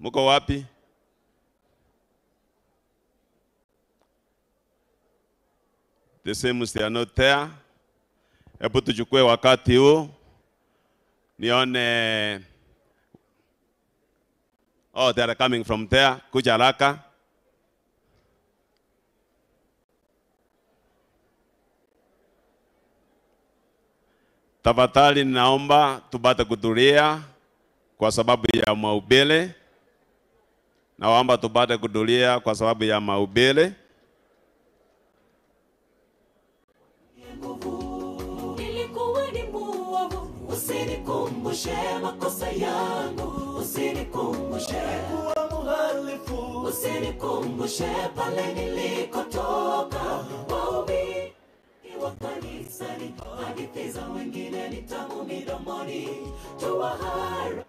Muko wapi? The same they are not there. Hebu tuchukue wakati huu nione. Oh, they are coming from there. Kuja haraka. Tafadhali naomba tupate kutulia kwa sababu ya mahubiri. Naomba tupate kutulia kwa sababu ya mahubiri. Nilikuwa ni muovu, usinikumbushe makosa yangu, usinikumbushe kuwa muhalifu, usinikumbushe pale nilikotoka. Waumini wa kanisani, hadithi za wengine ni tamu midomoni, tuwahara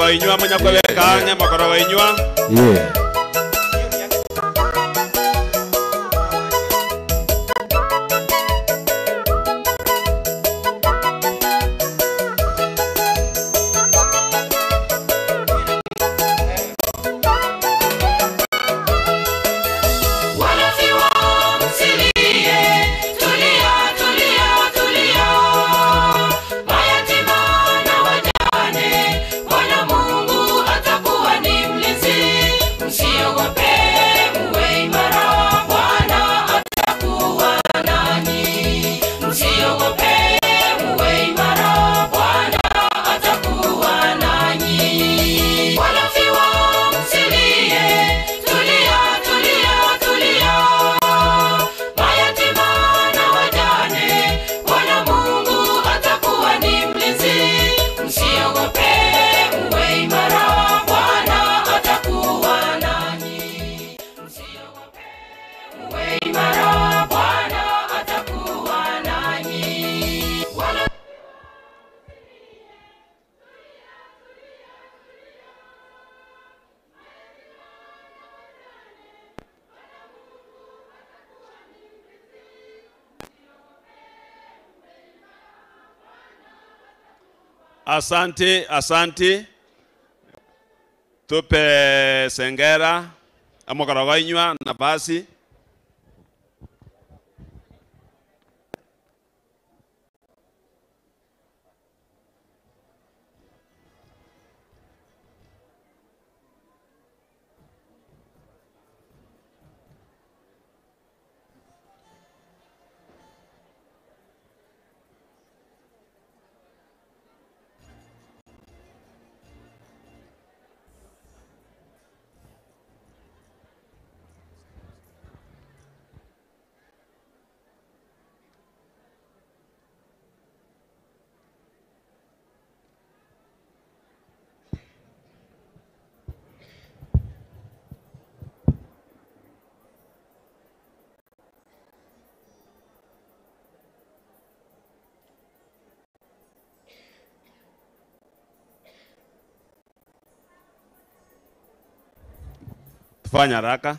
Mokorogo inywa monyakwebeka ang'e mokorogo inywa. Yeah. Wanafiwa msilie, tulia, tulia, tulia. Mayatima na wajane, Bwana Mungu atakuwa ni mlinzi. Msiogope, muwe imara, Bwana atakuwa nanyi. Msiogope, muwe imara, Bwana atakuwa nanyi. Wanafiwa msilie, tulia, tulia, tulia. Mayatima na wajane, Bwana Mungu atakuwa ni mlinzi. Msiogope, muwe imara, Bwana atakuwa nanyi. Msiogope, muwe imara, Bwana atakuwa nanyi. Wala Asante, asante. Tupe Sengera amokorogo inywa nafasi. Tufanye haraka.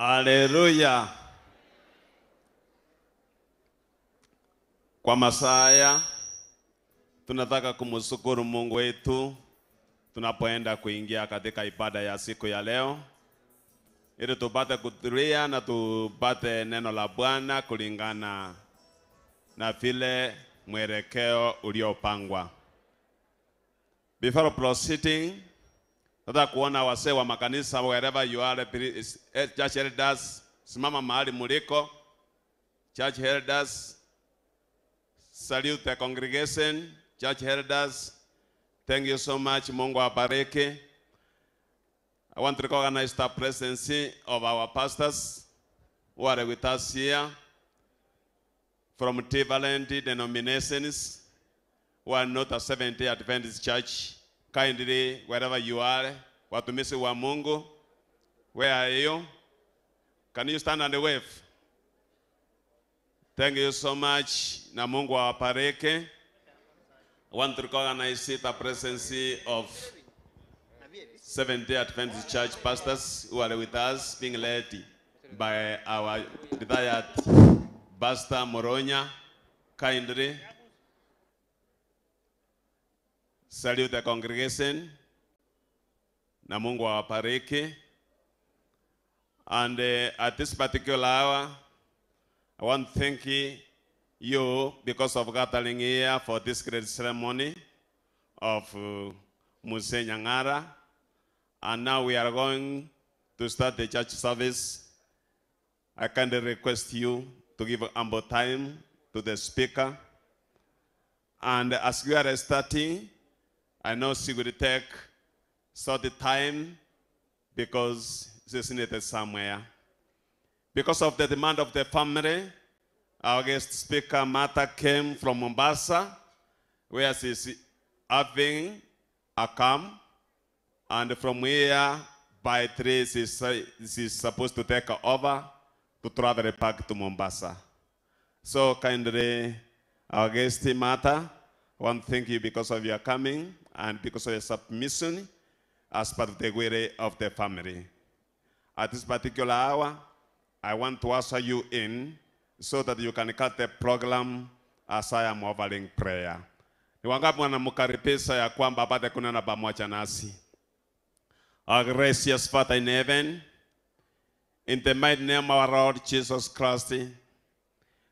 Haleluya. Kwa masaa haya tunataka kumshukuru Mungu wetu tunapoenda kuingia katika ibada ya siku ya leo, ili tupate kutulia na tupate neno la Bwana kulingana na vile mwelekeo uliopangwa. Before proceeding, nataka kuona wasee wa makanisa wherever you are, please, church elders, simama mahali muliko. Church elders, salute the congregation. Church elders, thank you so much. Mungu awabariki. I want to recognize the presence of our pastors who are with us here from different denominations who are not a Seventh-day Adventist church. Kindly, wherever you are, watumishi wa Mungu, where are you? Can you stand and wave? Thank you so much. Na Mungu awabariki. I want to recognize the presence of Seventh-day Adventist Church pastors who are with us, being led by our retired Pastor Moronya. Kindly salute the congregation. Na Mungu awabariki. And at this particular hour, I want to thank you because of gathering here for this great ceremony of Muse Nyang'ara. And now we are going to start the church service. I kindly request you to give ample time to the speaker. And as we are starting, I know she will take short time because she's needed somewhere. Because of the demand of the family, our guest speaker, Martha, came from Mombasa, where she's having a camp. And from here, by 3, she's supposed to take over to travel back to Mombasa. So kindly, our guest, Martha, I want to thank you because of your coming and because of your submission as part of the will of the family. At this particular hour, I want to usher you in so that you can cut the program as I am offering prayer. Ni wangapi wanamkaribisha ya kwamba apate kunena pamoja nasi? Our gracious Father in heaven, in the mighty name of our Lord Jesus Christ,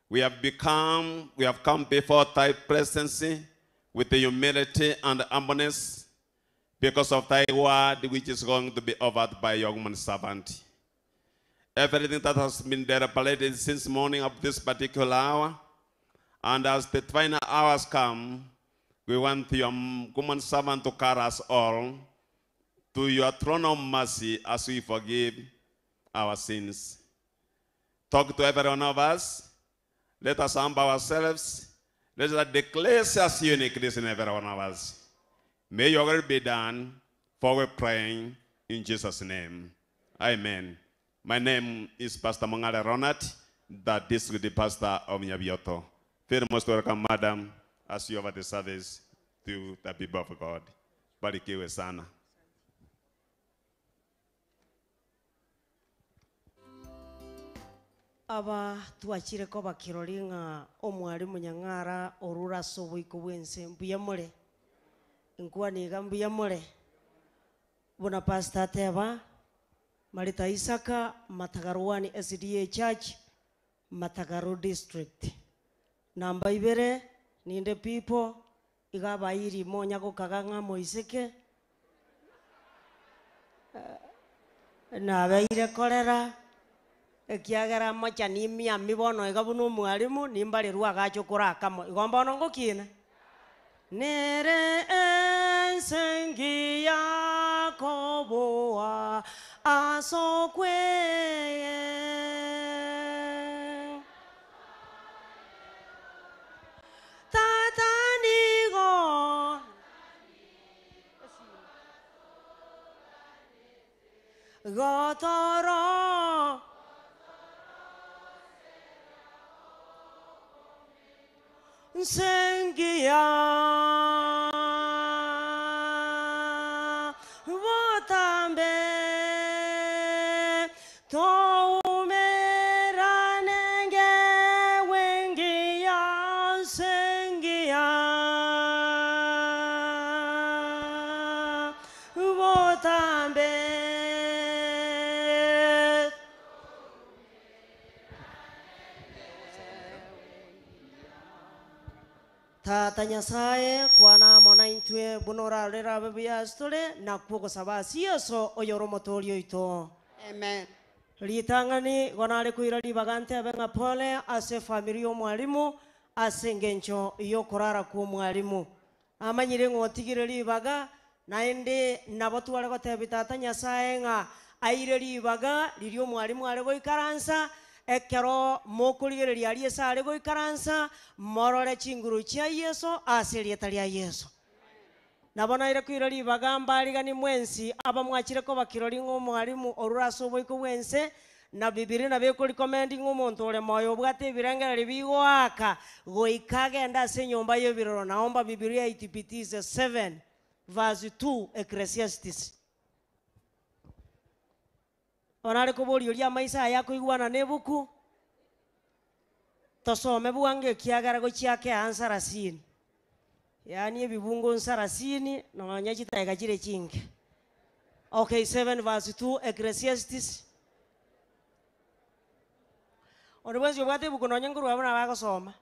we have come before thy presence with the humility and humbleness because of thy word which is going to be offered by your woman servant. Everything that has been deliberated since morning of this particular hour, and as the final hours come, we want your woman servant to carry us all to your throne of mercy as we forgive our sins. Talk to every one of us. Let us humble ourselves. Let us declare us uniqueness in every one of us. May your will be done, for we praying in Jesus' name. Amen. My name is Pastor Mongale Ronald, the district pastor of Nyabioto. Feel most welcome, madam, as you offer the service to the people of God. Barikiwe sana. Aba twachire ko bakirori ng'a omwarimu Nyang'ara orura ase oboiko bwense mbuya more, nkwani iga mbuya more. Buna Pastor ateba, Marita Isaka, Matagarwani SDA Church, Matagaru District. Namba ibere, ninde people, iga abairi monya gokaga ng'a moiseke. Nabeire korera, ekiagera mocha nimia mibono iga buna omwarimu, nimbarerwa agacha okorakamo. Igo mbono ngokina. Nere ensengi yakoboa asokwe. Tatanigo gotoro Sengia votambe to Tata Nyasaye, kwana amo naintwe buna orarorere abe buya ase tore, nakwo ogosaba ase Yeso oyore Omotoori oito. Amen. Ritang'ani igo nare koira ribaga ntebe ng'a pole ase efamiri y'omwalimu ase engencho y'okorara kw'omwalimu. Namanyire ng'a otigire ribaga, naende nabo tware gotebia Tata Nyasae ng'a aire ribaga riria omwalimu are goikaransa, ekero mokorigereria aria ase are goikaransa, morore chinguru chia Yeso ase erieta ria Yeso. Nabo naire koira ribaga mbarigani mwensi abamwachire koba kirori ng'a omwalimu orure ase oboiko bw'ense, Na Bibilia nabo ekoricommend ng'a omonto ore moyo obwate ebirengererio bigoaka goika agende ase enyomba y'ebiroro. Naomba Bibilia itibitize 7 verse 2 Ecclesiastes. Bono are koboria oria amaiso aye akoigwana nebuku, tosome bwango ekiagera gochia ake aa nsarasini, yaani ebibungo nsarasini nonya chidakika chire chinke. Okay, 7 verse 2 Ecclesiastes. Onde bwensi obwate ebuku nonya nkorwa abwo nabo agosoma.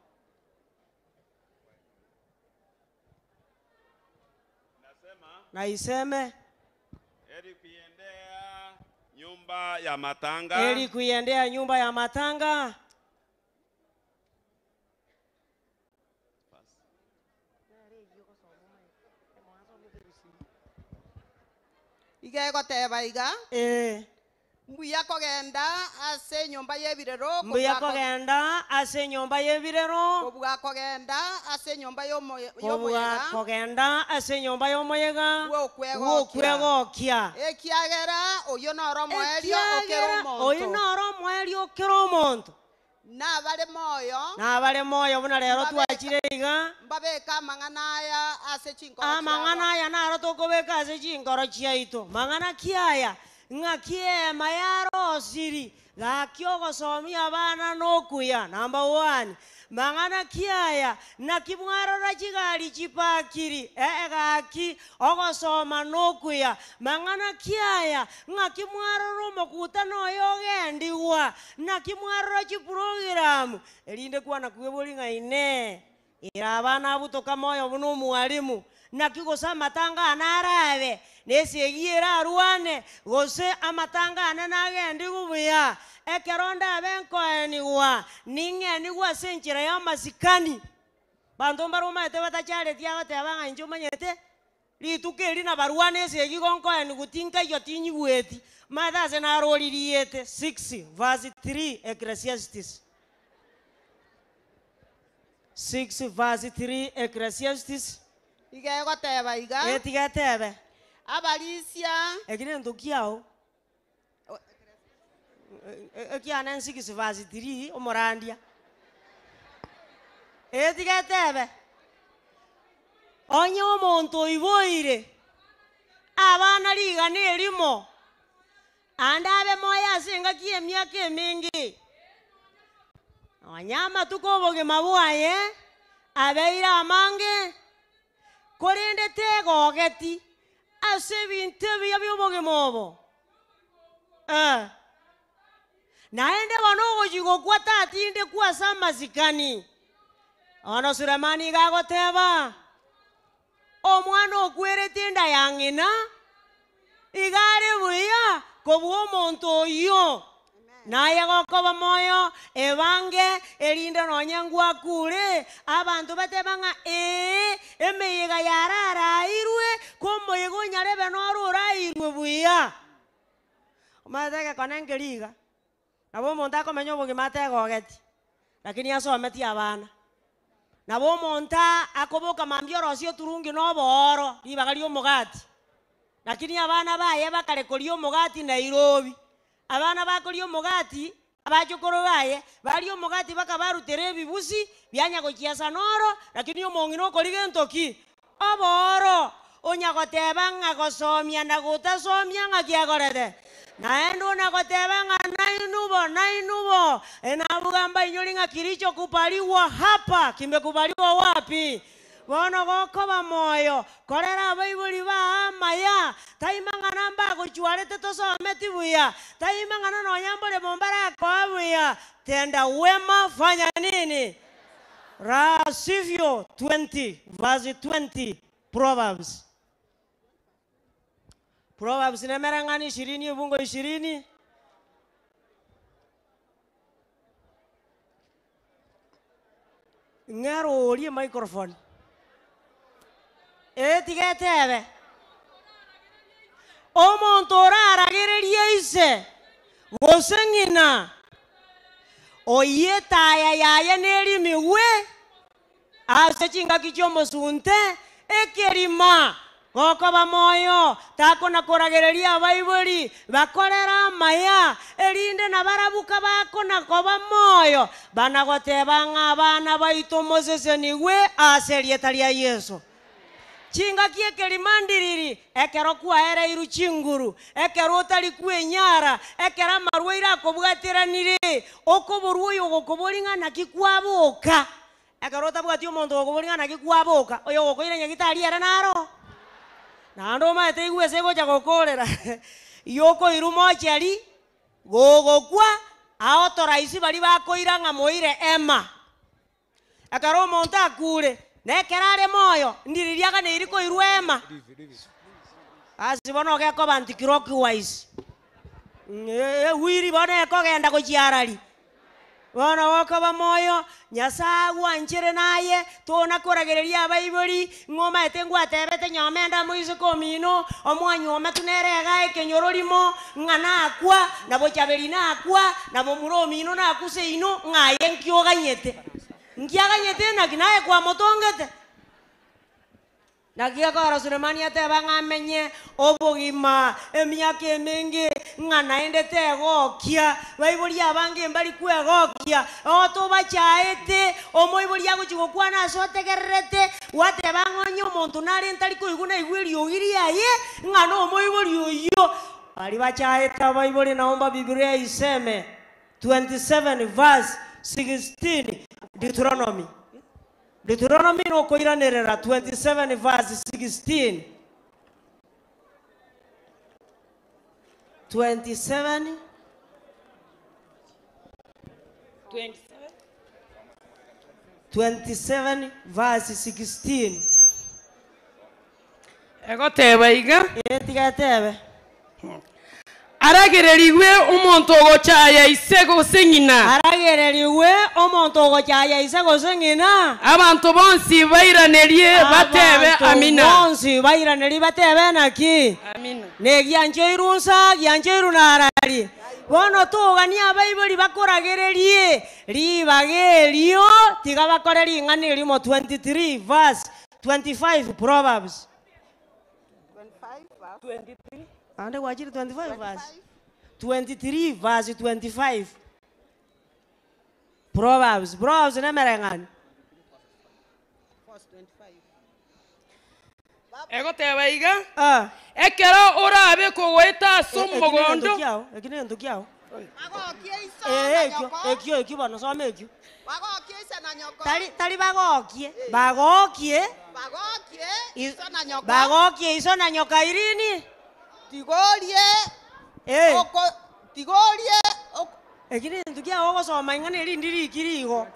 Nasema Naiseme. heri kuiendea nyumba ya matanga Heri kuiendea nyumba ya matanga Iga egoteba iga, Ee. Mbuya kogenda ase enyomba y'ebirero, Mbuya kobua ko- kogenda ase enyomba y'ebirero, kobua kogenda ase enyomba y'omoye- kobua y'omoyega kogenda ase enyomba y'omoyega bw'okwegokia. bw'okwegokia. Ekiagera oyio noro omoerio o kera Ekiagera oyio omonto. noro omoerio o kera omonto. Nabare moyo. Nabare moyo buna rero Mbabeka- twachire iga. Mbabeke amang'ana aya ase chinkoro chiabo. Amang'ana aya naro tokobeka ase chinkoro chiaito. Mang'ana ki aya? Ng'aki eema yarosiri, gaki ogosomia abana nokuya. Number one. Mang'ana ki aya? Naki mwarora chigari chipakiri, ee gaki ogosoma nokuya. Mang'ana ki aya? Ng'aki mwarora omokutano oyo ogendigwa? Naki mwarora chiprogramu? Erinde kwana kwebori ng'a Inee! Ere abana abutoka moyo buna omwalimu? Naki gose amatanga ane arabe, na esegi erarwane, gose amatanga ane nagendigwe buya? Ekero ndabe nkoenigwa, ning'enigwe ase enchera y'amasikani. Banto mbare omanyete batachareti agoteba ng'a inche omanyete, Rituko eri nabarwane esegi igo nkoenigwa tinkaiyo tinyigweti. Omanyete ase naroririete 6 verse 3 Ecclesiastes. 6 verse 3 Ecclesiastes. Iga egoteba iga. Ee tiga etebe. Abarisia. Eki nento kiao. Ekiane 6 verse 3 omorandia. Ee tiga etebe. Onye omonto oiboire abana rigana erimo, Ande abe moyo ase engaki y'emiaka emenge. Nonya amatuko 'obogima bwaye abeire amange, korende tegogeti ase ebinto ebiya bi'obogima obo. Eh. Naende bono ogochia gokwa tatindekwa ase amasikani. Bono Sulemani iga agoteba, Omwana okwerete enda ya ng'ina iga are buya kobua omonto oyio. Naye gokoba moyo, ebange, erinde nonye ngwakure, abanto batebe ng'a ee, emeyega yararairwe, ko omoyega onyarebe noro orairwe buya. Omanyete egekone nkeria iga, Nabo omonto akomenya obogima ategogeti, lakini asometi abana. Nabo omonto akoboka mambia orosie oturungi na obooro ribaga ri'omogati, lakini abana baye bakare koria omogati Nairobi. Abana bakoria omogati, abachokoro baye, baria omogati bakabarutera ebibusi, bianya gochiesa noro, lakini omong'ina okoria gento ki? Obooro, onya goteba ng'a gosomia na gotasomia ng'aki akorete? Naende onya goteba ng'a nainwe bo, nainwe bo, nabuga mbainyori ng'a kilichokubaliwa hapa kimekubaliwa wapi? Bono gokoba moyo, korera abaibori bao amaya, tai mang'ana mbagochwarete tosometi buya, tai mang'ana nonya mboremo mbarakoa buya, tenda wema, fanya nini? La sivyo 20 verse 20 Proverbs. Proverbs nemerang'ani 20 ebungo 20. Ng'ero orie microphone. Etigetebe. Omonto oraragererie ise gose ng'ina oye taya yaye nerimigwe ase chingaki chiomosunte ekerima gokoba moyo takona koragereria abaibori bakorera amaya erinde na barabuka bakona koba moyo banagoteba ng'a abana baito mosesenigwe ase erieta ria Yeso. Chingaki ekerima ndiriri ekero kwaereiru chinguru ekero otari kwenyara ekero amarwaire akobwateranire okoborwa oyo ogokobori ng'a naki kwaboka ekero otabwati omonto ogokobori ng'a naki kwaboka oyo ogokoira nyagitari ere naro naende omanyete igwe ase egocha gokorera yokoirwa mochari gogokwa aotoraisi bari bakoira ng'a moire ema ekero omonto akure nekero are moyo ndiririaga neiri koirwa ema asi bono ogekoba anti-clockwise ewiri bono ekogenda gochiarari bono gokoba moyo Nyasaye agwanchere naye tona koragereria abaibori ng'omaete ngwatebete nyomenda moiseke omino omwanyoma tunere iga ekenyoro rimo ng'a nakwa nabo chaberi nakwa nabo mura omino nakuse ino ng'aye nkioganyete nkiaganyete naki naye kwamotongete naki gekogera Sulemani ateba ng'a amenye obogima emiaka emingi ng'a naende tegokia baibori abange mbari kwegokia otobachaete omoibori agochi gokwana ase otegererete gwateba ng'onye omonto nare ntari koigwa naigwa eriogi riaye ng'a na omoibori oyio bari bachaete abaibori naomba Biblia iseme 27 verse 16 Deuteronomy. Deuteronomy nokoiranerera 27 verse 16. 27 27 verse 16. Egoteba iga Etigatebe. aragereriwe omonto ogochaya ise gose ng'ina Aragereriwe omonto ogochaya ise gose ng'ina abanto bonsi bairanerie batebe Abanto amina bonsi bairanerie batebe naki amina ne giancheiru nsa giancheiru narari bono togania abaibori bakoragererie ribaga erio tiga bakore ring'ana erimo 23 verse 25 Proverbs. 25 verse Ande gwachire 25 verse 23 verse 25 Proverbs. Proverbs nemereng'ani verse 25. Egoteba iga ah ekero orabe kogoeta ase omogondo eki negento kiao Bagokie iso na ekio nyoko. ekio ekio bono soma ekio Bagokie ise na nyoko. tari tari bagokie bagokie Bagokie iso na nyoko. bagokie iso na nyoka irini Tigorie oko tigorie oko eki negento kiao ogosoma ing'ana erindi rikiri igo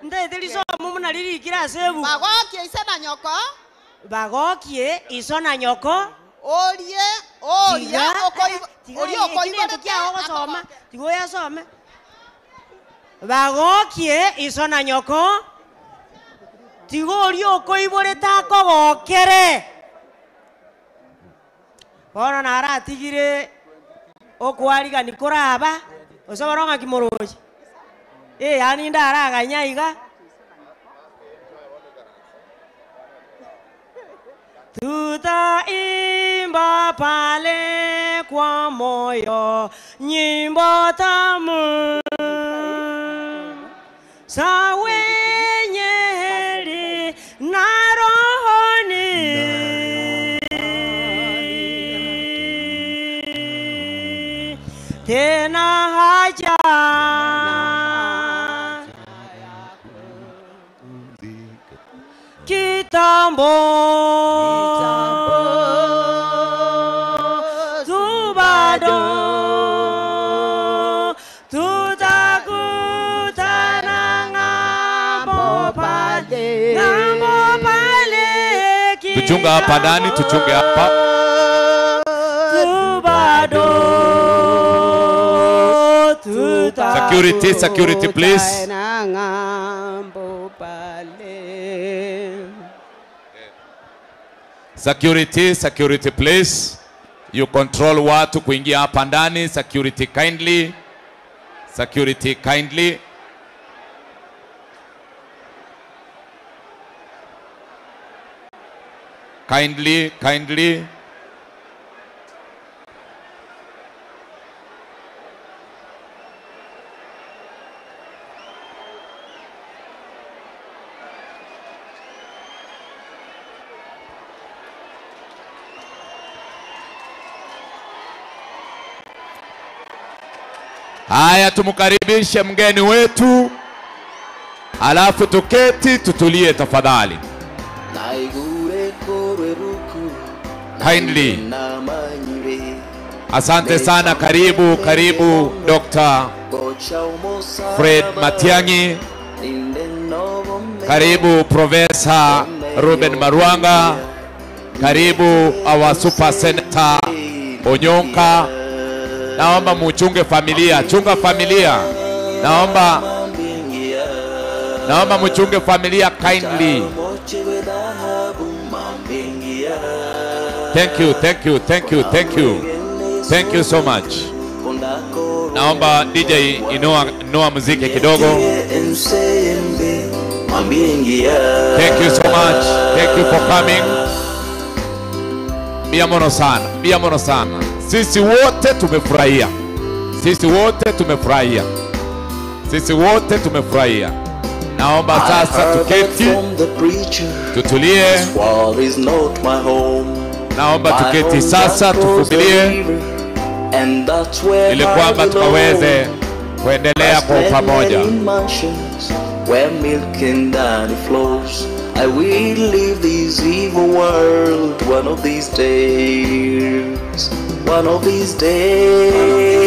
ntaete risomo muna ririkire ase ebuku bagokie ise na nyoko. Bagokie iso na nyoko Orie oria tiga oria eki negento kiao ogosoma tiga oyasome bagokie iso na nyoko tiga oria okoiborete akogokere bono naratigire okwarigani koraba osobora ng'aki morochi yani ndaraganya iga tutaimba pale kwa moyo nyimbo tamu za wenye heri na rohoni tena haja kitambo tu bado tutakutana ng'ambo. Ng'ambo pale Tuchunga hapa ndani, tuchunge hapa. Tu bado Security, security please. Tutakutana ng'ambo pale. Security, security please. You control watu kuingia hapa ndani. Security kindly. Security kindly. Kindly, kindly. Haya, tumkaribishe mgeni wetu, alafu tuketi tutulie tafadhali. Kindly. Asante sana, karibu karibu Dr. Fred Matiang'i, karibu Profesa Ruben Marwanga, karibu our super senator Onyonka. Naomba muchunge familia, chunga familia. Naomba naomba muchunge familia kindly. Thank you, thank you, thank you, thank you. Thank you so much. Naomba DJ inua, inua muziki kidogo. Thank you so much. Thank you for coming. Bia mono sana, bia mono sana. Sisi wote tumefurahia, sisi wote tumefurahia, sisi wote tumefurahia. Naomba sasa tuketi, tutulie. Naomba tuketi sasa, tuvumilie ili kwamba tukaweze kuendelea kwa pamoja. Where milk and honey flows, I will leave this evil world one of these days. One of these days,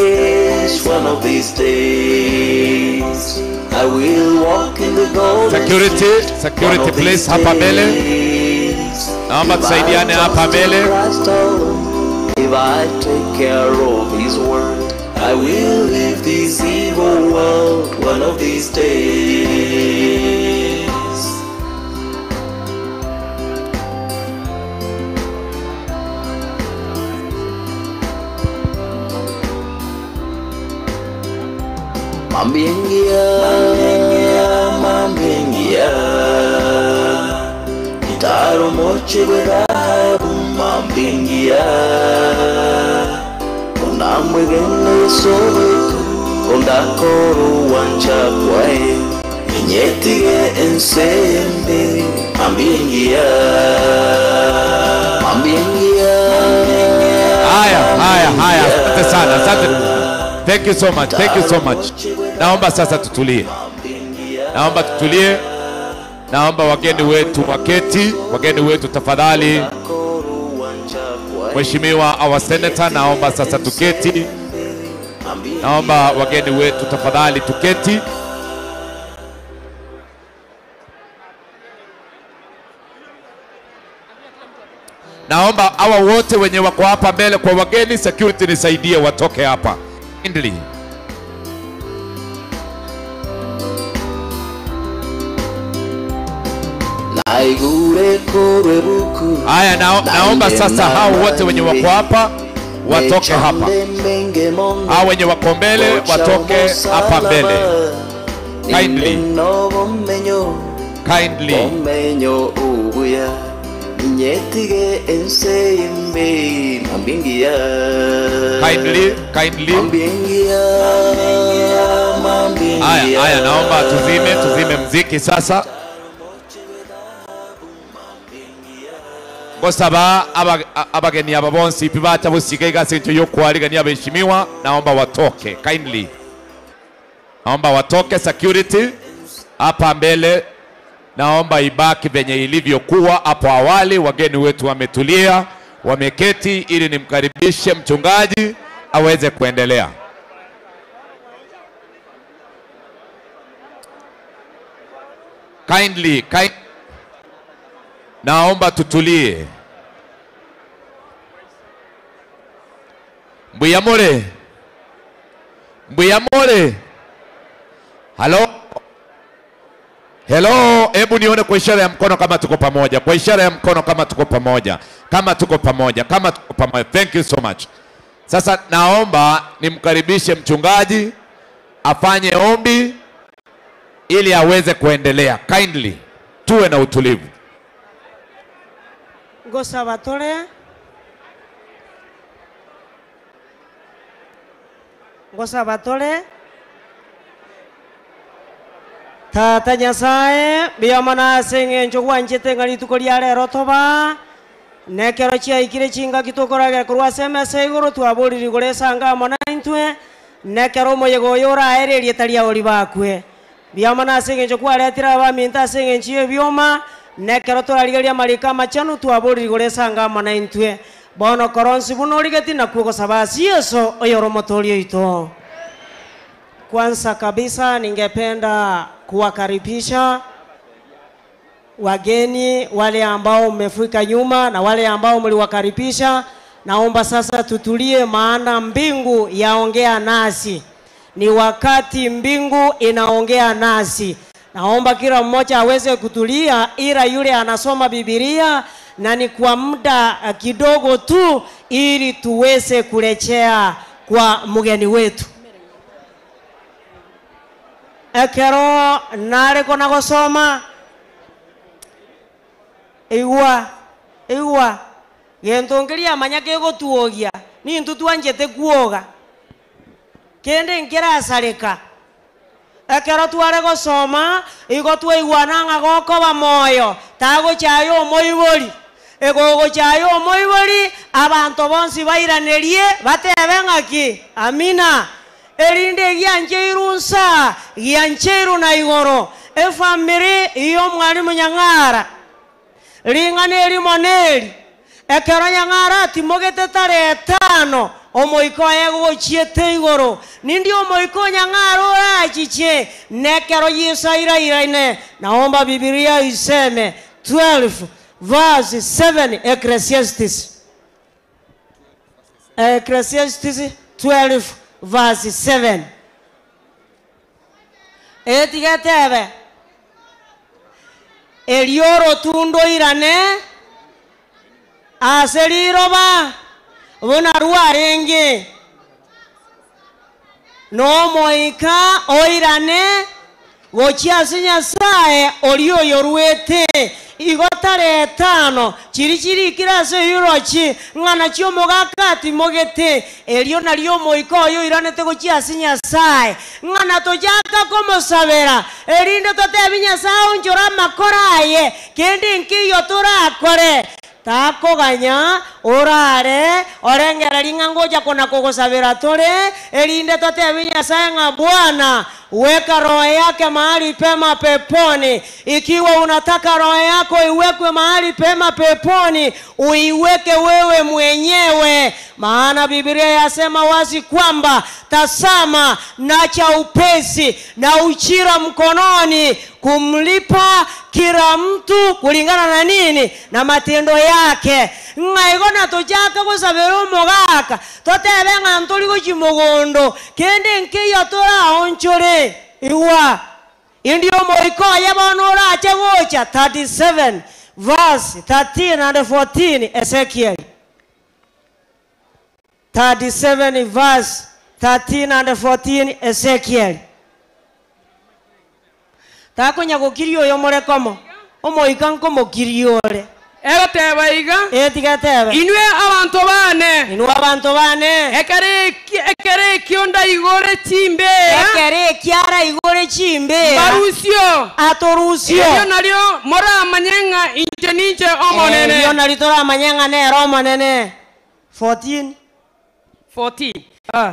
one of these days, I will walk in the golden Security, street. security One of please, these hapa mbele. days. Naomba If I tusaidiane hapa trust in mbele. Christ alone, If I take care of His word, I will leave this evil world one of these days. Mambingia, mambingia, Itaro moche gwedhabu mambingia, Unamwegene sobeku, Undakoro wanja kwae, Inyetige ensembe, Mambingia, mambingia. Haya, haya, haya, asante sana, asante. Thank you so much, thank you so much. Naomba sasa tutulie, naomba tutulie. Naomba wageni wetu waketi, wageni wetu tafadhali. Mheshimiwa our senator, naomba sasa tuketi. Naomba wageni wetu tafadhali tuketi. Naomba hawa wote wenye wako hapa mbele kwa wageni, security nisaidie watoke hapa kindly. Haya, na, naomba sasa hao wote wenye wako hapa watoke hapa, hao wenye wako mbele watoke hapa mbele kindly, kindly. Omenyo ubuya inyetige ensembe mambingia Kindly, kindly. mambingia mambingia. Haya, haya, naomba tuzime tuzime mziki sasa. Ngosaba abageni aba bonsi ipi bacha busika igasi ncho yokwarigania abaheshimiwa, naomba watoke kindly, naomba watoke. Security hapa mbele, naomba ibaki venye ilivyokuwa hapo awali. Wageni wetu wametulia, wameketi, ili nimkaribishe mchungaji aweze kuendelea. Kindly, kind, naomba tutulie. Mbuyamore, Mbuyamore, halo, hello. Hebu nione kwa ishara ya mkono kama tuko pamoja, kwa ishara ya mkono kama tuko pamoja, kama tuko pamoja, kama tuko pamoja. Thank you so much. Sasa naomba nimkaribishe mchungaji afanye ombi ili aweze kuendelea. Kindly tuwe na utulivu. Ngosaba tore ngosaba tore tata nyasaye mbuya ase eng'encho gwanchete ng'a rituko ria rero toba nekero chiaikire chingaki tokoragera korwa ase emesa igoro twaborire igoro esanga amo na intwe nekero omoyega oyo oraererie tari aori bakwe mbuya mono ase eng'encho kwaretire abaminto ase eng'encho ya ebioma nekero torarigeria amariko amachenu twaborire igoro esanga amo na intwe bono koronsi buna origeti nakwo gosaba ase Yeso oyoro omotoori oito. Kwanza kabisa ningependa kuwakaribisha wageni wale ambao mmefika nyuma na wale ambao mliwakaribisha. Naomba sasa tutulie, maana mbingu yaongea nasi. Ni wakati mbingu inaongea nasi. Naomba kila mmoja aweze kutulia, ila yule anasoma Biblia na ni kwa muda kidogo tu, ili tuweze kurejea kwa mgeni wetu. Ekero nareko na gosoma igwa igwa gento nkiria manya kegotuogia nintu twanchete kuoga kende nkirasareka ekero tware gosoma igo twaigwana ng'a gokoba moyo tagochaya omoibori egogochaya omoibori abanto bonsi bairanerie batebe ng'aki amina erinde giancheiru nsa giancheiru na igoro efamiri iyo mwalimu Nyang'ara ring'ana erimo neri ekero Nyang'ara atimogete tarehe tano omoiko oye gochiete igoro nindi omoiko Nyang'ara orachiche nekero Yesu airairaine. Naomba Biblia iseme 12 verse 7 Ecclesiastes. Ecclesiastes 12 verse 7. Etigetebe erioro tundo irane ase riroba buna rwarenge nomoika oirane gochia ase Nyasaye ori oyorwete igo tarehe tano chiri chirikire ase eyurochi ng'ana chiomogaka atimogete erio nario omoika oyo oiranete gochia ase Nyasaye ng'ana tochaka komosabera erinde totebi Nyasaye onchore amakoro aye kende nkiyo torakore takoganya orare orengera ring'a ngocha kona kogosabera tore erinde totebi Nyasaye ng'a Bwana weka roho yake mahali pema peponi. Ikiwa unataka roho yako iwekwe mahali pema peponi, uiweke wewe mwenyewe, maana Biblia yasema wazi kwamba tazama nacha upesi na uchira mkononi kumlipa kila mtu kulingana na nini na matendo yake. Ng'aigo na tochaka gosabera omogaka totebe ng'a ntori gochi mogondo kende nkiyo toraonchore igwa indi omoiko oye bono orache gocha. 37 verse 13 and 14 Ezekiel 37 verse 13 and 14 Ezekiel. Takonya gokiria oyo morekomo omoika nkomokiriore egoteba iga etigatebe inwe abanto bane inwe abanto bane ekere ekio ndaigore chimbera ekere ekiara igore chimbera barusio atorusio erio nario moramanye ng'a inche ninche omonene erio nario toramanye ng'a nere omonene. 14 14.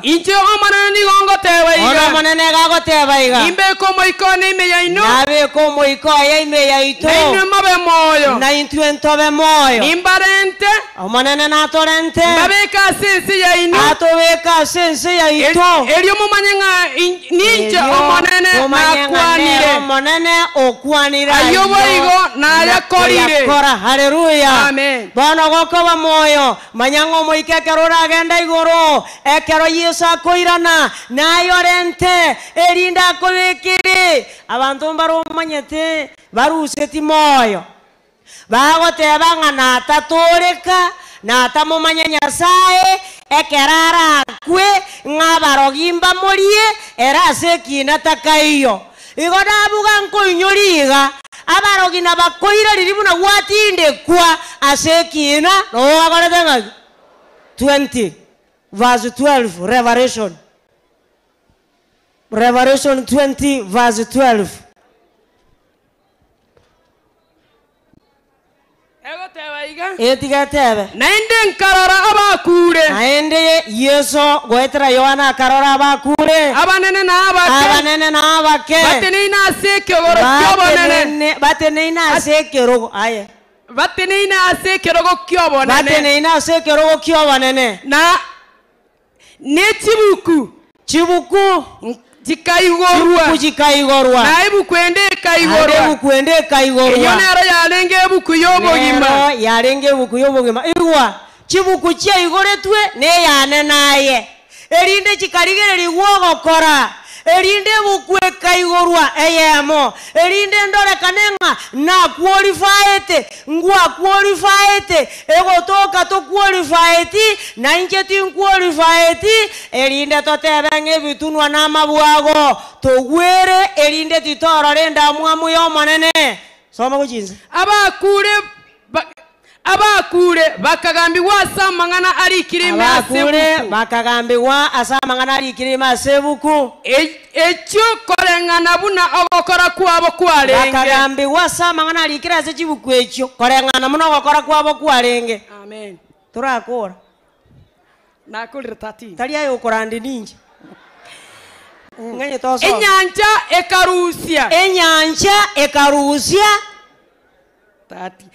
Inche Omonene nigo ngoteba Bono iga, Omonene iga agoteba iga, Nimbeke omoika one ime yaino, Nabeke omoika oye ime yaito, na inwe mobe moyo. na intwe ntobe moyo. Nimbarente, Omonene natorente, mbabeke ase ense yaino, atobeke ase ense yaito. Erio momanye ng'a ninche Erio Omonene momanye ng'a nere nakwanire. Omonene okwanire Ayio ayio boigo nayakorire. na koyakora. Haleluya. Amen. Bono gokoba moyo, manya ng'a omoika ekero oragende igoro, ekero Yeso akoirana, nayorente, erinde akobekere. Abanto mbare omanyete baruseti moyo. Bagoteba ng'a natatoreka, natamomanya Nyasaye, ekero arakwe, ng'a abarogi mbamorie, ere ase ekina takaiyo. Igo nabuga nkoinyoria iga, abarogi nabakoira riria buna gwatindekwa ase ekina, noo bakorete ng'aki? 20 verse 12, Revelation. Revelation 20 verse 12. Egoteba iga. Etiga etebe. Naende nkarora abakure. Naende Yeso goetera Yohana akarora abakure. Abanene na abake. Abanene na abake. Bateneine ase ekegoro ki'obonene. Bateneine ase ekerogo. Aye. Bateneine ase ekerogo ki'obonene. Bateneine ase ekerogo ki'obonene. Na ne chibuku. Chibuku. Chikaigorwa. Chibuku chikaigorwa. Na ebuku ende ekaigorwa. Naende ebuku ende ekaigorwa. Eyio nero yarenge ebuku y'obogima. Nero yarenge ebuku y'obogima. Igwa, chibuku chiaigoretwe neyane naye, erinde chikarigererigwa ogokora, erinde ebuku ekaigorwa eyemo, erinde ndorekane ng'a naqualifiete, ngwaqualifiete, egotoka toqualifieti, na inche tinqualifieti, erinde totebe ng'a ebitunwa na amabwago, togwere, erinde titorora endamwamu y'Omonene. Soma gochia inse. Abakure ba, abakure bakagambigwa ase amang'ana arikire ime ase Abakure ebuku. bakagambigwa ase amang'ana arikire ime ase ebuku. Echio koreng'ana buna ogokora kwabo kwarenge. Bakagambigwa ase amang'ana arikire ase chibuku echio, koreng'ana buna ogokora kwabo kwarenge. Amen. Torakora. Nakorire 13. Tari aye okorandi ninche. Ng'anye tosome. Enyancha ekarusia. Enyancha ekarusia. 30.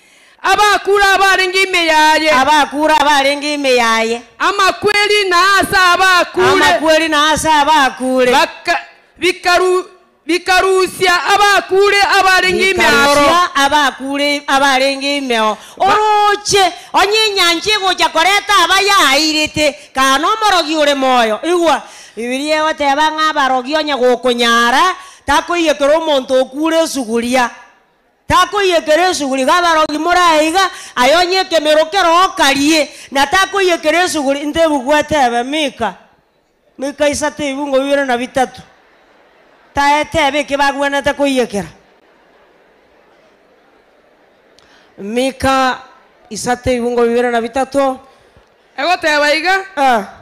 Abakure abarenge ime yaye. Abakure abarenge ime yaye. Amakweri na ase abakure. Amakweri na ase abakure. Baka, bikaru, bikarusia abakure abarenge ime aro. Bikarusia abakure abarenge imeo. Oroche, onye enyancha egocha koreta abayairete, kana omorogi ore moyo. Igwa, Bibilia egoteba ng'a abarogi onye gokonyara, takoiyekera omonto okure esuguria. Takoiyekera esuguri, iga abarogi morae iga, aye onye ekemero kero okarie, na takoiyekera esuguri, inte ebuku etebe Mika, Mika isato ebibungo bibere na bitato, taetebe eke bagwenerete koiyekera. Mika isato ebibungo bibere na bitato. Egoteba iga,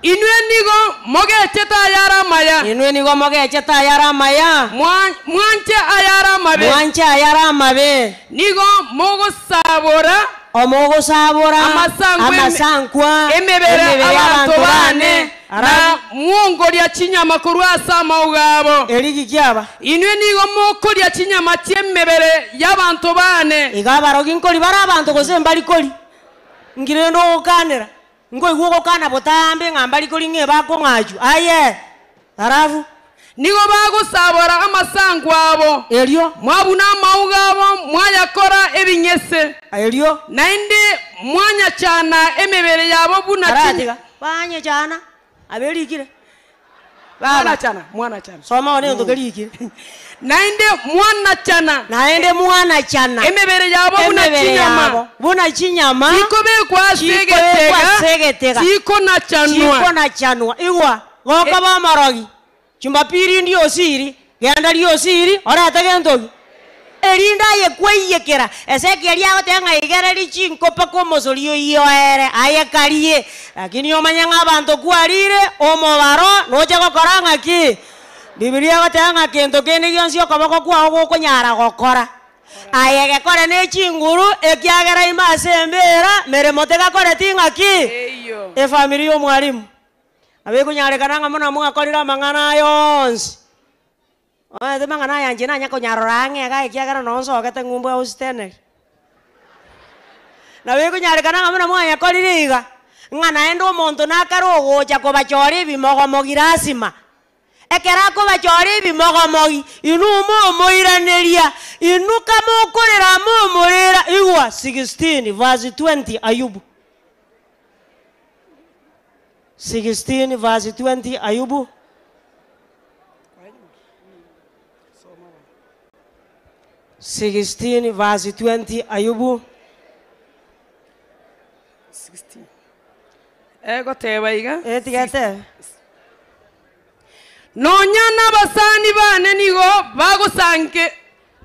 Inwe nigo mogechete ayare amaya. Inwe nigo mogechete ayare amaya. Mwanche ayare amabe. Mwanche ayare amabe. Nigo mogosabora. Omogosabora. Amasankwa emebere y'abanto bane, na mwongoria chinyama korwa ase amauga abo. Erigi kiaba. Inwe nigo mokoria chinyama chi'emebere y'abanto bane. Iga abarogi nkori bare abanto gose mbari kori? Nki rende ogokanera? Nkoigwa ogokana botambe ng'a mbari kori ng'a ebakong'achwa. Aye! Alafu. Nigo bagosabora amasankwa abo. Erio. Mwabuna amauga abo, mwayakora ebing'ese. Erio. Naende mwanyachana emebere yabo buna Aratiga. Banyechana, aberikire. Baba. Mwanachana, mwanachana. Soma one egento kerikire. Naende mwanachana. Naende mwanachana. Emebere yabo buna Emebere chinyama. yabo buna chinyama. Chikobekwa ase Chikobekwa egetega. ase egetega. Chikonachanwa. Chikonachanwa. Igwa, gokoba omorogi. Jumapili ndiosiri, genda riosiri, orete gento ki? Erinde aye kwaiyekera. Ezekieli agoteba ng'a igereria chinkopa kw'omosori oyio ere, aye karie. Lakini omanye ng'a abanto kwarire omobaro noche gokora ng'aki? Bibilia egoteba ng'a kento kende gionsi okoboko kwao gokonyara gokora, aye gekore ne chinguru, ekiagera ime ase embera meremo tegakoreti ng'aki? Efamiri y'omwalimu. Nabo ekonyarekana ng'a buna mwakorire amang'ana aya onsi, omanyete mang'ana aya inche nanya konyarora ang'e iga ekiagera noo nsogete ng'umbu austeneri. Nabo ekonyarekana ng'a buna mwanyakorire iga, ng'a naende omonto nakare ogocha kobachora ebimogomogi lasima. Ekero akobachora ebimogomogi, inwe momoiraneria, inwe kamokorera momorera, igwa 16 verse 20 Ayubu. 16 verse 20 Ayubu. 16 verse 20 Ayubu. Egoteba iga. Tiga etebe. Nonya nabasani bane nigo bagosange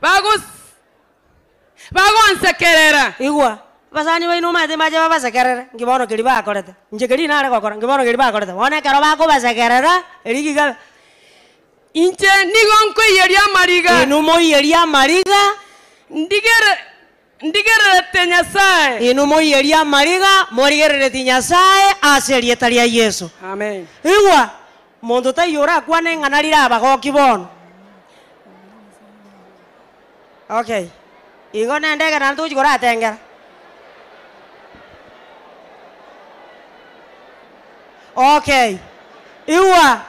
bagos bagonsekerera. Igwa, abasani baino omanyete mbache babasekerere, nki bono keria bakorete? Inche keria nare gokora, nki bono keria bakorete? Bono ekero bakobasekerera, erio giga. Inche nigo nkoiyeria amariga. Inwe moiyerie amariga. Ndigere Ndigererete Nyasae. Inwe moiyerie amariga, morigerereti Nyasae ase erieta ria Yeso. Amen. Igwa, monto taiyo orakwane ing'ana rire abagoki bono. Okay, igo nende ekero naende togochi koratengera. Okay, igwa.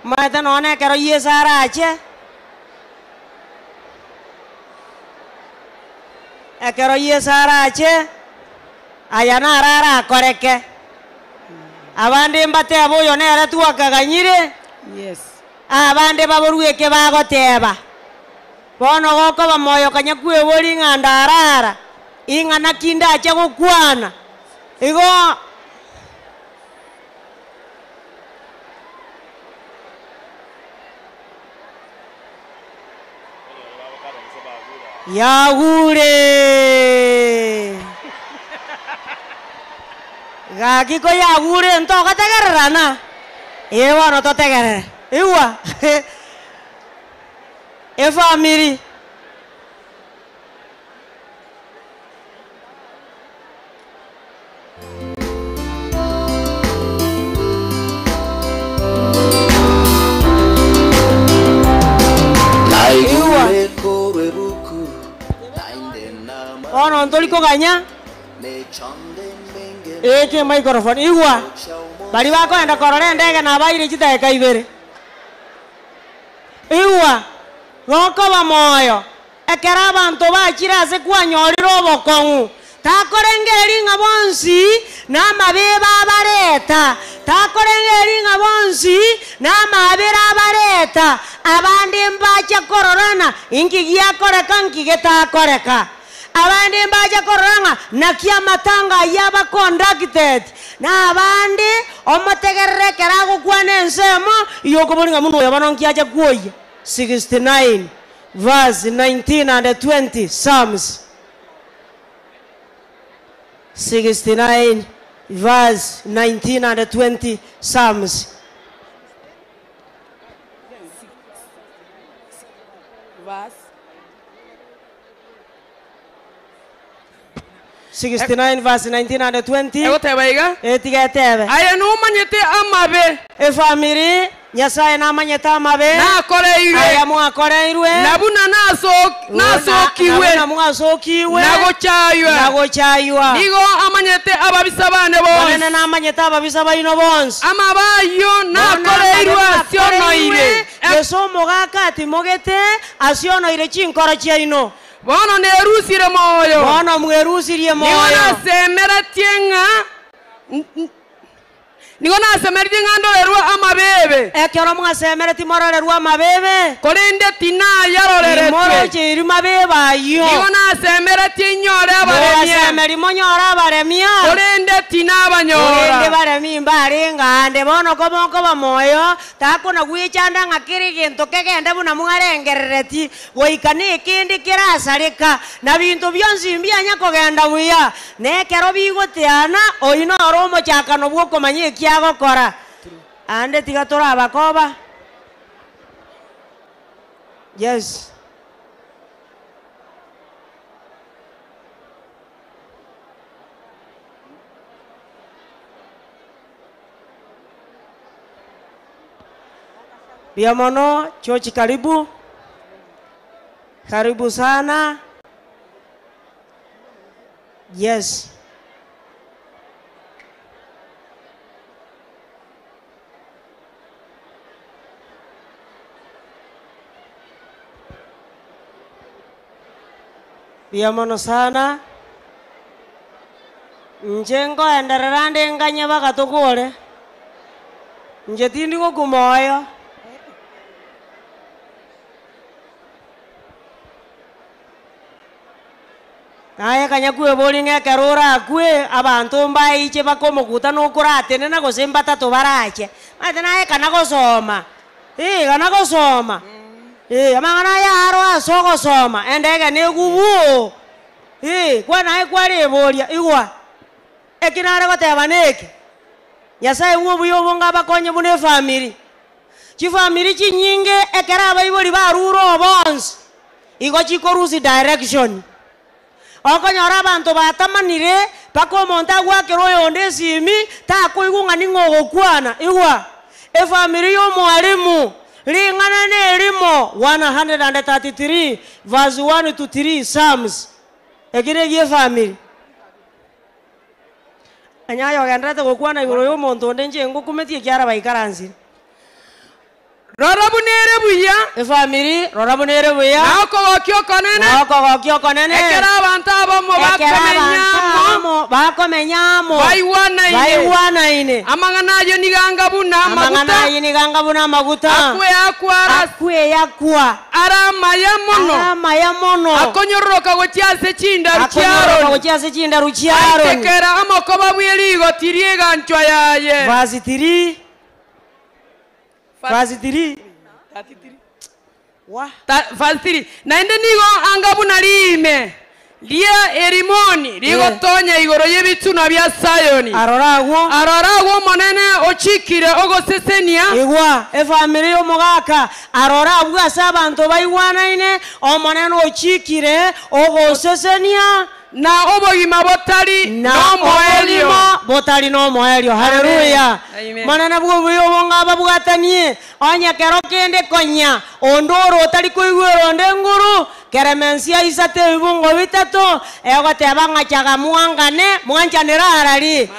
Omanyete nonya na ekero Yeso arache, ekero Yeso arache, aya naro arakoreke. Abande mbatebe oyo nere twakaganyire, Yes. abande baborwe eke bagoteba. Bono gokoba moyo konya kweboria ng'a ndarara, ing'ana ki ndache gokwana? Igo. Yagure! Gaki koyagure ntogotegererana? Ee bono totegerere. Igwa! Efamiri. Naigure korwa ebuku, naende nama Bono ntori koganya nechande embenge eke microphone. Igwa! Baria bakoenda korora endege nabaire chidakika ibere. Igwa! Gokoba moyo, Ekero abanto bachire ase kwanyorire obokong'u, takorengereria ng'a bonsi namabeebe abareta, takorengereria ng'a bonsi namaabera abareta, abande mbacha kororana inki giakoreka nki getakoreka. Abande mbacha korora ng'a naki amatanga ayio aba conducted, na abande omotegerere ekero agokwana ensemo, igo okoboria ng'a buna oyo bono nki acha kwoyia. 69. Verse 19 and 20, Psalms 69 verse 19 and 20, Psalms. Verse. 69 verse 19 and 20. Egoteba iga. Etiga etebe. Aye nomanyete amabe. Efamiri, Nyasaye namanyete amabe. Nakoreirwe. Aya mwakoreirwe. Na buna nasokigwe. Na buna mwasokigwe. Na gochaywa. Na gochaywa. Nigo amanyete ababisa bane bonsi. Omonene namanyete ababisa baino bonsi. Amabe ayio nakoreirwe asionoire. Gose omogaka atimogete asionoire chinkoro chiaino. Bono nerusirie moyo. Bono mwerusirie moyo. Nigo nasemeretie ng'a nigo nasemeretie ng'a ndorerwe amabeebe. Ekero mwasemeretie mororerwe amabeebe. Korende tinayaroreretwe. Timorocheiri mabeebe ayio. Nigo nasemeretie inyore abaremia. Mogasemeria monyore abaremia. Korende tinabanyora. Korende baremi mbarenge aande. Bono komokoba moyo, takona gwechanda ng'a kera egento kegende buna mwarengereretie. Goika nekende kerasareka, na binto bionsi mbianya kogenda buya, na ekero bigoteana, oyio noro omochakano bw'okomanya eki agokora. Ande tiga torabakoba. Yes. Mbuya mono, George karibu, karibu sana, yes. Mbuya mono sana, inche nkoenderera nde nganye baka tokore, inche tindi gokwa moyo. Naye kanya kweboria ng'a ekero orakwe, abanto mbaiche bakomokuta na okoratenena gose mbatato barache. Omanyete naye kana gosoma, eh kana gosoma, eh amang'ana aya aro ase ogosoma, endege na egubuo, eh kwa naye kwareboria igwa, eki nare goteba na eke, Nyasaye bwa obuya obonge abakonye buna efamiri. Chifamiri chinyinge ekero abaibori barure obonsi, igo chikorusia direction. Okonyora abanto batamanire mpaka omonto agwakera oyonde esimi, takoigwa ng'a ning'o ogokwana. Igwa, efamiri ya omwalimu, ring'ana na erimo, 133 verse 1 to 3 Psalms, eki negia efamiri. Onye aye ogendererete gokwana igoro y'omonto onde inche ngokumetie ekiagera baikaransire. Rora buna ere buya. Efamiri, rora buna ere buya. Na okogokia okonene. Na okogokia okonene. Ekero abanto abamo Ekero bakomenya abanto amo. abamo bakomenya amo. Baigwanaine. Baigwanaine. Amang'ana ayio nigo anga buna amaguta. Amang'ana ayio nigo anga buna amaguta. Akweyakwa ara. Akweyakwa. Are amaya mono. Are amaya mono. Akonyororoka gochia ase chindaru chia Akonyororoka Aroni. gochia ase chindaru chia Aroni. Aitekera omokoba bwe rigoti ri'eganchwa yaye. Verse 3. Verse 3. Wa. Verse 3. Naende nigo anga buna riime ria Herimoni rigotonya igoro y'ebitunwa bia Sayoni. Arora agwo. Arora agwo Omonene ochikire ogosesenia. Igwa, efamiri y'omogaka, arora abwo ase abanto baigwanaine, Omonene ochikire ogosesenia. Na obogima botari Na nomoerio. obogima botari nomoerio. Haleluya! Amen. Monene bw'obuya obo ng'ababwatanie, onye kero kende konya onde ore otari koigwera onde nguru, Keremensia isato ebibungo bitato, egoteba ng'a chaga mwangane, mwanchanere arari.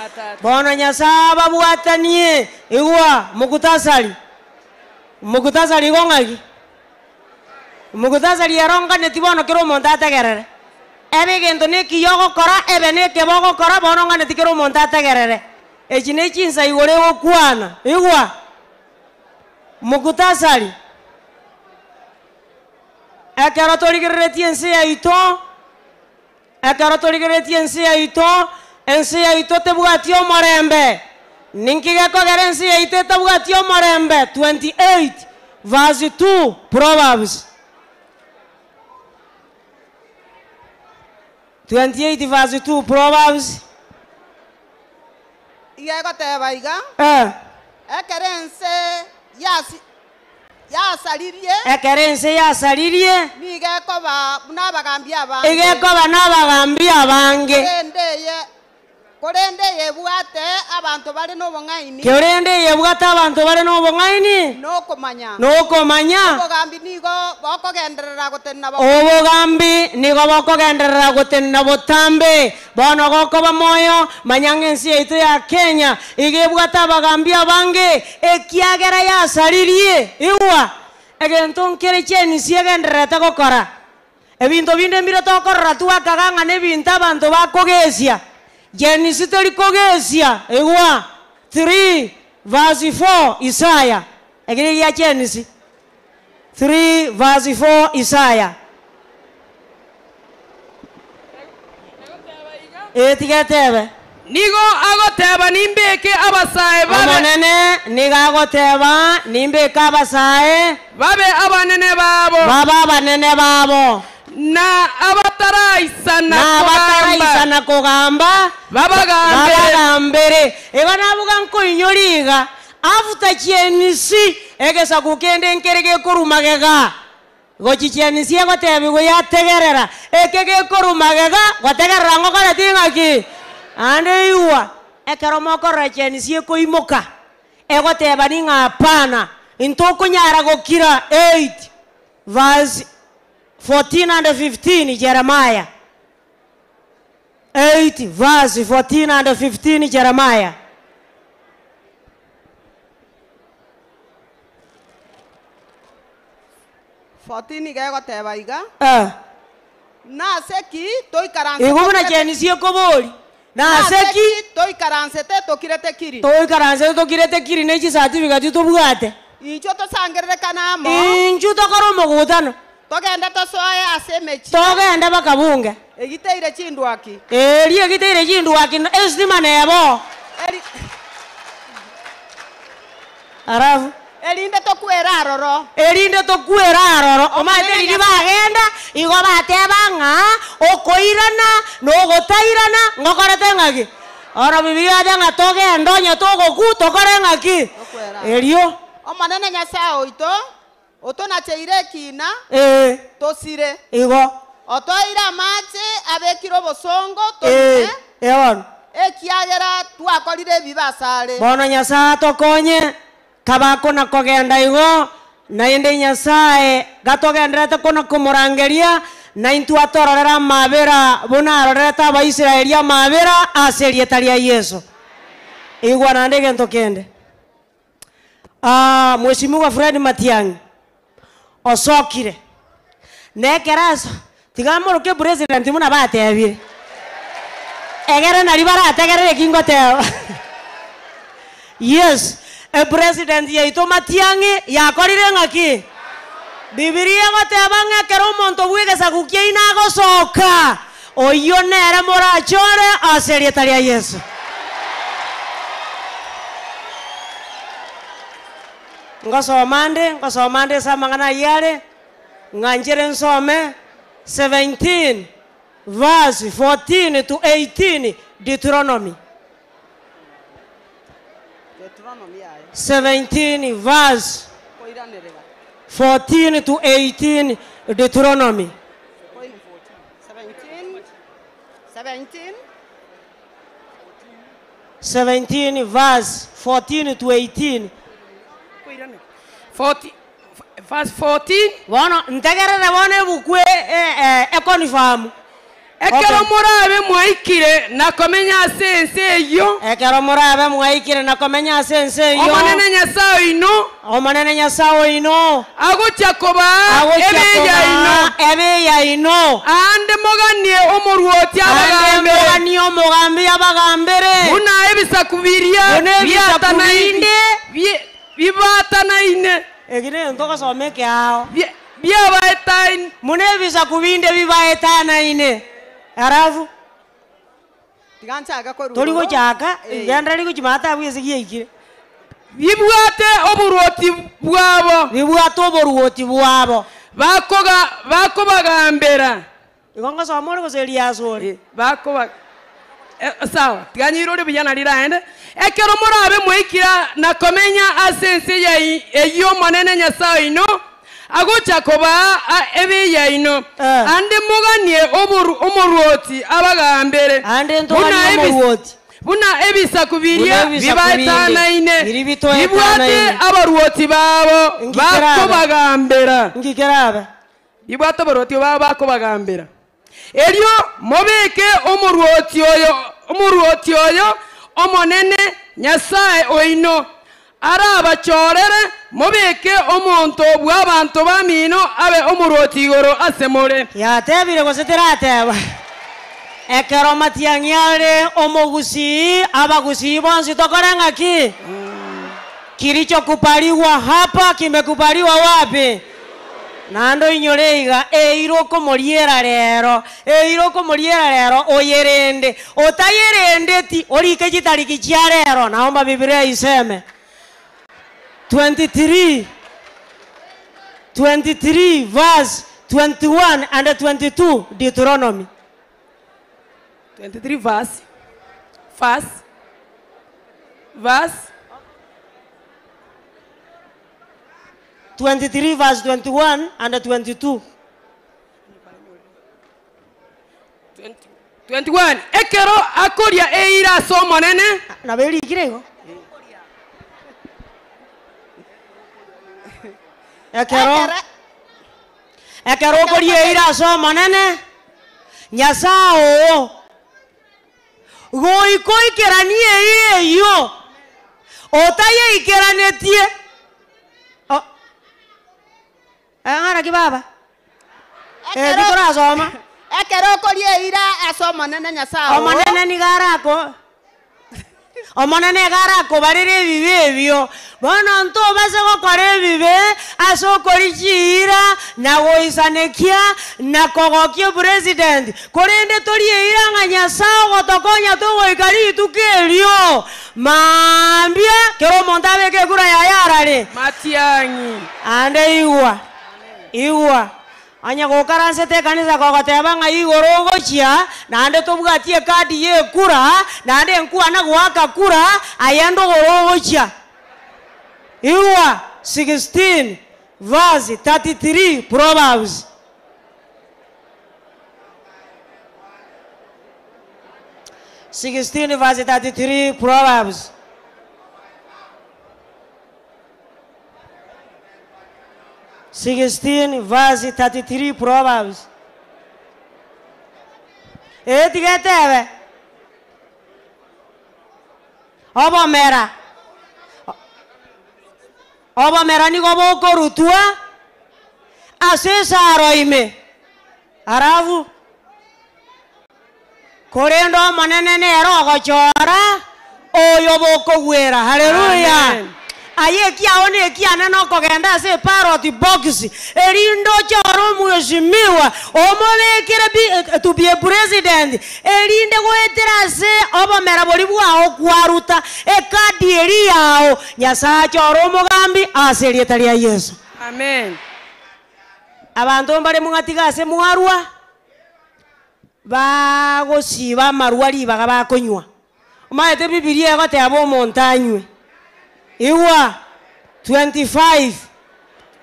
Bono Nyasae ababwatanie. Igwa, mukutasari. Mukutasari igo ng'aki? Mukutasari ero nganeti bono kera omonto ategerere. Ebe egento nekiya ogokora, ebe nekebe ogokora, bono nganeti kera omonto ategerere. Echi ne chinsa igoro egokwana. Igwa, mukutasari. Ekero torigereretie ense yaito, ekero torigereretie ense yaito, ense yaito tebwati omorembe. Ninki gekogera ense yaito etabwati omorembe? 28 verse 2 Proverbs. 28 verse 2 Proverbs. Iga egoteba iga, Eh. Ekero ense yasi yasaririe. Ekero ense yasaririe. Nigo ekoba buna abagambi abange. Igo ekoba nabagambi abange. Korende eye, korende eyebwate abanto bare nobong'aini. Korende eyebwate abanto bare nobong'aini. Nokomanya. Nokomanya. Obogambi nigo bokogenderera gotenena botambe. Obogambi nigo bokogenderera gotenena botambe. Bono gokoba moyo, manya ng'a ense yaito ya Kenya iga ebwate abagambi abange, ekiagera yasaririe. Igwa, egento nkere chienisi egendererete gokora. Ebinto binde mbire tokorora twakaga ng'a nebinto abanto bakogesia. Chienisi tori kogesia. Igwa, 3 verse 4 Isaya, eke negia chienisi. 3 verse 4 Isaya. Ee, tiga etebe. Nigo agoteba, Nimbeke abasae babe. Omonene nigo agoteba, Nimbeke abasae. Babe abanene babo. Babe abanene babo. Na abataraisana Na kogamba. abataraisana kogamba. Babagambere. Babagambere. Igo nabuga nkoinyora iga, after chienisi, egesaku kende nkere gekorwa magega. Gochi chienisi egotebigwa yategerera, eke gekorwa magega, gotegerera ngokoreti ng'aki? Naende igwa, ekero mokorora chienisi ekoimoka, egotebani ng'a hapana, Intokonyara gokira 8 verse 14 and 15 Jeremiah. 8 verse 14 and 15 Jeremiah. 14 iga egoteba iga Eh. naseki toikaranse Igo buna chenisie kobori. Naseki toikaransete tokirete kiri toikaranse tokirete kiri ne chicertificate tobwate. incho tosangererekana amo Inchu tokora omogutano. togende tosoe ase emechi Togende bakabunge. egiteire chindwaki Eri egiteire chindwaki estima nebo. Eri- Arafu erinde tokwera aroro erinde tokwera aroro omanyete riri bagenda igo bateba ng'a okoirana na ogotairana ng'okorete ng'aki oro bibiria yate ng'a togenda onye togoku tokore ng'aki Tokwera. erio omonene nyasaye oito otonacheire ekina ee tosire igo otoire amache abekire obosongo ee toine eono ekiagera twakorire ebibe asare bono nyasaye atokonye kabakona kogenda igo naende nyasaye gatogenderete kona komorangeria na intwe atororera amabera buna arorerete abaisraeli amabera ase erieta ria yesu igwa naende egento kende Ah, mheshimiwa Fred Matiang'i osokire nekeraso tigamoroke president muna batebire egere nari barategerere kingoteba yes epresident yaito Matiang'i yakorire ng'aki bibiria egoteba ng'ekero omonto bwegesaku kiaino agosoka oyio nere morachore ase erieta ria yesu ngosoma nde ngosoma nde ase amang'ana ayio are ng'anchere nsome 17 verse 14 to 18 Deuteronomy Deuteronomy yaye 17 verse koiranerera 14 to 18 Deuteronomy 17 17 17 verse 14 to 18 40 verse 14 bono ntegerere bono ebuku econfirm ekero morabe mwaikire na komenya ase ense eyio ekero morabe mwaikire na komenya ase ense eyio omonene nyasaye oino omonene nyasaye oino agochia kobaa agochia ebiya ino kobaa ebiya ino ande moganie omoruoti ande abagambe moganie omogambi abagambere buna ebisaku biria Buna ebisaku biatanaine binde. bibatanaine eki nento gosoma ekeao byabaetaine muna ebisaku binde bibaetanaine arafu tiga nchake korwa tori igoro. gochaka Eh. genda rigochimata bwese giaikire bibwate oburuoti bwabo bibwate oboruoti bwabo bakoga bakobagambera igo ngosoma ore gose eriaso ore bakoba sawa tiganyire ore buya nari raende ekero morabe mwaikira na komenya ase ense yai eyio omonene nyasaye oino agocha kobaa ebiya ino Eh. ande moganie omoruoti abagambere Ande ntoganie Buna omoruoti. buna ebisaku biria Buna ebisaku binde. bibaetanaine Biri bitoetanaine. bibwate abaruoti babo Ngikerabe. bakobagambera ngikerabe bibwate abaruoti babo bakobagambera erio mobeke omoruoti oyo omoruoti oyo omonene nyasaye oino arabachorere mobeke omonto bw'abanto bamino abe omoruoti igoro ase more yatebire gose terateba ekero matiang'i are omogusii abagusii bonsi tokore ng'aki kilichokupaliwa hapa kimekupaliwa wapi nando inyore iga eira okomoriera rero eira okomoriera rero oyerende otayerendeti orike chitariki chia rero naomba bibilia iseme 23 23 verse 21 and 22 Deuteronomy 23 verse verse verse 23 verse 21 and 22 21 ekero akoria eira ase omonene naberikire igo Ekero Ekere ekero okoria eira ase Omonene, Nyasae oo, goika oikeranie eira eyio, otayeikeranetie, o ng'a naki baba? Ekero Titorasoma. Ekero okoria eira ase Omonene Nyasae oo. Omonene nigo arako Omonene iga arakobarere ebibe ebio. Bono ntobase gokora ebibe ase okoria chiira, na goisanekia, na kogokia opresident, korende torie eira ng'a Nyasae ogotokonya togoika rituko erio. Mambia kera omonto abeke ekura yaye arare. Matiang'i. Ande igwa, igwa, Onye gokaransete ekanisa kogoteba ng'a igoro ogochia, naende tobwati ekadi y'ekura, naende enkwana goaka kura, aye ndogoro ogochia. Igwa, 16 verse 33 Proverbs. 16 verse 33 Proverbs. 16 verse 33 Proverbs. Ee tiga etebe, Obomera, obomera nigo bokorutwa ase esaro ime, alafu Korende Omonene nere ogochora oyo bokogwera. Haleluya! Aye ekiao nekiane nokogenda ase eparoti box, erinde ochore omweshimiwa omobekere bi to be a president, erinde goetera ase obomera boria bwao kwaruta ekadi eria yao, Nyasae achore omogambi ase erieta ria Yeso. Amen. Abanto mbare mwatiga ase mwarwa. Bagosiba amarwa ribaga bakonywa. Omanyete Bibilia egoteba omonto anywe. Igwa 25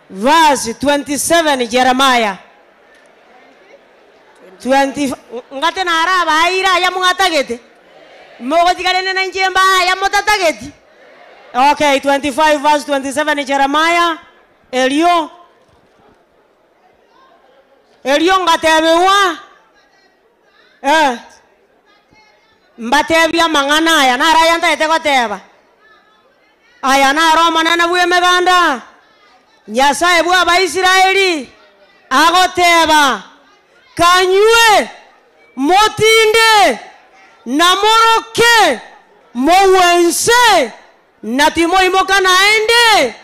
verse 27 Jeremiah 25 ngate naro abaeire aya mwatagete? Mogotiga rende nainche mbae aya motatageti? Okay, 25 verse 27 Jeremiah, erio. Erio ngatebigwa, Eh, mbatebie amang'ana aya, naro aya ntagete goteba. Aya naro Omonene bw'Emeganda, Nyasae bw'Abaisraeli, agoteba, Kanywe, motinde, na moroke, mogwe inse, Na timoimoka naende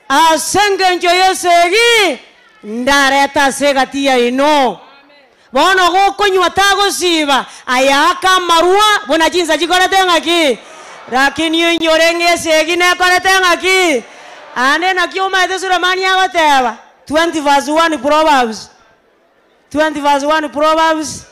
ase engencho y'esegi ndarete ase egati yaino. Bono gokonywa tagosiba, ayaake amarwa buna chinsa chikorete ng'aki? Rakini oinyore ng'a esegi nekorete ng'aki? Aande naki omaete Sulemani agoteba, 20 verse 1 Proverbs, 20 verse 1 Proverbs.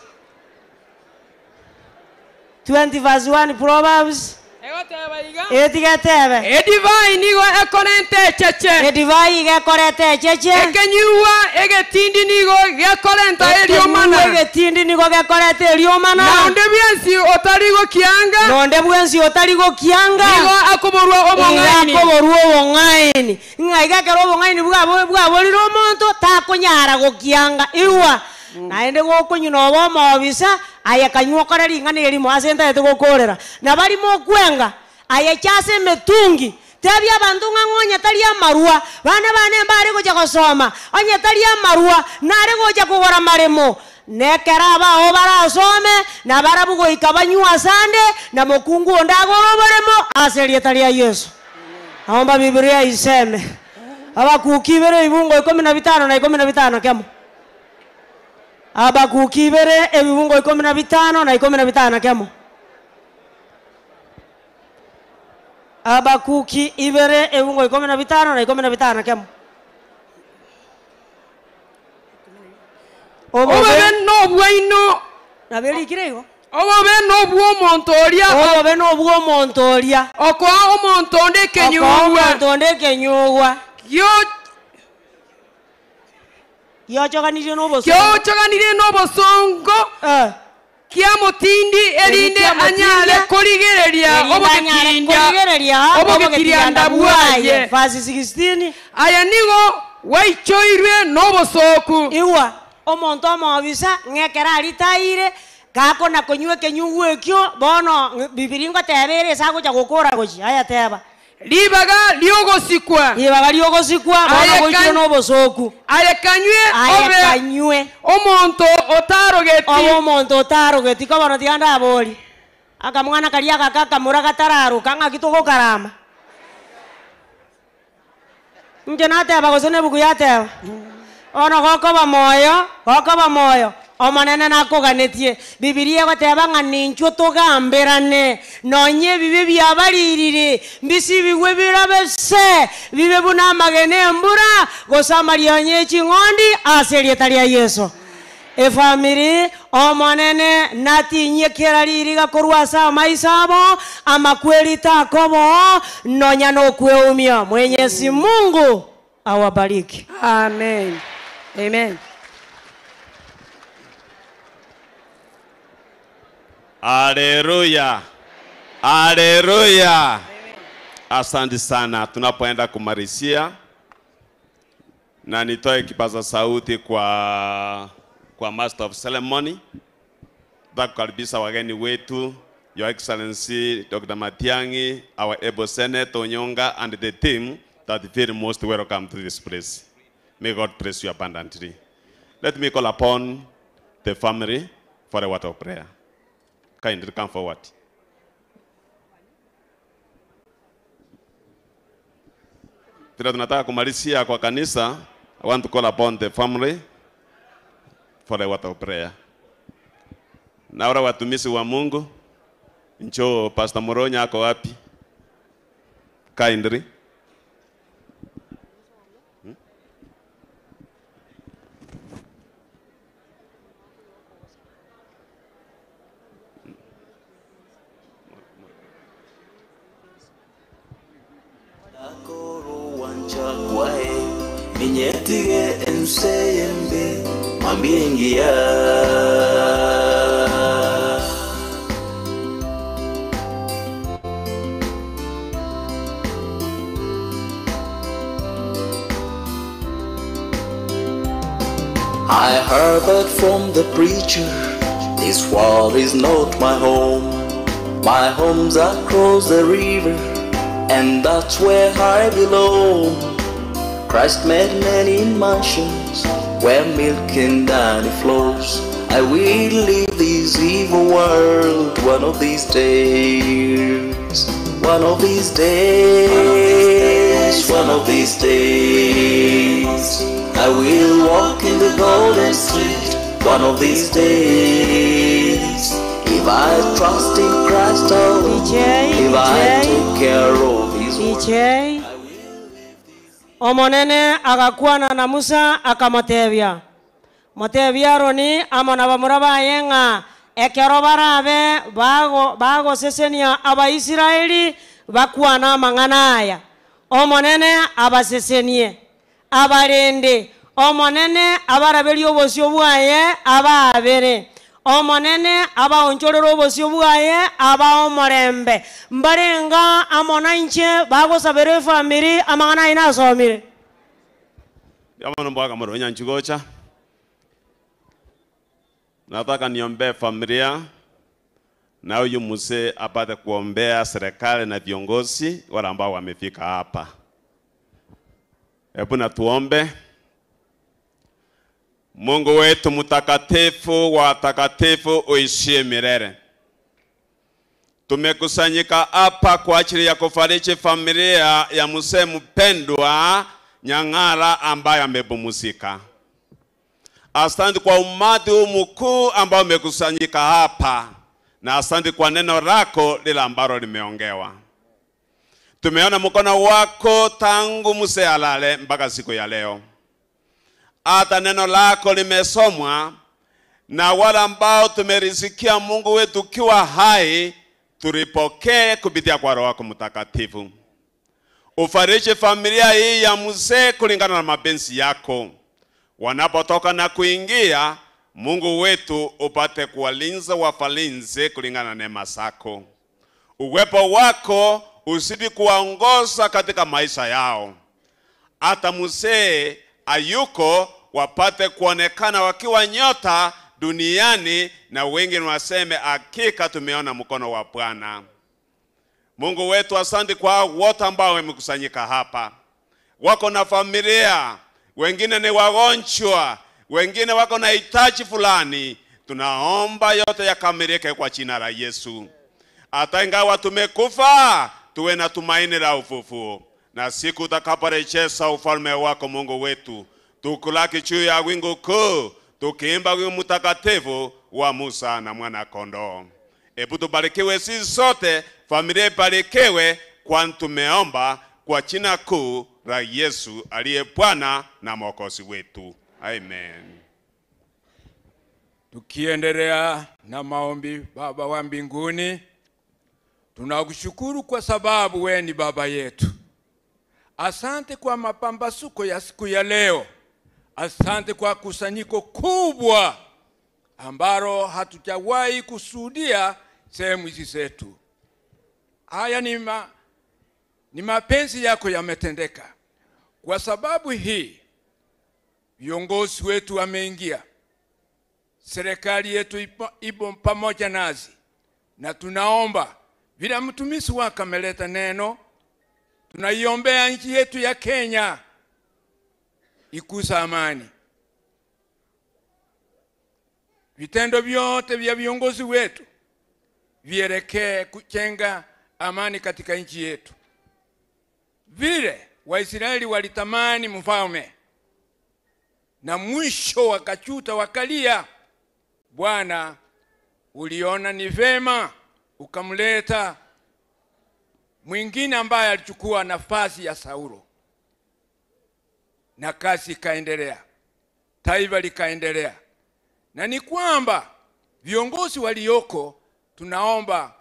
20 verse 1 Proverbs. Egoteba iga. Ee tiga etebe. Edivai nigo ekorenta echeche. Edivai iga ekoreta echeche. Ekenyugwa egetindi nigo gekorenta eriomana. Ekenyugwa egetindi nigo gekoreta eriomana. Na onde bwensi otari gokianga. Na onde bwensi otari gokianga. Nigo akoborwa obong'aini. Iga akoborwa obong'aini. Ng'a iga ekero obong'aini bwabo bwaborire omonto, takonyara gokianga. Igwa! Naende gokonywa nobe omobisa, aye kanywa okore ring'ana erimo ase ntagete gokoorera. Na baria mokwenga, aye cha ase emetungi, tebia abanto ng'a ng'onye tari amarwa, bana bane mbare gocha gosoma, onye tari amarwa, nare gocha kogora amaremo. Na ekero abao barasome, nabarabwo goika banywe asande, na mokungu onde agore oboremo ase erieta ria Yeso. Naomba Biblia iseme, Habakuki ibere ebibungo ikomi na bitano na ikomi na bitano kemo. Habakuki ibere ebibungo ikomi na bitano na ikomi na bitano kemo. Habakuki ibere ebibungo ikomi na bitano na ikomi na bitano kemo. Obobe nobwaino. Nabo erikire igo. Obobe nobw'omonto oria. Obobe nobw'omonto oria. Okoa omonto onde ekenyugwa. Okoa omonto onde ekenyugwa. Giochoganirie nobosongo. Giochoganirie nobosongo. Kiamotindi erinde anyare korigereria obogitirianda bwaye. Verse 16. Aya nigo gwaichoirwe n'obosoku. Igwa omonto omobisa ng'ekero aritaire gakona konywa ekenyugwa ekio bono bibiri ngoteba ere ase agocha gokora gochi aya teba. Ribaga riogosikwa. Ribaga riogosikwa bono goichire n'obosoku. Aye kanywe Aye obe kanywe. Omonto otarogeti. Obe omonto otarogeti ko bono tiga ndabori. Akamwana karia agaka akamura gatararoka ng'aki togokarama. Inche nateba gose na ebuku yateba. Bono gokoba moyo, gokoba moyo, omonene nakoganetie. Bibilia egoteba ng'a ninchwo togamberane, nonye ebibe biabaririre, mbisibigwe birabe se, bibe buna amagena embura, gose amarionya eching'ondi ase erieta ria Yeso. Efamiri, omonene natinyie kera ririga korwa ase amaiso abo, amakweri takobo, nonya nokweumia. Mwenyezi Mungu awabariki. Amen. Amen. Haleluya. Haleluya. Asante sana. Tunapoenda kumalizia na nitoe kipaza sauti kwa Master of Ceremony. Nataka kukaribisha wageni wetu, Your Excellency Dr. Matiang'i, our able Senator Onyonka, and the team that feel most welcome to this place. May God bless you abundantly. Let me call upon the family for a word of prayer. Kindly come forward. Vile tunataka kumalizia kwa kanisa, I want to call upon the family for a word of prayer. Na wale watumishi wa Mungu, njoo. Pastor Moronya ako wapi? Kindly. Ninyetige enseyembe mwambie ingia. I heard that from the preacher, this world is not my home. My home's across the river, and that's where I belong. Christ made many mansions where milk and honey flows. I will leave this evil world one of these days. One of these days, one of these days. I will walk in the golden street one of these days. If I trust in Christ alone, if I take care of His word. Omonene agakwana na Musa akamotebia. Motebia Aroni amo na bamura baye ng'a ekero barabe bagosesenia Abaisraeli bakwana amang'ana aya. Omonene abasesenie, abarende. Omonene abaraberie obosio bwaye abaabere. Omonene abaonchorere obosio bwaye abaomorembe. Mbarenga amo na inche bagosabera efamiri amang'ana aye nasomire. Yamono mbwaga moronya nchigocha. Nataka niombee familia na huyu mzee apate kuombea serikali na viongozi wale ambao wamefika hapa. Hebu na tuombe. Mungu wetu mtakatifu wa watakatifu uishie milele. Tumekusanyika hapa kwa ajili ya kufariji familia ya mzee mpendwa Nyang'ara ambaye amepumzika. Asante kwa umati huu mkuu ambao umekusanyika hapa, na asante kwa neno lako lile ambalo limeongewa. Tumeona mkono wako tangu mzee alale mpaka siku ya leo. Hata neno lako limesomwa na wale ambao tumerisikia Mungu wetu ukiwa hai, tulipokee kupitia kwa Roho wako Mtakatifu. Ufariji familia hii ya mzee kulingana na mapenzi yako. Wanapotoka na kuingia, Mungu wetu upate kuwalinza wafalinze kulingana na neema zako. Uwepo wako uzidi kuwaongoza katika maisha yao, hata mzee ayuko wapate kuonekana wakiwa nyota duniani, na wengine waseme hakika tumeona mkono wa Bwana. Mungu wetu, asante kwa wote ambao wamekusanyika hapa, wako na familia, wengine ni wagonjwa, wengine wako na hitaji fulani. Tunaomba yote yakamilike kwa jina la Yesu. Hata ingawa tumekufa, tuwe na tumaini la ufufuo, na siku utakaporejeza ufalme wako, Mungu wetu, tukulaki juu ya wingu kuu, tukiimba wimbo mtakatifu wa Musa na mwana kondoo. Hebu tubarikiwe sisi sote, familia ibarikiwe, kwani tumeomba kwa jina kuu la Yesu aliye Bwana na Mwokozi wetu. Amen. Tukiendelea na maombi, Baba wa mbinguni, tunakushukuru kwa sababu we ni baba yetu. Asante kwa mapambasuko ya siku ya leo. Asante kwa kusanyiko kubwa ambalo hatujawahi kusudia sehemu hizi zetu. Haya ni, ni mapenzi yako yametendeka. Kwa sababu hii viongozi wetu wameingia, serikali yetu ipo pamoja nasi, na tunaomba vile mtumishi wako ameleta neno, tunaiombea nchi yetu ya Kenya ikusa amani. Vitendo vyote vya viongozi wetu vielekee kujenga amani katika nchi yetu. Vile Waisraeli walitamani mfalme na mwisho wakachuta wakalia, Bwana uliona ni vema ukamleta mwingine ambaye alichukua nafasi ya Saulo, na kazi ikaendelea, taifa likaendelea. Na ni kwamba viongozi walioko, tunaomba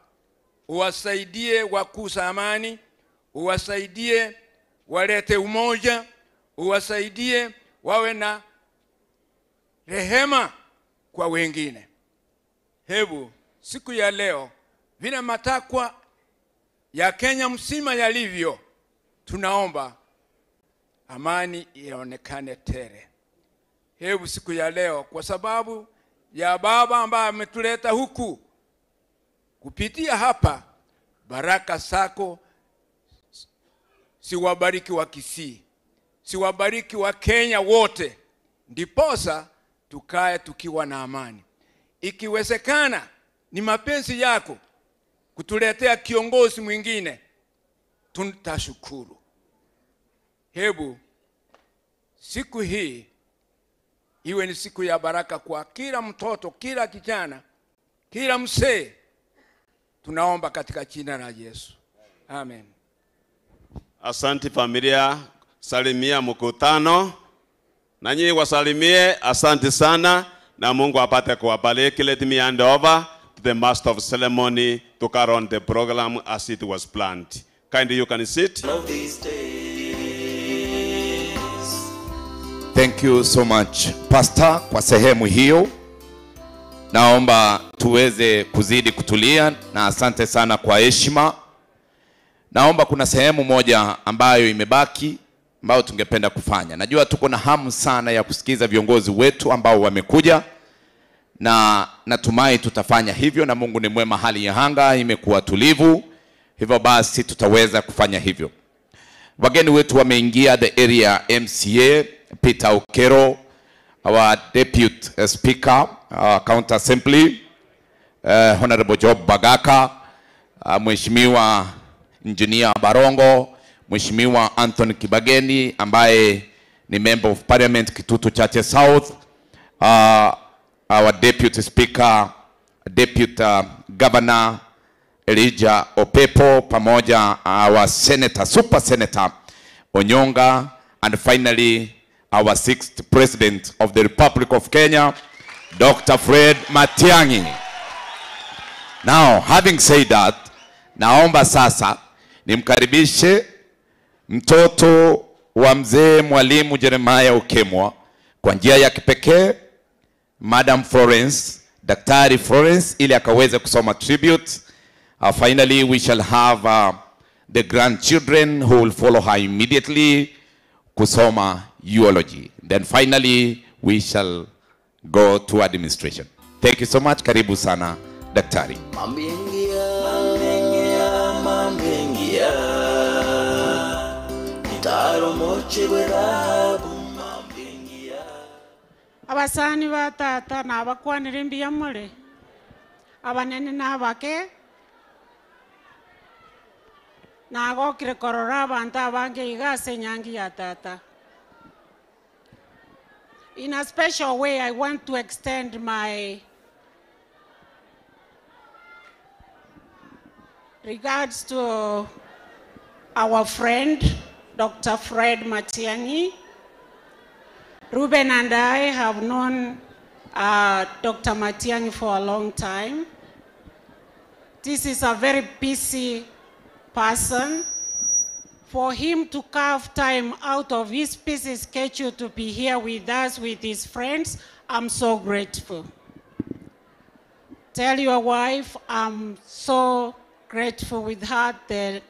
uwasaidie wakusa amani, uwasaidie walete umoja, uwasaidie wawe na rehema kwa wengine. Hebu siku ya leo vile matakwa ya Kenya mzima yalivyo, tunaomba amani ionekane tele. Hebu siku ya leo, kwa sababu ya Baba ambaye ametuleta huku kupitia hapa, baraka zako siwabariki wa Kisii, siwabariki wa Kenya wote, ndiposa tukae tukiwa na amani. Ikiwezekana ni mapenzi yako kutuletea kiongozi mwingine, tutashukuru. Hebu siku hii iwe ni siku ya baraka kwa kila mtoto, kila kijana, kila mzee. Tunaomba katika jina la Yesu, amen. Asante familia, salimia mkutano na nyinyi wasalimie. Asante sana, na Mungu apate kuwabariki. Let me hand over to the master of ceremony to carry on the program as it was planned. Kindly you can sit. Thank you so much Pastor kwa sehemu hiyo. Naomba tuweze kuzidi kutulia na asante sana kwa heshima. Naomba kuna sehemu moja ambayo imebaki ambayo tungependa kufanya. Najua tuko na hamu sana ya kusikiza viongozi wetu ambao wamekuja, na natumai tutafanya hivyo, na Mungu ni mwema, hali ya anga imekuwa tulivu, hivyo basi tutaweza kufanya hivyo. Wageni wetu wameingia the area MCA Peter Okero, our deputy speaker, our county assembly, Honorable Job Bagaka, Mheshimiwa Engineer Barongo, Mheshimiwa Anthony Kibageni ambaye ni member of parliament Kitutu Chache South, our deputy speaker, deputy governor Elijah Opepo, pamoja our senator, super senator Onyonga, and finally our sixth president of the Republic of Kenya, Dr. Fred Matiang'i. Now, having said that, naomba sasa nimkaribishe mtoto wa mzee Mwalimu Jeremiah Okemwa kwa njia ya kipekee Madam Florence, Daktari Florence, ili akaweze kusoma tribute. Finally, we shall have the grandchildren who will follow her immediately kusoma eulogy. Then finally, we shall go to administration. Thank you so much. Karibu sana, Daktari. Abasani ba tata nabakwanire mbuya more, abanene nabake, nagokire korora abantu abange iga ase enyangi ya tata. In a special way, I want to extend my regards to our friend, Dr. Fred Matiang'i. Ruben and I have known Dr. Matiang'i for a long time. This is a very busy person. For him to carve time out of his busy schedule to be here with us, with his friends, I'm so grateful. Tell your wife I'm so grateful with her, the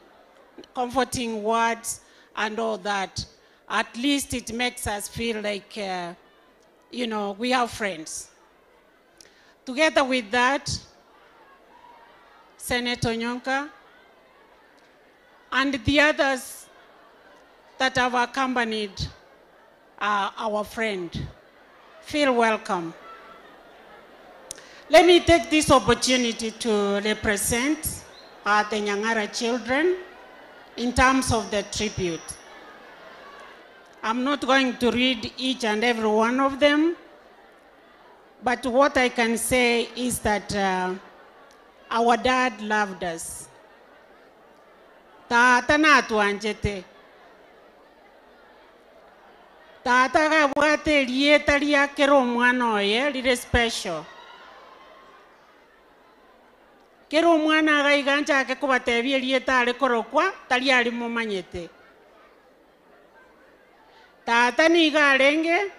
comforting words and all that. At least it makes us feel like we have friends. Together with that, Senator Onyonka and the others that have accompanied our friend, feel welcome. Let me take this opportunity to represent the Nyang'ara children in terms of the tribute. I'm not going to read each and every one of them, but what I can say is that our dad loved us. Tata natwanjete. Tata gabwate rieta riake ro omwana oye rire special. Kero omwana agaiga nchake kobatebia rieta are korokwa tari ari momanyete. Tata nigo arenge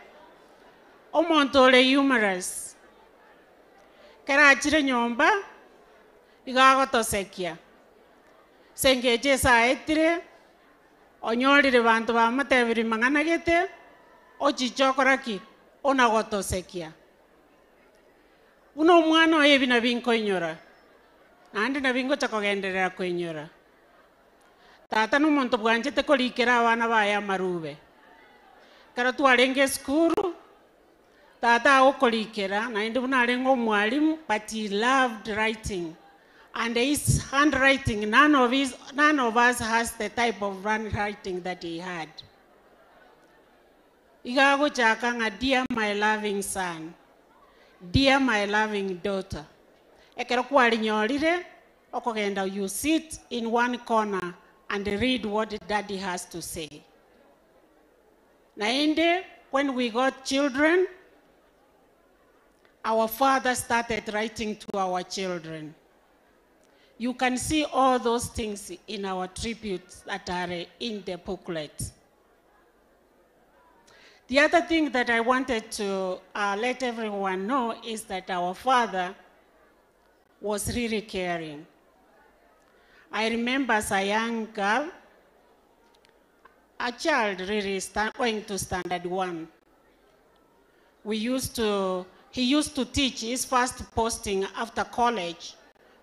omonto ore humorous. Kero achire nyomba igo agotosekia. Sengeche esaetire onyorire banto bamotebiri mang'ana gete ochicha okora ki ona gotosekia. Buna omwana oye ebi nabi nkoinyora naende nabi ngocha kogenderera koinyora. Tata na omonto bwanchete korikera abana baye amarube. Kero twarenge esukuru tata agokorikera naende buna arenge omwalimu, but he loved writing. And his handwriting, none of us has the type of handwriting that he had. Iga agochaka ng'a, dear my loving son, dear my loving daughter. Ekero kwarinyorire, okogenda, you sit in one corner and read what daddy has to say. Naende, when we got children, our father started writing to our children. You can see all those things in our tributes that are in the booklet. The other thing that I wanted to let everyone know is that our father was really caring. I remember as a young girl, a child really going to standard 1. He used to teach. His first posting after college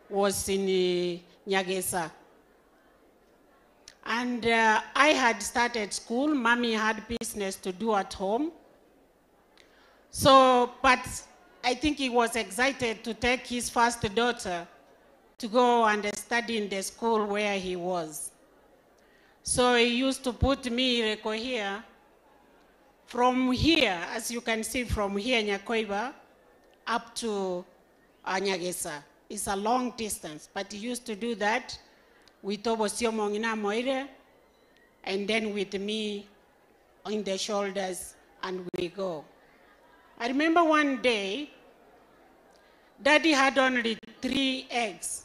was in Nyagesa. And I had started school. Mommy had business to do at home. But I think he was excited to take his first daughter to go and study in the school where he was. So he used to put me, Reko, here. From here, as you can see from here, Nyakoiba, up to Nyagesa. It's a long distance, but he used to do that with Obosio Mongina Moire, and then with me on the shoulders, and we go. I remember one day, Daddy had only 3 eggs.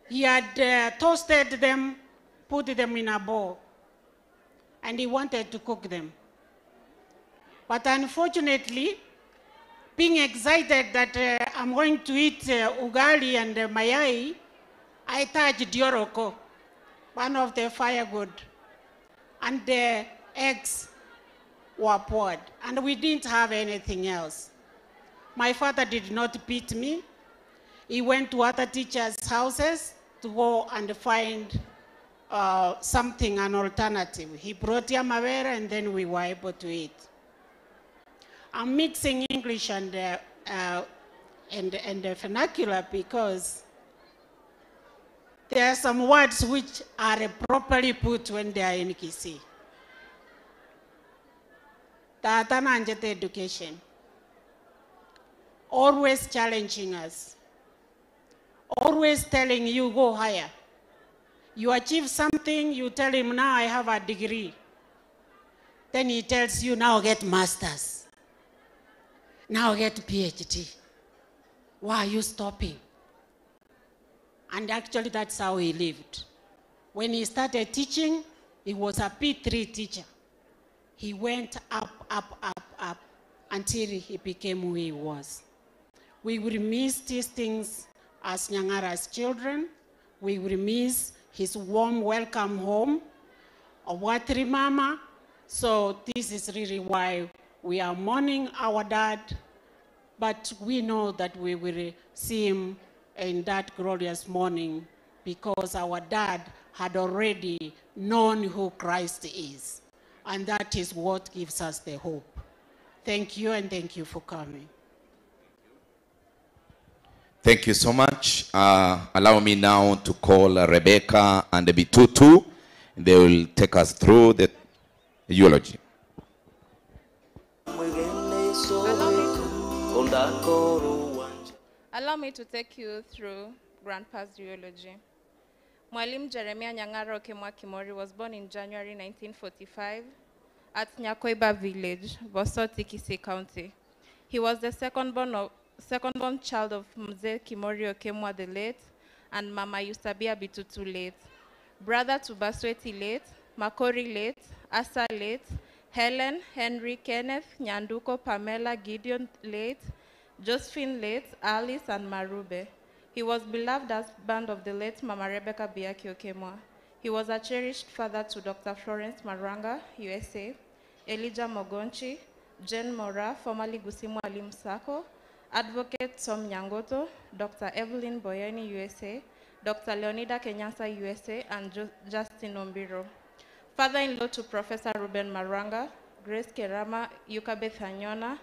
He had toasted them, put them in a bowl, and he wanted to cook them. But unfortunately, being excited that I'm going to eat ugali and mayai, I touched dioroko, one of the firewood, and the eggs were poured, and we didn't have anything else. My father did not beat me. He went to other teachers' houses to go and find something, an alternative. He brought yamavera, and then we were able to eat. I'm mixing English and the vernacular because there are some words which are properly put when they are in Kisii. Tata nanjete education, always challenging us, always telling you go higher. You achieve something, you tell him, now I have a degree. Then he tells you, now get masters. Now get PhD. Why are you stopping? And actually, that's how he lived. When he started teaching, he was a P3 teacher. He went up, up, up, up until he became who he was. We will miss these things as Nyang'ara's children. We will miss his warm welcome home, Owatri Mama. So this is really why we are mourning our dad, but we know that we will see him in that glorious morning because our dad had already known who Christ is. And that is what gives us the hope. Thank you, and thank you for coming. Thank you so much. Allow me now to call Rebecca and Bitutu. They will take us through the eulogy. Allow me to take you through Grandpa's eulogy. Mwalimu Jeremiah Nyang'ara Okemwa Kimori was born in January 1945 at Nyakoiba Village, Bosoti, Kisii County. He was the second-born child of Mzee Kimori Okemwa the late and Mama Yusabia Bitutu late, brother to Basweti late, Makori late, Asa late, Helen, Henry, Kenneth, Nyanduko, Pamela, Gideon late, Josephine late, Alice, and Marube. He was beloved husband of the late Mama Rebecca Biaki Okemwa. He was a cherished father to Dr. Florence Maranga, USA, Elijah Mogonchi, Jane Mora, formerly Gusimu Alim Sako, Advocate Tom Nyangoto, Dr. Evelyn Boyeni, USA, Dr. Leonida Kenyasa, USA, and Justin Ombiro. Father-in-law to Professor Ruben Maranga, Grace Kerama, Yukabeth Anyona,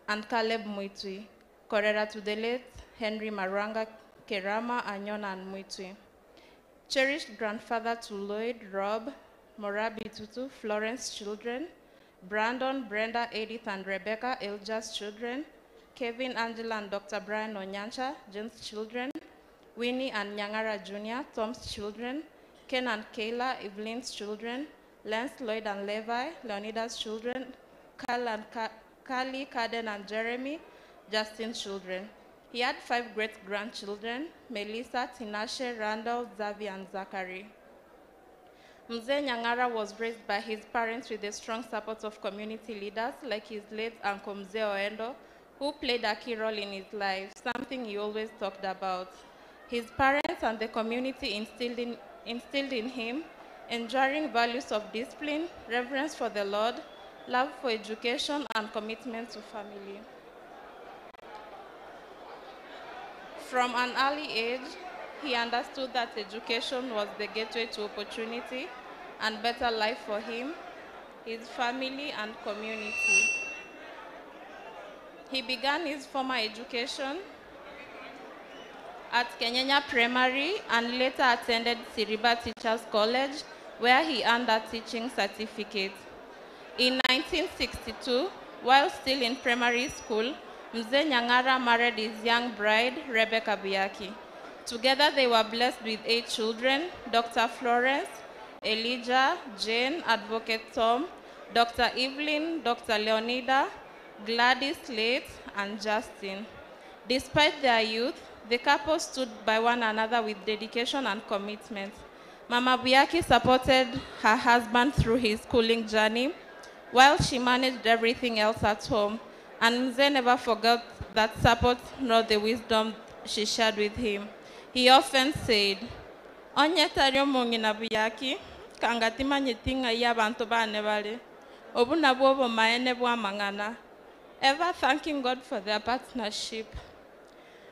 and Caleb Muitui. Korera to the late Henry Maranga, Kerama, Anyona, and Muitui. Cherished grandfather to Lloyd, Rob, Morabi Tutu, Florence children, Brandon, Brenda, Edith, and Rebecca, Elja's children, Kevin, Angela, and Dr. Brian Onyancha, Jane's children, Winnie and Nyang'ara Jr., Tom's children, Ken and Kayla, Evelyn's children, Lance, Lloyd, and Levi, Leonida's children, Carl and Carly, Caden, and Jeremy, Justin's children. He had 5 great-grandchildren, Melissa, Tinashe, Randall, Xavier, and Zachary. Mzee Nyang'ara was raised by his parents with the strong support of community leaders like his late uncle Mzee Oendo, who played a key role in his life, something he always talked about. His parents and the community instilled in him enduring values of discipline, reverence for the Lord, love for education, and commitment to family. From an early age, he understood that education was the gateway to opportunity and better life for him, his family, and community. He began his formal education at Kenyenya Primary and later attended Siriba Teachers College, where he earned a teaching certificate. In 1962, while still in primary school, Mzee Nyang'ara married his young bride, Rebecca Biaki. Together they were blessed with 8 children, Dr. Florence, Elijah, Jane, Advocate Tom, Dr. Evelyn, Dr. Leonida, Gladys Late, and Justin. Despite their youth, the couple stood by one another with dedication and commitment. Mama Biaki supported her husband through his schooling journey, while she managed everything else at home. And Mzee never forgot that support nor the wisdom she shared with him. He often said, Onye tari omong'ina buyaki, kanga timanyeti ng'ai abanto bane bare. Obu nabwo obomaene bwa amang'ana. Ever thanking God for their partnership.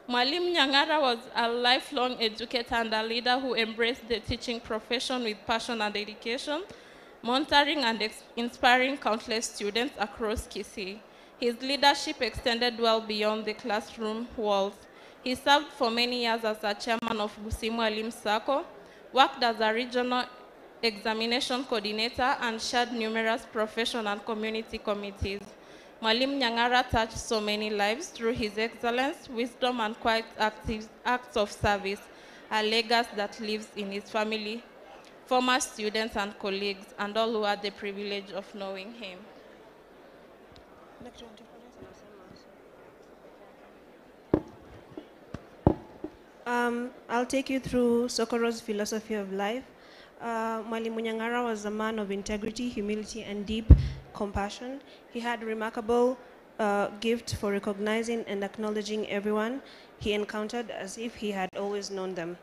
Mwalimu Nyang'ara was a lifelong educator and a leader who embraced the teaching profession with passion and dedication, mentoring and inspiring countless students across Kisii. His leadership extended well beyond the classroom walls. He served for many years as a chairman of Gusii Mwalimu Sacco, worked as a regional examination coordinator, and chaired numerous professional and community committees. Mwalimu Nyang'ara touched so many lives through his excellence, wisdom, and quiet active acts of service, a legacy that lives in his family, former students and colleagues, and all who had the privilege of knowing him. I'll take you through Sokoro's philosophy of life. Mwalimu Nyang'ara was a man of integrity, humility, and deep compassion. He had a remarkable gift for recognizing and acknowledging everyone he encountered as if he had always known them.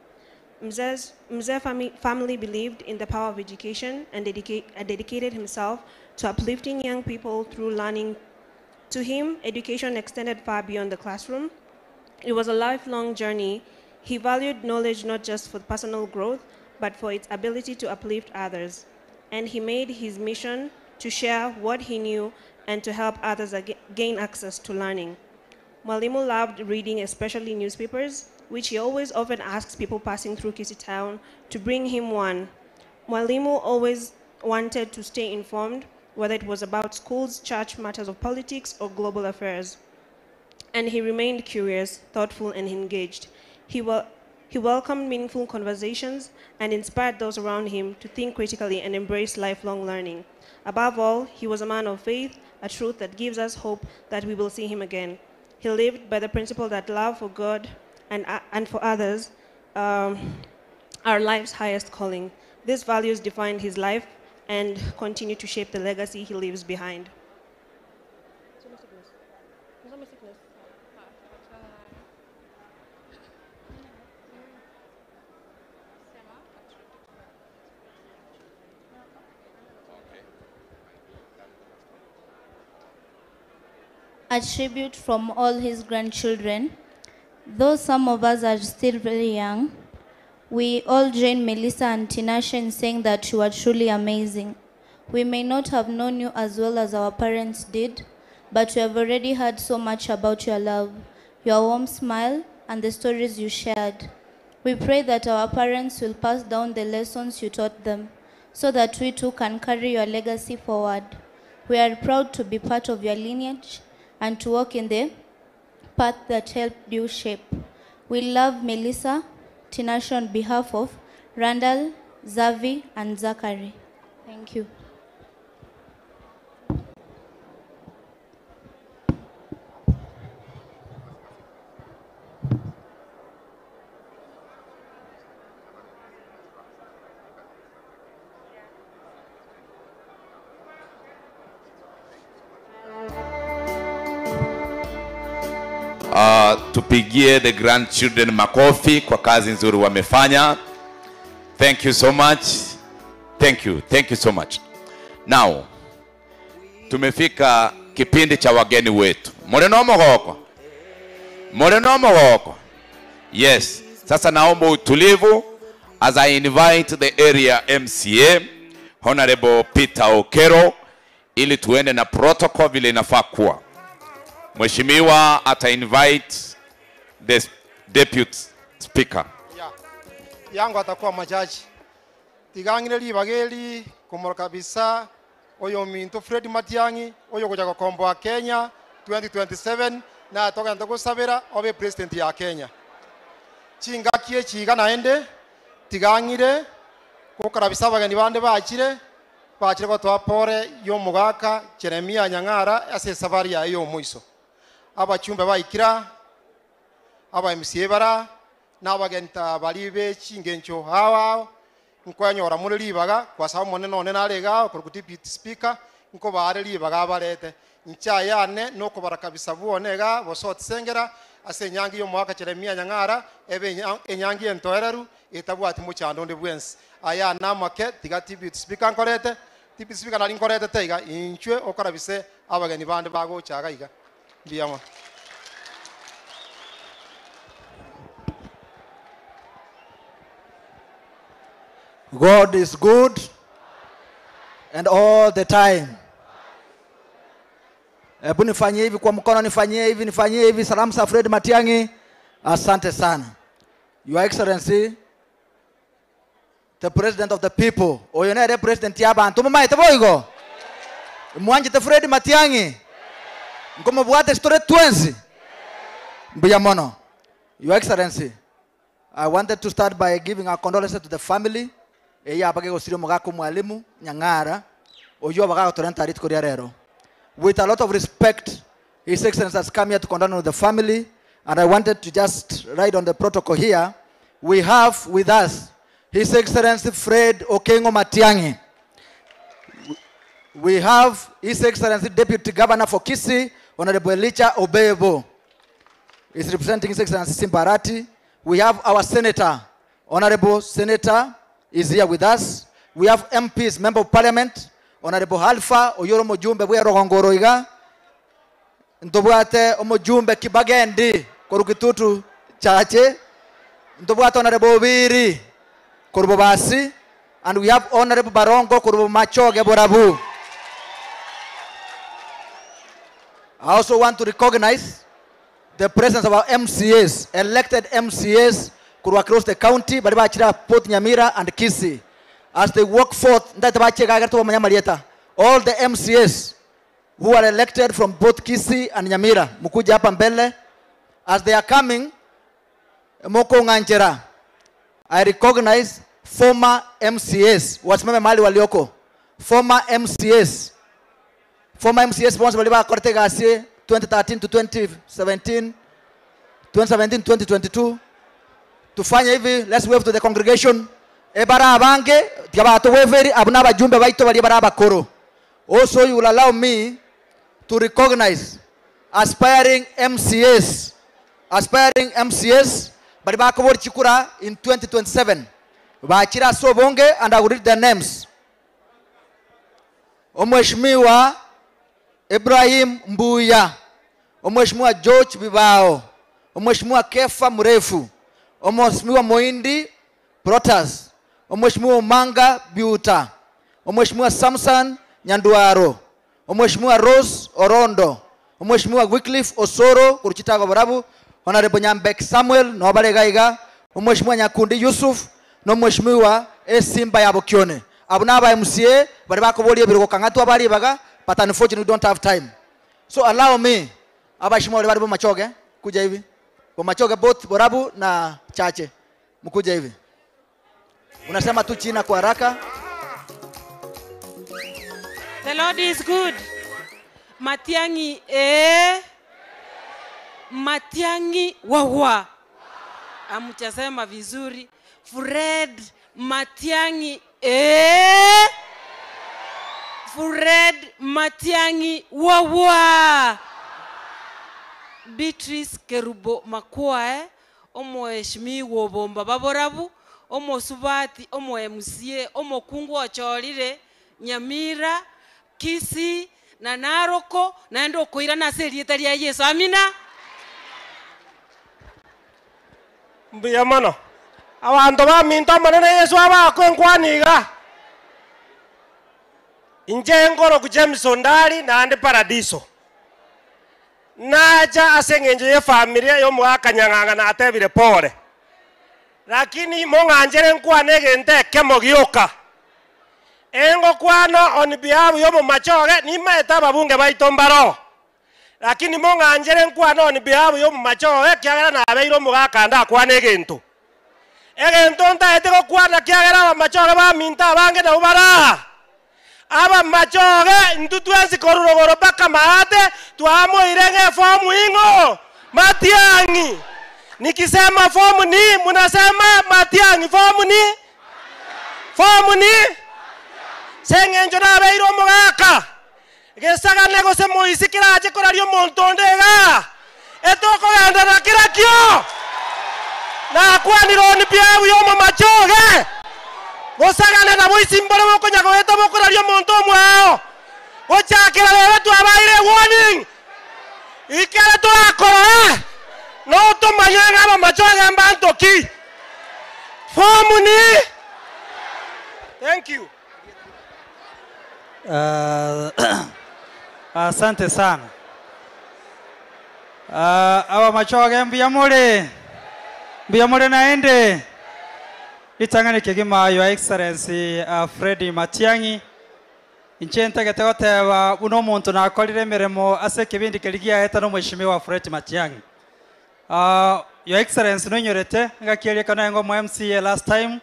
Mzee family believed in the power of education and dedicated himself to uplifting young people through learning. To him, education extended far beyond the classroom. It was a lifelong journey. He valued knowledge not just for personal growth, but for its ability to uplift others. And he made his mission to share what he knew and to help others gain access to learning. Mwalimu loved reading, especially newspapers, which he always often asks people passing through Kisii town to bring him one. Mwalimu always wanted to stay informed, whether it was about schools, church, matters of politics, or global affairs. And he remained curious, thoughtful, and engaged. He welcomed meaningful conversations and inspired those around him to think critically and embrace lifelong learning. Above all, he was a man of faith, a truth that gives us hope that we will see him again. He lived by the principle that love for God and for others are life's highest calling. These values defined his life and continue to shape the legacy he leaves behind. A tribute from all his grandchildren. Though some of us are still very young, we all join Melissa and Tinashe in saying that you are truly amazing. We may not have known you as well as our parents did, but we have already heard so much about your love, your warm smile, and the stories you shared. We pray that our parents will pass down the lessons you taught them, so that we too can carry your legacy forward. We are proud to be part of your lineage and to walk in the path that helped you shape. We love Melissa, Tinashe on behalf of Randall, Zavi, and Zachary. Thank you. Tupigie the grandchildren makofi kwa kazi nzuri wamefanya. Thank you so much. Thank you. Thank you so much. Now, tumefika kipindi cha wageni wetu. Moreno mogoko. Moreno mogoko. Yes. Sasa naomba utulivu as I invite the area MCA Honorable Peter Okero ili tuende na protocol vile inafaa kuwa. Mheshimiwa ata invite the deputy speaker. Yeah. Yangu atakuwa majaji. Tigangire libageli kumoro kabisa oyo minto Fred Matiang'i oyo kuja kukomboa Kenya 2027 na toka ndagusabira obe president ya Kenya. Chingakie chiga naende tigangire kukarabisa abageni bande bachire bachire gotoa pore yo mugaka Jeremia Nyang'ara ase safari ya yo mwiso. Abachumbe baikira aba MCA bara n'abagenta bari be chingencho hawa nkwanyora muri libaga kwa sababu monene none narega kuri deputy speaker Nkobare ribaga abarete. Inche ayane nokobara kabisa bwone iga bosotisengera ase enyangi y'omogaka Jeremia Nyang'ara ebe enyangi entoereru etabwati mochando onde bwensi. Aya namake tiga tribute speaker nkorete, tribute speaker nari nkoretete iga inchwe okorabise abageni bande bagocha iga iga. Mbuya mono. God is good and all the time. Hebu nifanyie hivi kwa mkono, nifanyie hivi, nifanyie hivi. Salamu za Fred Matiang'i, asante sana. Your Excellency, the President of the people, oyo nere President ya bantu mumaete boigo mwanjete Fred Matiang'i nkomobwate sitore twensi mbuya mono. Your Excellency, I wanted to start by giving our condolences to the family eya abage gosiria omogaka omwalimu Nyang'ara oyo abagagotorenta rituko ria rero. With a lot of respect, His Excellency has come here to condole with the family, and I wanted to just write on the protocol here. We have with us His Excellency Fred Okengo Matiang'i. We have His Excellency Deputy Governor for Kisii, Honorable Elijah Obebo. Is representing His Excellency Simba Arati. We have our Senator, Honorable Senator, is here with us. We have MPs, Member of Parliament, Honorable Alpha, Oyoro Mujumbe, bwe Rogongoro iga. Ntobwate Omujumbe Kibagendi, Korukitutu Chache. Ntobwate Honorable Obiri, Korubobasi. And we have Honorable Barongo, Korubo Machoge Borabu. I also want to recognize the presence of our MCAs, elected MCAs across the county, bari bachira Port Nyamira and Kisii. As they walk forth, ndate bachega agarto bamanya all the MCAs who are elected from both Kisii and Nyamira, mukuja hapa mbele. As they are coming, moko nganjera, I recognize former MCAs, wasimame mahali walioko. Former MCAs. Former MCAs bonse bali bakorete gasi 2013 to 2017, 2017 2022. Tufanye hivi, let's wave to the congregation. Ebara abange, tiabato weveri, abuna abajumbe baito bali bara abakoro. Also, you will allow me to recognize aspiring MCAs. Aspiring MCAs, bali bakobori chikura in 2027. Bachira sobonge, and I will read their names. Omheshimiwa Ibrahim Mbuya, Omheshimiwa George Bibao, Omheshimiwa Kefa Mrefu, Omheshimiwa Moindi Protas, Omheshimiwa Manga Biuta, Omheshimiwa Samson Nyanduaro, Omheshimiwa Rose Orondo, Omheshimiwa Wycliffe Osoro Kuruchitago Borabu, Honorable Nyambek Samuel Nobaregaiga, Omheshimiwa Nyakundi Yusuf, no Mheshimiwa Esimba Yabokione. Abo naba MCA bari bakoborie birugo kang'atu abari baga, but unfortunately we don't have time. So allow me, abashimo wale bari bomachoge, kuja hivi. Bomachoge both Borabu na Chache. Mkuja hivi. Unasema tu China kwa haraka. The Lord is good. Matiang'i eh. Matiang'i wawa. Amchasema vizuri. Fred Matiang'i eh. Fred Matiang'i wawa. Beatrice Kerubo Makwae, omoheshimiwa bomba baborabu, omosubati, omo MCA, omokungu ochorire Nyamira, Kisii na Naroko, naende okoirana ase erieta ria Yesu. Amina. Mbuya mono. Abanto baminto amanene Yesu abakwe nkwaniga. Inche nkoro ku James Ondari naende Paradiso. Nacha ase eng'encho ya efamilia ya omogaka Nyang'ang'a natebire pole. Lakini mong'anchere nkwane egento ekemo gioka. Engokwana on behalf ya omomachoge nimaete ababunge baito mbaro. Lakini mong'anchere nkwane on behalf ya omomachoge ekiagera nabeire omogaka ndakwana egento. Egento ntaete gokwana kiagera abamachoge baminto abange nabo bara. Abamachoge intwe twensi korwa rogoro mpaka maate twamoire ng'e fomu ing'o Matiang'i. Nikisema fomu ni munasema Matiang'i, fomu ni fomu ni seng'encho nabeire omogaka. Gesagane gose moisi kerache koraria omonto onde igaa, etokogenda na kerakio. Nakwanire on behalf y'omomachoge. Gosagane na boisi mbore bokonya goeta bokoraria omonto omwao. Gochakera rero twabaire ewarning. Ekero torakorora, notomanye ng'a abamachoge mbanto ki. Form ni Thank you. Asante sana. Abamachoge mbuya more? Mbuya more naende? Ritang'ani kegima Your Excellency Freddy Matiang'i, inche ntagete goteba buna omonto nakorire emeremo ase ekebindi keria giaeta na omweshimiwa Fred Matiang'i. Your Excellency noinyorete engaki eria ekero narenge omo MCA last time,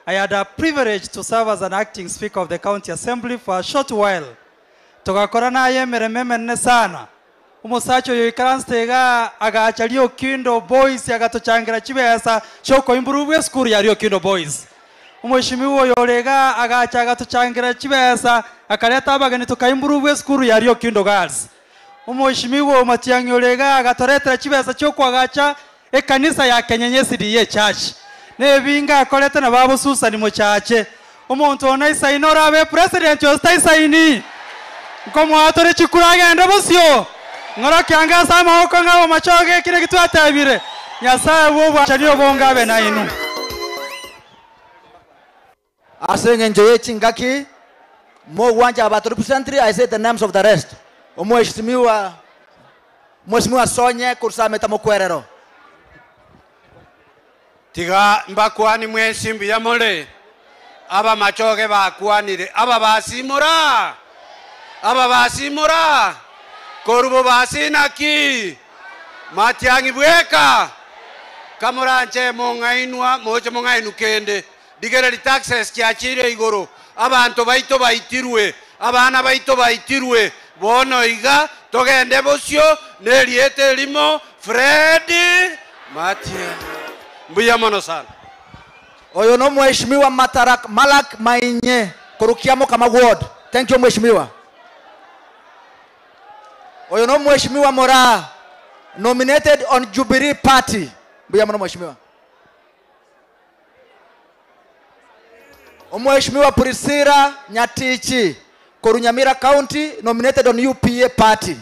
I had a privilege to serve as an acting speaker of the county assembly for a short while. Togakora naye emeremo emenene sana. Omosacha oyo oikaransete igaa agacha Riokindo Boys agatochangera chibesa chiokoimprove esukuru ya Riokindo Boys. Omweshimiwa oyo ore igaa agacha agatochangera chibesa akareta abageni tokaimprove esukuru ya Riokindo Girls. Omweshimiwa Matiang'i ore igaa agatoretera chibesa chiokoagacha ekanisa ya Kenyenye SDA Church. Nebinge akorete na babo Susan Mochache. Omonto one aisaine orabe president gose taisaini? Nkomoa tore chikura agende bosio. Ng'ora kiange ase amaboko ng'a abamachoge eki naki twatebire. Nyasae bw'obwanchani obonge abe nainwe. Ase engencho ye chingaki, mogwancha abato represently, I say the names of the rest. Omweshimiwa Omweshimiwa Sonye korwa Mokwerero. Tiga mbakwani mwensi mbuya more, abamachoge bakwanire, aba basimora, aba basimora, korubo basinaki, Matiang'i bweka, kamoranche mong'ainwa, moche mong'ainu kende, digereri taxes chiachire igoro, abanto baito baitirwe, abana baito baitirwe, bono iga, togende bosio, neriete rimo, Fred Matiang'i. Mbuya mono sana. Oyo no mheshimiwa Matarak Malak Mainye korukia Mokama Ward. Thank you mheshimiwa. Oyo no mheshimiwa Mora nominated on Jubilee Party. Mbuya mono mheshimiwa. Omheshimiwa Priscilla Nyatichi koru Nyamira County nominated on UPA Party.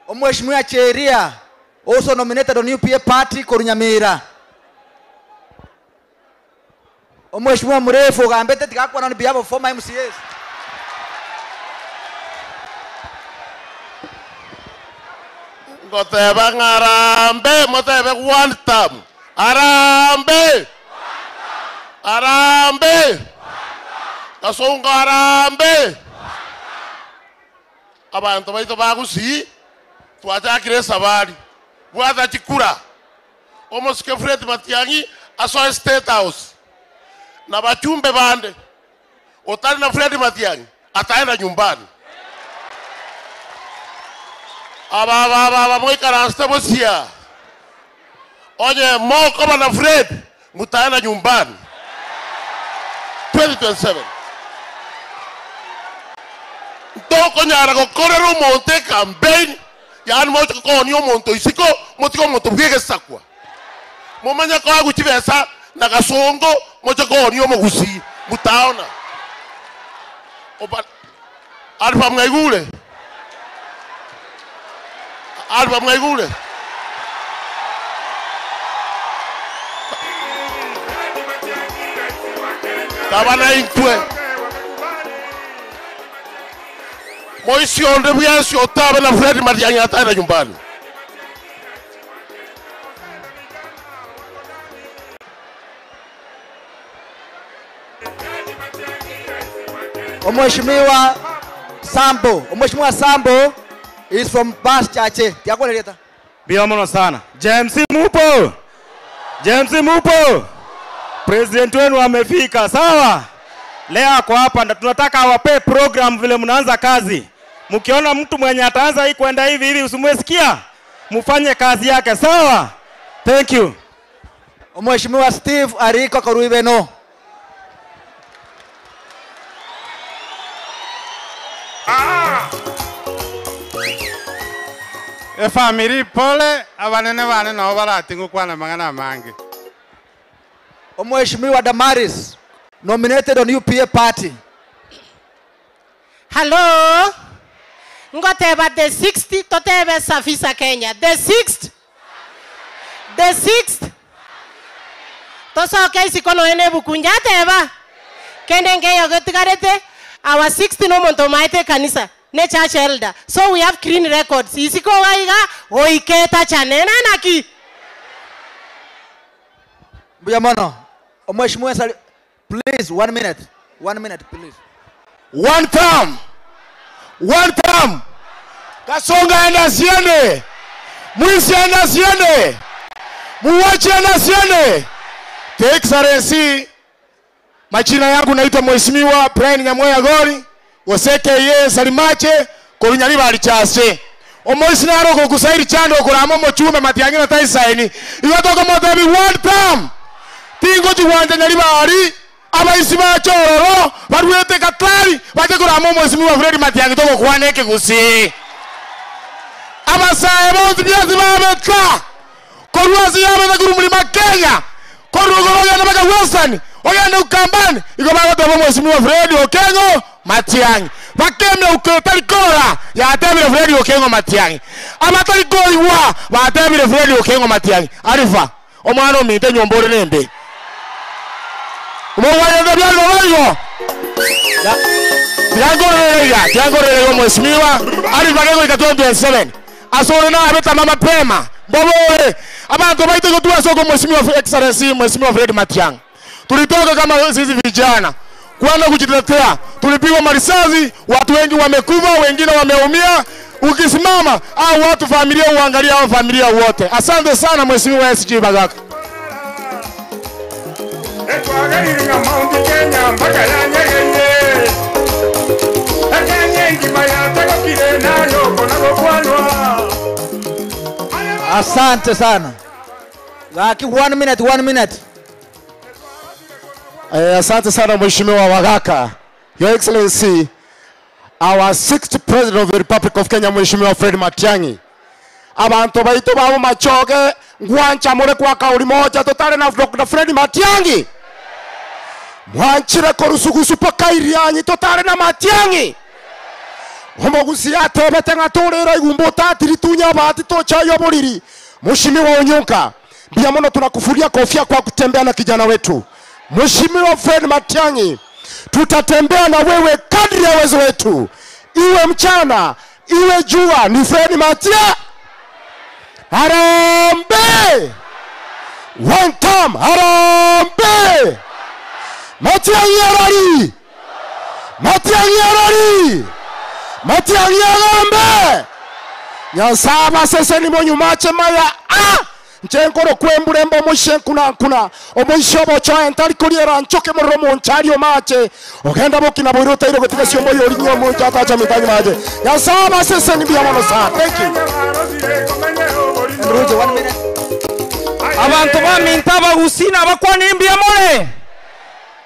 Omheshimiwa Cheria also nominated on UPA Party koru Nyamira. Omheshimiwa Murefu ogambete tigakwana on behalf of former MCAs. Ngoteba ng'arambe motebe one term. Arambe. Arambe. Kasongo arambe. Abantu baito bagusi twachakire sabari. Bwata chikura. Omosike Fred Matiang'i asoe State House. Na bachumbe bande. Otari na Fred Matiang'i ataenda nyumbani. Aba aba aba aba mwikaranste bosia. Onye moko bana Fred mutaenda nyumbani. 2027. Ntoko nyara gokorera omonto campaign yani mocho konia omonto isiko motiko omonto bwegesakwa. Momanya kwa guchibesa na gasongo mocho konia omogusi mutaona. Oba Alfa mwaigure. Alfa mwaigure. Tabana intwe. Moisi onde byansi otabe na Fred Matiang'i ataenda nyumbani. Omheshimiwa Sambo, Omheshimiwa Sambo is from Bas Chache. Tiakweleta. Mbio mono sana. James mupo? James mupo? President wenu amefika, sawa? Leo ako hapa na tunataka awape program vile mnaanza kazi. Mkiona mtu mwenye ataanza hii kwenda hivi hivi usimwesikia, mfanye kazi yake, sawa? Thank you. Mheshimiwa Steve Ariko Koruibeno. Efamiri pole abanene bane nabo barating'u kwana mang'ana amange. Mheshimiwa Damaris, nominated on UPA party. Hello. Ngoteba the 60 totebe Safisa Kenya. The sixth. The sixth. Tosoke isiko noene ebuku njateba. Kende ngeyo getigarete our 60 no muntu maete kanisa ne church elder. So we have clean records. Isiko waiga oiketa chanena naki. Mbuya mono. Mheshimiwa Sali, please one minute. One minute please. One term. One term. Kasonga enda asiende. Mwisi enda asiende. Muwachi enda asiende. The Excellency, majina yangu naitwa Mheshimiwa Brian Nyamweya Gori, Goseke ye Salimache, Korunyali bali chase. Omoisi naro gokusairi chando kuramo mochume matiang'i na taisaini. Igo toko motebi one term. Tingo chiwanja nyaribari abaisi bachororo barwete katari baje kurama omwesimiwa Fred Matiang'i togokwana ekegusii abasae bonsi biasi babeka korwasi yabeta kuru mlima Kenya korugoro ogende mpaka Western ogende Ukambani igo bagoteba omwesimiwa Fred Okengo Matiang'i bakemia uketari korora yatebire Fred Okengo Matiang'i abatari koigwa batebire Fred Okengo Matiang'i arifa omwana ominte nyomba ore nembe omogwanyete byarwo baigo tiangorerega tiangorerega mheshimiwa arifa kegoika 2027 asore nabetama mapema mbobore abantu baite gotua soko mheshimiwa excellency mheshimiwa Fred Matiang'i tulitoka kama sisi vijana kwenda kujitetea tulipigwa marisasi watu wengi wamekufa wengine wameumia ukisimama au watu familia uangalia au familia wote asante sana mheshimiwa SG Bagaka Etwagairinga Mount Kenya mpaka yanyegenye Ekenya engima yategokire nayo kona gokwanwa Asante sana. Gaki one minute, one minute. Eh, asante sana Mheshimiwa Wagaka. Your Excellency, our sixth President of the Republic of Kenya, Mheshimiwa Fred Matiang'i. Abantu baitu babo machoge ngwancha mure kwa kauli moja totale na Dr. Fred Matiang'i. Mwanchire korusugusu paka irianyi totale na Matiang'i. Omogusi atebete ng'atũrĩra igumbo ũtatiritunya bahati tochayo buriri. Mheshimiwa Onyonka, mbia muno tunakufuria kofia kwa kutembea na kijana wetu Mheshimiwa Fred Matiang'i, tutatembea na wewe kadri ya uwezo wetu, iwe mchana iwe jua. Ni Fred Matia. Harambee! One time, harambee! Matiang'i harari! Matiang'i harari! Matiang'i harambee! Nyasaye seseni monyumache maya ah! nchenkoro kwemburemba omoishe nkunankuna omoishe obochoe ntari kuriera nchoke mororo monchario mache ogenda bokina boiro taire gotiga cio moyo orinyo omoncho atacha mitanyi mache nyasaye abaseseni mbuya mono sana thank you abantu baminta abagusina abakwana mbuya more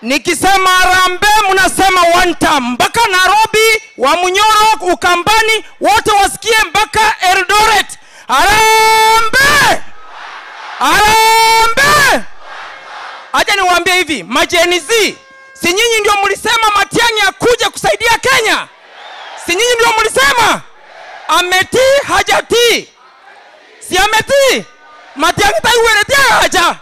nikisema harambee mnasema one time mpaka Nairobi wa Munyoro Ukambani wote wasikie mpaka Eldoret harambee harambee acha niwaambie hivi majeni Z si nyinyi ndio mlisema Matiang'i akuje kusaidia Kenya si nyinyi ndio mlisema ametii hajatii si ametii Matiang'i taiweretie haja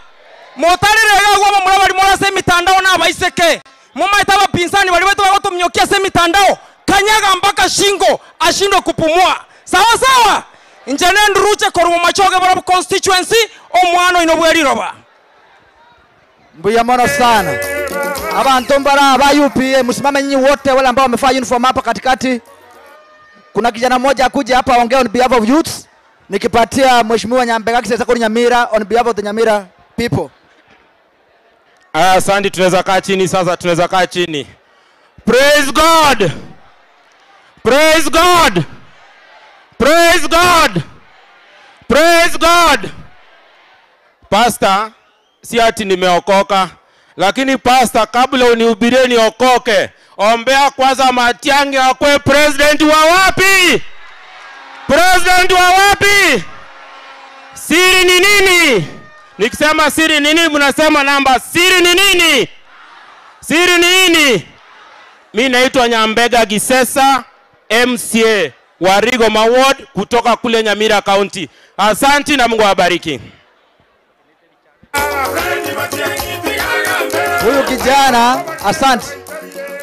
motarire gwa mura bari murase mitandao na abaiseke mumaita abapinzani bari betu bagotumnyokia se mitandao kanyaga mpaka shingo ashindwe kupumua sawa sawa njene nduruche korumo machoge bara constituency omwana ino bweriroba Mbuya mono sana. Abantu mbara ba UPA msimame nyinyi wote wale ambao wamevaa uniform hapa katikati. Kuna kijana mmoja akuje hapa aongee on behalf of youths. Nikipatia Mheshimiwa Nyambega Kisesa kuri Nyamira on behalf of the Nyamira people. Aya, asante, tunaweza kaa chini sasa, tunaweza kaa chini. Praise God. Praise God. Praise God. Praise God. Pastor, si ati nimeokoka, lakini pastor, kabla unihubirie niokoke, ombea kwanza Matiang'i akwe president wa wapi? President wa wapi? Siri ni nini? Nikisema siri ni nini, mnasema namba. Siri ni nini? Siri ni nini? Mi naitwa Nyambega Gisesa, MCA wa Rigoma Ward kutoka kule Nyamira County. Asanti na Mungu awabariki. Huyu kijana asante,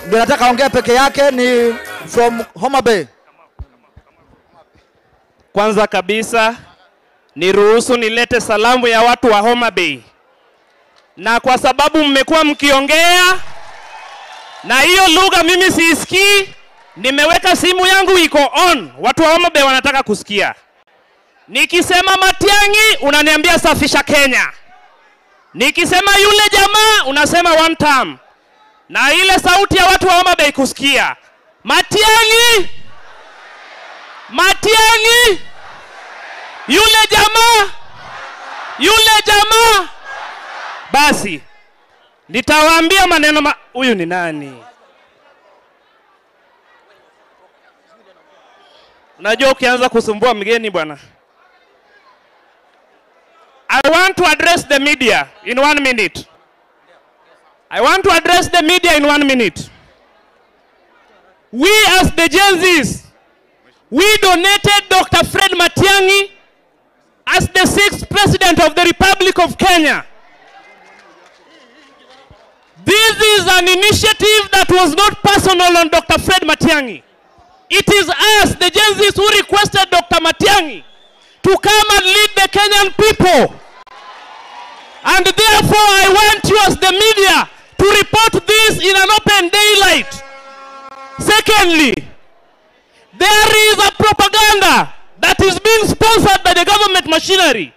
ndio nataka aongee peke yake, ni from Homa Bay. Kwanza kabisa niruhusu nilete salamu ya watu wa Homa Bay, na kwa sababu mmekuwa mkiongea na hiyo lugha mimi siisikii, nimeweka simu yangu iko on. Watu wa Homa Bay wanataka kusikia. Nikisema Matiang'i unaniambia safisha Kenya, nikisema yule jamaa unasema one term, na ile sauti ya watu wa Homa Bay kusikia Matiang'i, Matiang'i, yule jamaa, yule jamaa. Basi nitawaambia maneno ma... huyu ni nani? Unajua ukianza kusumbua mgeni bwana. I want to address the media in one minute. I want to address the media in one minute. We as the Gen Zs, we donated Dr. Fred Matiang'i as the sixth president of the Republic of Kenya. This is an initiative that was not personal on Dr. Fred Matiang'i. It is us, the Gen Zs, who requested Dr. Matiang'i to come and lead the Kenyan people. And therefore, I want you as the media to report this in an open daylight. Secondly, there is a propaganda that is being sponsored by the government machinery.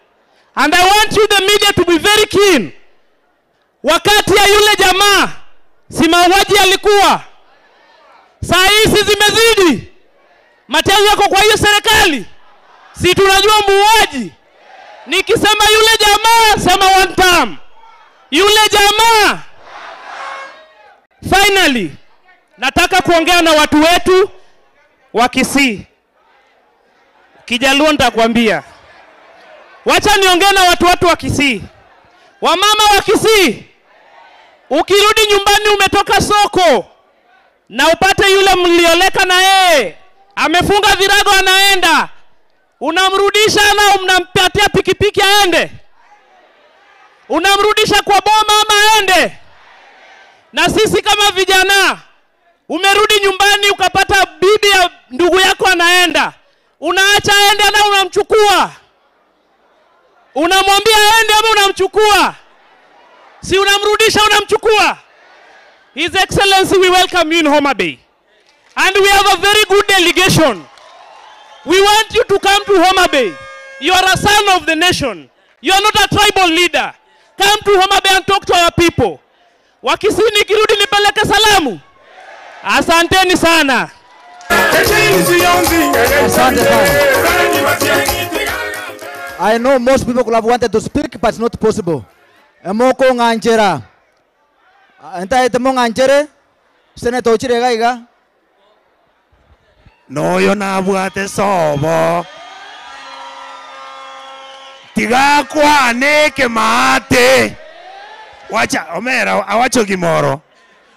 And I want you, the media, to be very keen. Wakati ya yule jamaa, si mauaji yalikuwa, saa hizi zimezidi. Matiang'i yako kwa hiyo serikali, si tunajua muuaji. Nikisema yule jamaa, sema one term. Yule jamaa. Finally, nataka kuongea na watu wetu wa Kisii. Kijaluo nitakwambia. Wacha niongee na watu wetu wa Kisii. Wamama wa Kisii, ukirudi nyumbani umetoka soko na upate yule mlioleka na yeye amefunga virago anaenda, unamrudisha ama mnampatia pikipiki aende? Unamrudisha kwa boma ama aende? Na sisi kama vijana, umerudi nyumbani ukapata bibi ya ndugu yako anaenda, unaacha aende na unamchukua? Unamwambia aende ama unamchukua? Si unamrudisha, unamchukua? His Excellency, we welcome you in Homa Bay. And we have a very good delegation. We want you to come to Homa Bay. You are a son of the nation. You are not a tribal leader. Come to Homa Bay and talk to our people. Wakisii nikirudi nipeleke salamu. Asanteni sana. Asante sana. I know most people could have wanted to speak, but it's not possible. Emoko ng'anjera. Entaete mo ng'anchere, Senator ochire iga iga. Noyo nabwate sobo. Tigakwane kemate. Wacha omera awacho gimoro.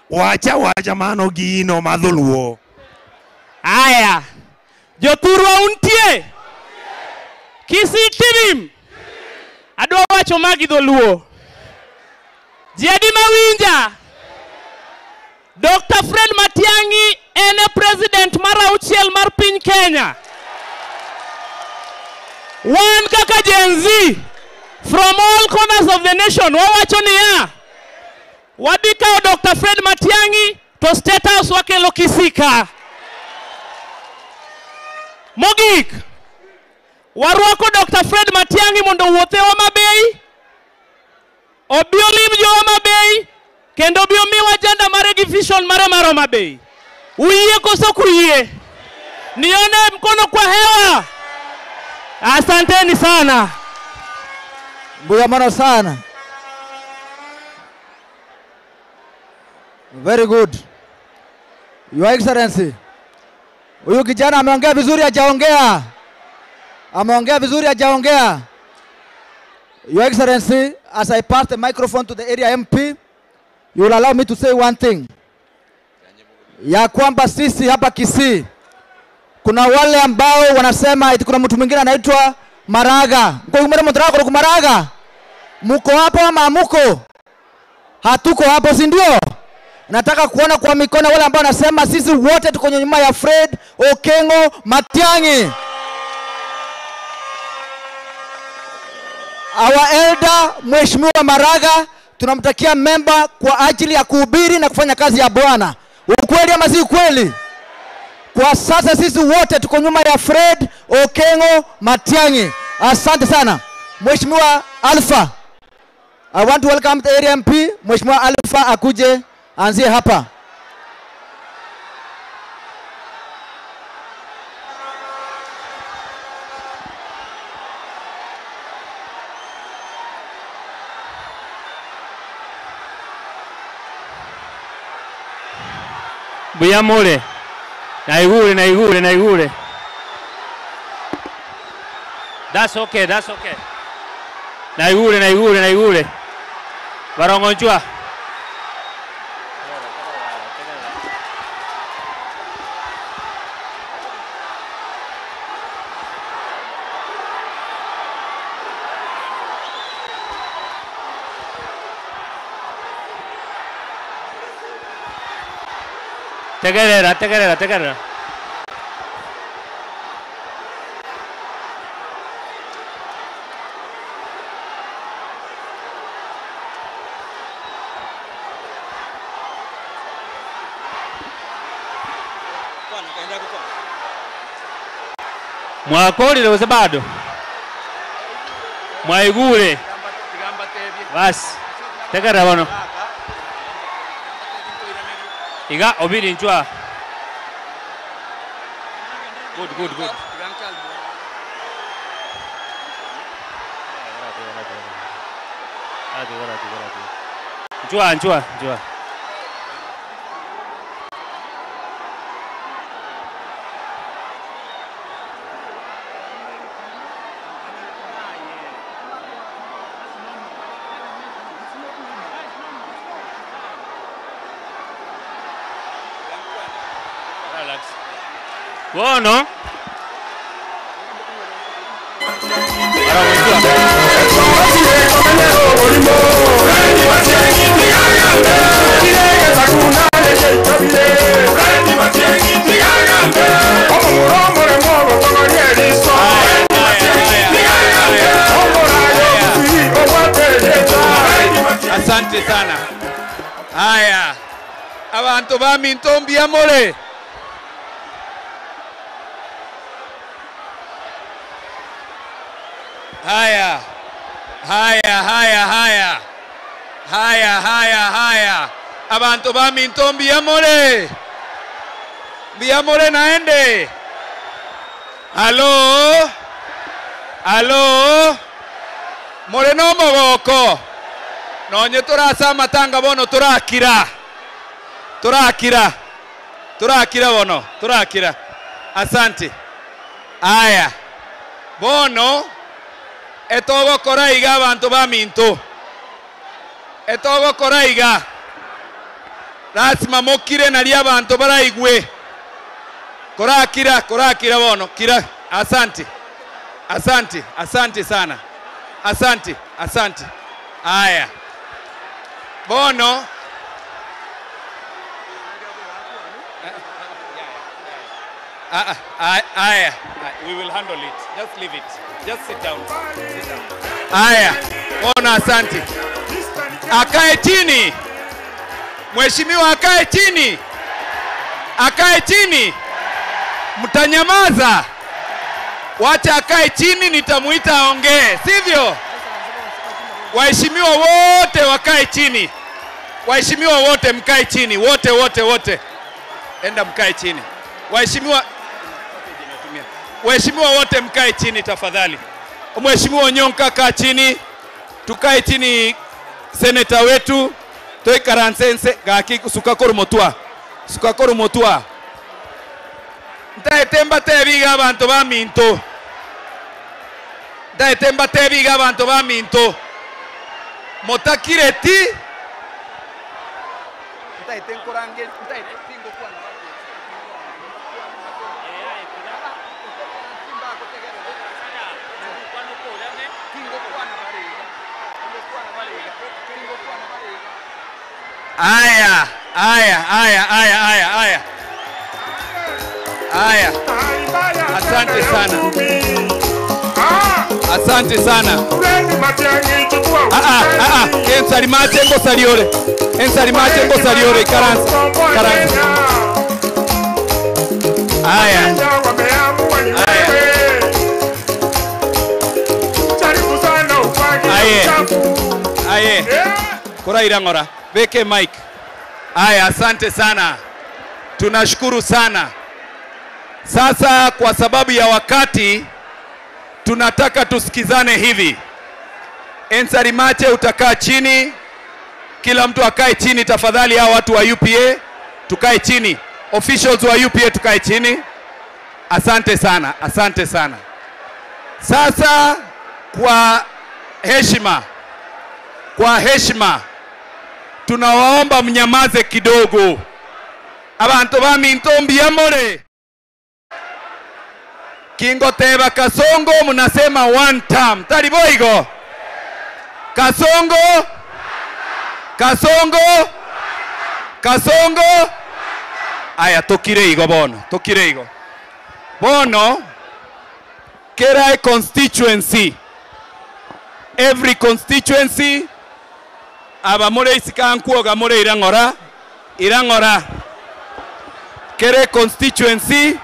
Wacha wacha mano gino madholuo. Aya. Jothurwa untie. Kisii tirim. Adwa wacho magi dholuo. Ji adi mawinja? Dr. Fred Matiang'i en e president mar auchiel mar piny Kenya. Wan kaka Gen Z from all corners of the nation wawacho niya, wadhi kawo Dr. Fred Matiang'i to State House wakelo Kisii ka. Mogik, warwako Dr. Fred Matiang'i mondo owuoth e Homa Bay, obi olim jo Homa Bay, kendo obi omiwa agenda mare gi vision mare mar Homa Bay. Uyie koso kuyie? Nione mkono kwa hewa. Asanteni sana. Mbuya mono sana. Very good. Your Excellency. Huyu kijana ameongea vizuri, hajaongea? Ameongea vizuri, hajaongea? Your Excellency, as I pass the microphone to the area MP, you will allow me to say one thing. Ya kwamba sisi hapa Kisii kuna wale ambao wanasema eti kuna mtu mwingine anaitwa Maraga. Mko mtarago kwa Maraga? Muko hapo ama muko? Hatuko hapo, si ndio? Nataka kuona kwa mikono wale ambao wanasema sisi wote tuko nyuma ya Fred Okengo Matiang'i. Our elder Mheshimiwa Maraga tunamtakia memba kwa ajili ya kuhubiri na kufanya kazi ya Bwana. Ukweli ama si ukweli? Kwa sasa sisi wote tuko nyuma ya Fred Okengo Matiang'i. Asante sana. Mheshimiwa Alpha. I want to welcome the area MP, Mheshimiwa Alpha akuje anzie hapa. Buyamule. Naigure, naigure, naigure. That's okay, that's okay. Naigure, naigure, naigure. Barongonchua. Tegerera, tegerera, tegerera. Mwakolile gose bado? Mwaigure. Basi. Tegerera bono. Iga obiri nchwa. Good, good, good. Nchwa, nchwa, nchwa. Relax. Buono. Asante sana. Haya, abantu bami ntombi yamole. Haya, haya, haya, haya, haya, haya, haya, abantu bami ntombi yamole, mbiyamole naende. Alo, alo, more no mogoko nonye turasa amatanga bono turakira turakira turakira bono turakira asante aya bono etogokora iga abantu baminto etogokora iga lazima mokire nari abantu baraigwe korakira korakira bono kira asante asante asante sana asante asante aya bono Ah, ah, aya we will handle it just leave it just sit down sit down aya bono asante akae chini mheshimiwa akae chini akae chini mtanyamaza wacha akae chini nitamuita aongee sivyo waheshimiwa wote wakae chini waheshimiwa wote mkae chini wote wote wote enda mkae chini waheshimiwa waheshimiwa wote mkae chini tafadhali mheshimiwa Onyonka kaa chini tukae chini seneta wetu toikaransense gaki sukakoru motua sukakoru motua ntaete mbatebiga abantu baminto Ntaete mbatebi iga abanto baminto, motakireti. Ntaete nkorangeria, ntaete tingokwana Aya, aya, aya, aya, aya, aya. Aya. Asante sana. Asante sana. Ah ah ah ah. Ensalimache ngosaliore. Ensalimache ngosaliore ikaransa. Karansa. Aya. Aye. Aye. Kuraira ngora. Beke mic. Aya, asante sana. Tunashukuru sana. Sasa kwa sababu ya wakati tunataka tusikizane hivi. Ensarimache utakaa chini, kila mtu akae chini tafadhali. Hao watu wa UPA tukae chini, officials wa UPA tukae chini. Asante sana, asante sana. Sasa kwa heshima, kwa heshima tunawaomba mnyamaze kidogo. Abantu baminto mbiyamore kingoteba Kasongo munasema one term tariboigo Kasongo Kasongo Kasongo. Aya tokire igo bono, tokire igo bono. Kera constituency, every constituency aba more isika nkuoga more irang'ora irang'ora kere constituency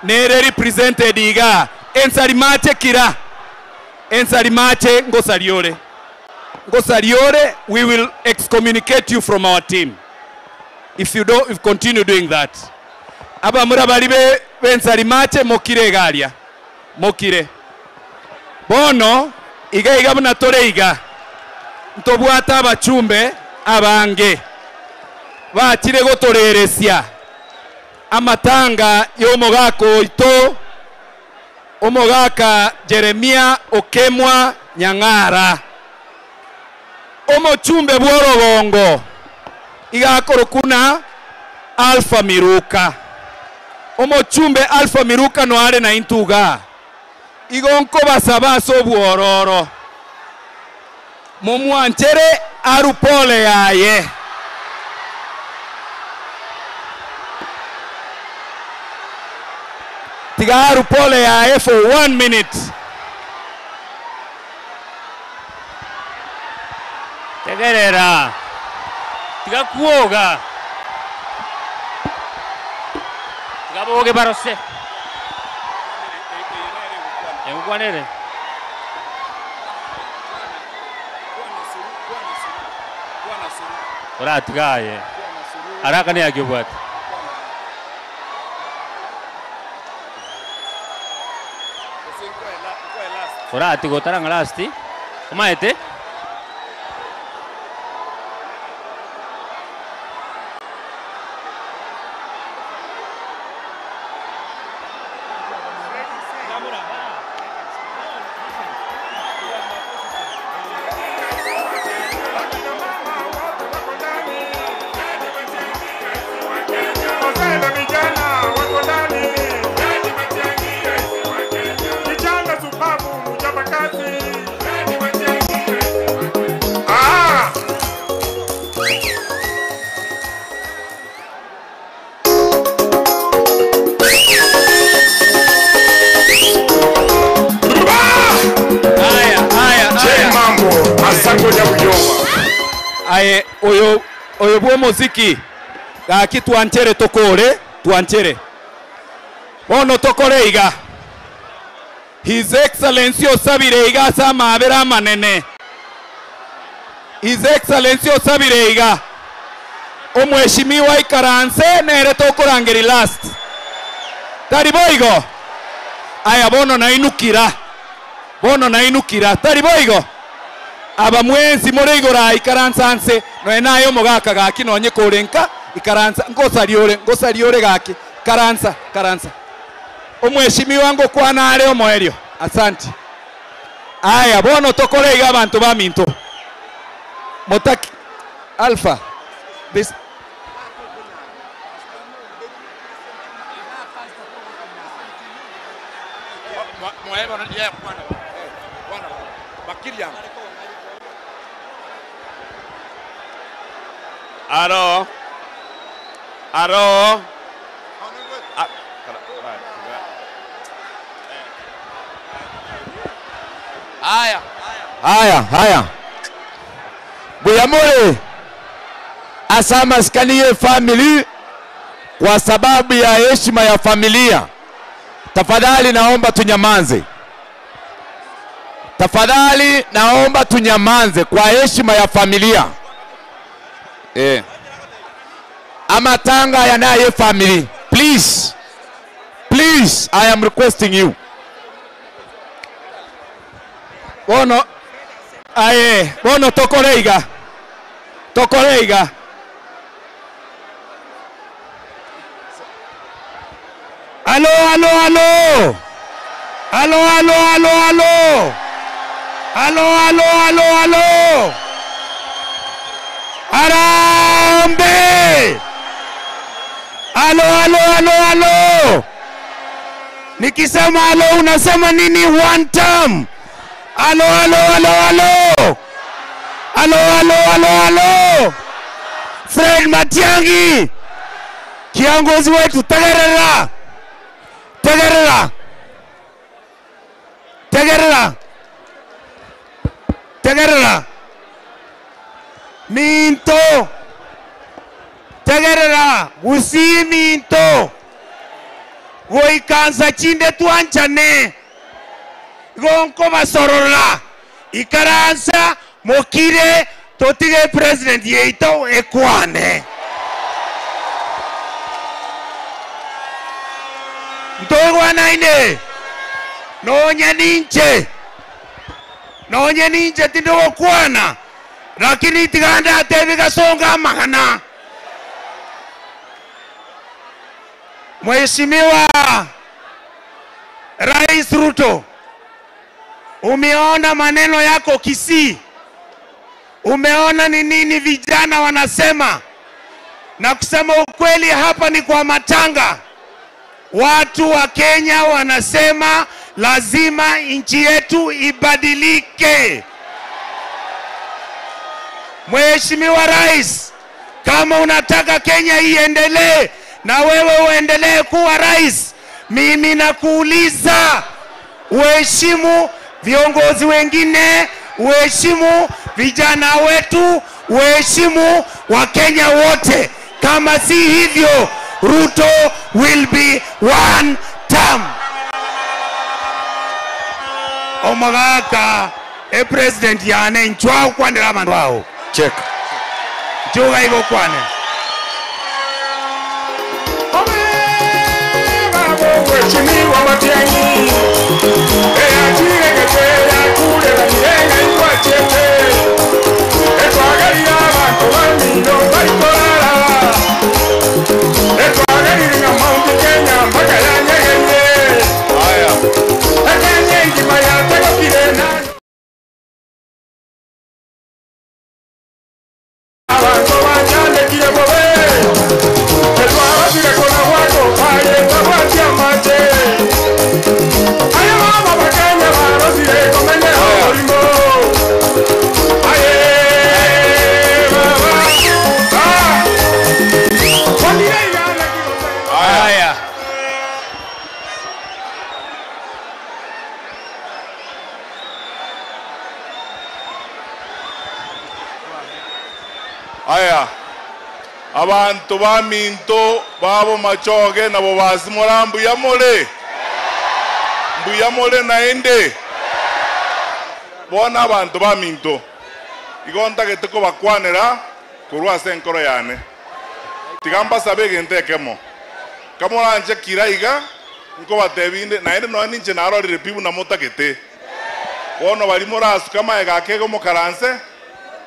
nere represented iga. Ensarimache kira ensarimache ngosariore ngosariore. We will excommunicate you from our team if you don't, if continue doing that. Abamura bari be bensarimache mokire garia mokire bono iga iga buna tore iga ntobwata abachumbe abange bachire gotoreresia amatanga y'omogaka oito omogaka Jeremia Okemwa Nyang'ara omochumbe bw'orogongo igakorokuna Alpha Miruka omochumbe Alpha Miruka no are na intuga igo nkobasaba ase obwororo mumwanchere arupole yaye. Tiga arupole yaye for 1 minute. Tegerera. Tiga kuoga. Tiga boge barose. Engukwanere. Oratigaye. Araka ne akibwate. Oratigo taranga lasti. Omaete. Kijana subabu mchapakazi. Ah! Aya, aya, Je, mambo asango ya uyoma. Aye, oyo oyo bwo muziki gaki twanchere tokore twanchere bono tokore iga. His Excellency osabire iga ase amabera amanene. His Excellency osabire iga omweshimiwa ikaranse nere tokorangeri last tari boigo. Aya bono nainukira bono nainukira tari boigo. Aba mwensi more igora ikaransa nse noe nayo omogaka gaki nonye korenka ikaransa ngosariore ngosariore gaki karansa karansa omweshimiwa ngokwana are omoerio. Asante. Aya bono tokore iga abanto baminto. Motaki Alpha this Aro. Aro. Ah, Haya. Haya, haya. Buyamore asa maskani ye family kwa sababu ya heshima ya familia. Tafadhali naomba tunyamanze. Tafadhali naomba tunyamanze kwa heshima ya familia. Eh. Amatanga yanaye family. Please. Please, I am requesting you. Bono aye bono tokore iga tokore iga Alo, alo, alo. Alo, alo, alo, alo. Alo, alo, alo, alo. Harambee! Alo, alo, alo, alo. Nikisema alo unasema nini? One term. Alo, alo, alo, alo. Alo, alo, alo, alo. Fred Matiang'i, kiongozi wetu, tegerera, tegerera, tegerera, tegerera, minto, tegerera, gusii minto, goikansa chinde twanchane, gonko basorora, ikaransa mokire totige president yeito ekwane. Ntogwanaine nonye ninche nonye ninche tindogokwana lakini tiganda atebi gasonga amagana. Mheshimiwa Rais Ruto, umeona maneno yako Kisii, umeona ni nini vijana wanasema, na kusema ukweli, hapa ni kwa matanga. Watu wa Kenya wanasema lazima nchi yetu ibadilike. Mheshimiwa Rais, kama unataka Kenya iendelee na wewe uendelee kuwa rais, mimi nakuuliza uheshimu viongozi wengine, uheshimu vijana wetu, uheshimu Wakenya wote. Kama si hivyo, Ruto will be one term. Omogaka e president yane nchwa kwanira abandu ao Check. nchuga igokwane. Mheshimiwa Matiang'i, eyakiregete yakurera mirenga ikwachete etwagarira abantu bamino baikorara etwagarire nga Mount Kenya mpaka yanyegenye ekenya engima yategokire na abantu banyandekire bobe etwabasire kona bwako paye tabwatia mache aya mama bakenya barosire komenye omorimo aye baba ah Kwandire igana Haya. Aya, abantu baminto babo machoge nabo basimora mbuya more mbuya more naende bona abantu baminto igo ntagete kobakwanera korwa ase enkoro yane tiga mbasabe egento ekemo kamoranche kira iga nkobatebinde naende nonya ninche narorire pi buna motagete bono bari morasuka maega ake igo mokaranse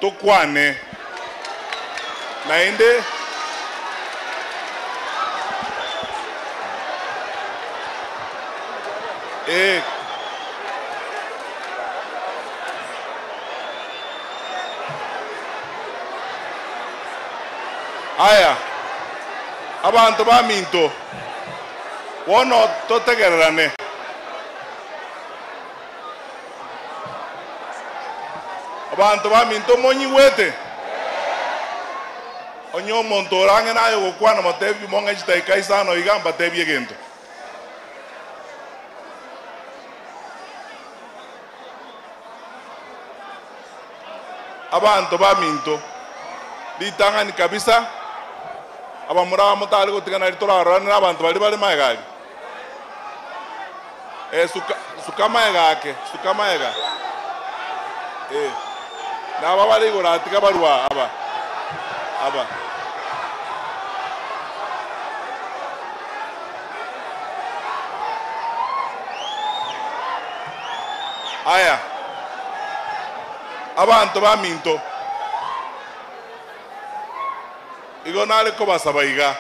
tokwane naende eh Aya, abanto baminto, bono totegererane. Abanto baminto monyigwete? Onye omonto orang'e naye ogokwana motebi mong'e chidaika isano iga mbatebie egento. Abanto baminto, ritang'ani kabisa, abamura aba motare gotigana riria torarorane na abanto baria bare magega aria. Eh, suka, suka magega ake, suka magega. Eh, na aba bare igoro aa tiga barue aa, aba, aba. Aya, abanto baminto, igo nare kobasaba iga,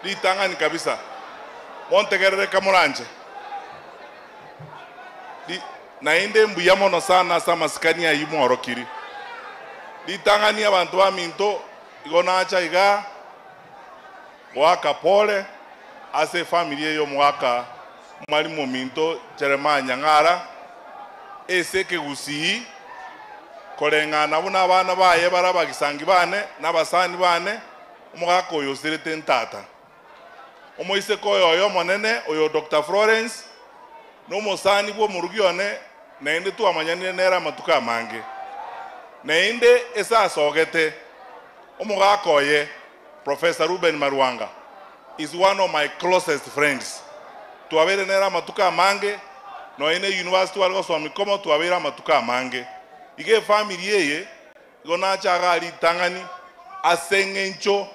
ritang'ani kabisa, montegerere kamoranche. Ri- Naende mbuya mono sana ase amasikani ayio mworokiri. Ritang'ani abanto baminto, igo nacha igaa, Goaka pole ase efamiri eye y'omogaka mwalimu ominto Jeremiah Nyang'ara ase ekegusii koreng'ana buna abana baye bare abagisangi bane na abasani bane omogaka oyo osirete ntata. Omoiseke oyo oye omonene oyo Doctor Florence nomosani bw'omorugi one naende twamanyanire nere amatuko amange. Naende ase asogete omogaka oye Professor Reuben Marwanga is one of my closest friends. Twabeire nere amatuko amange, nonya ne university tware gosoma ikomo twabeire amatuko amange. Iga efamiri eye igo nacha igaa ritang'ani ase eng'encho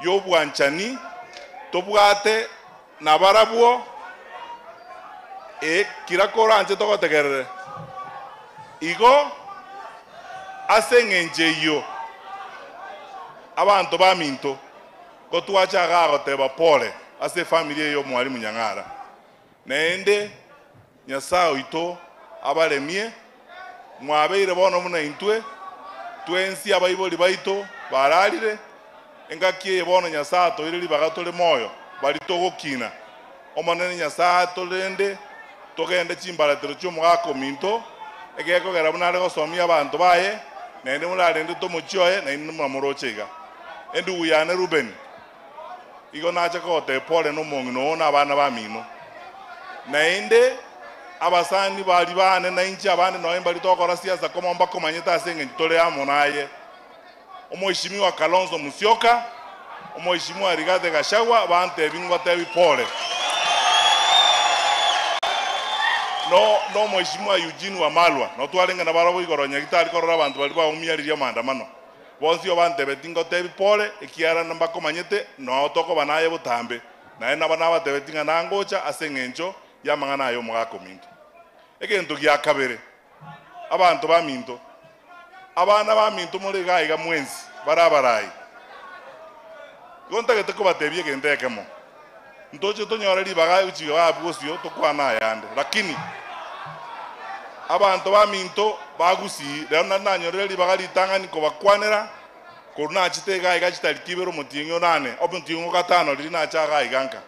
y'obwanchani tobwate nabarabwo, ee, kira koranche togotegerere. Igo ase eng'encho eyio Abanto baminto, gotwacha igaa goteba pole ase efamiri eye y'Omwalimu Nyang'ara. Naende Nyasae oito abaremie, mwabeire bono buna intwe, twensi abaibori baito bararire, engaki eye bono Nyasae atoire ribaga tore moyo, baria togokina. Omonene Nyasae atorende togende chimbaratero chi'omogaka ominto, egekogera buna are gosomia abanto baye, naende morarende tomochie oye, nainwe mwamoroche iga. Endugu yane Rubeni, igo nache kogotebia pole nomong'ina oo na abana bamino. Naende abasani baria baane nainche abande nonya mbaria togokora siasa komo mbakomanyete ase engencho tore amo naye. Omoishimiwa Kalonzo Musyoka, Omoishimiwa Rigathi Gachagua bantebie ngotebi pole. No nomoishimiwa Eugene Wamalwa notwarenge nabarabwo igoro Nyagitari korora abanto baria baumia riria maandamano. Bonsi obantebetie ngotebi pole ekiagera mbakomanyete noo tokoba naye botambe. Naye nabo nabatebetie ng'a nangocha ase eng'encho y'amang'ana aya omogaka ominto. Egento gia kabere, Abanto baminto, abana baminto more iga aiga mwensi bare abarai, igo ntagete kobatebia egento ekemo, ntoche tonyore ribaga gochia iga abwo bosio tokwane ayande, lakini abanto baminto ba Gusii rero nari nanyorire ribaga ritang'ani kobakwanera korwa nachete iga aiga chitariki ibere omotienyi onane, omotienyi o gatano riria nacha iga aiga nka.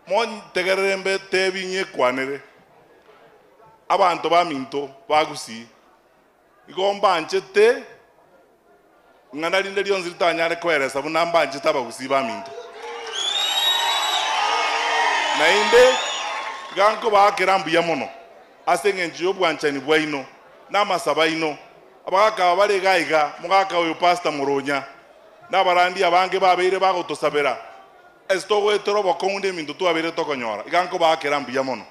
Montegerere mbetebi nyekwanere, abanto baminto ba Gusii, igo mbanchete ing'ana rinde rionsi ritanyare koeresa buna mbanchete Abagusii baminto. Naende iga nkobaakera mbuya mono ase engencho y'obwanchani bwaino na amasabo aino, abagaka aba bare iga iga, mogaka oyo Pastor Moronya, na abarandi abange babeire bagotosabera Ase togoetera obokong'u neminto twabeire tokonyora, iga nkobaakera mbuya mono.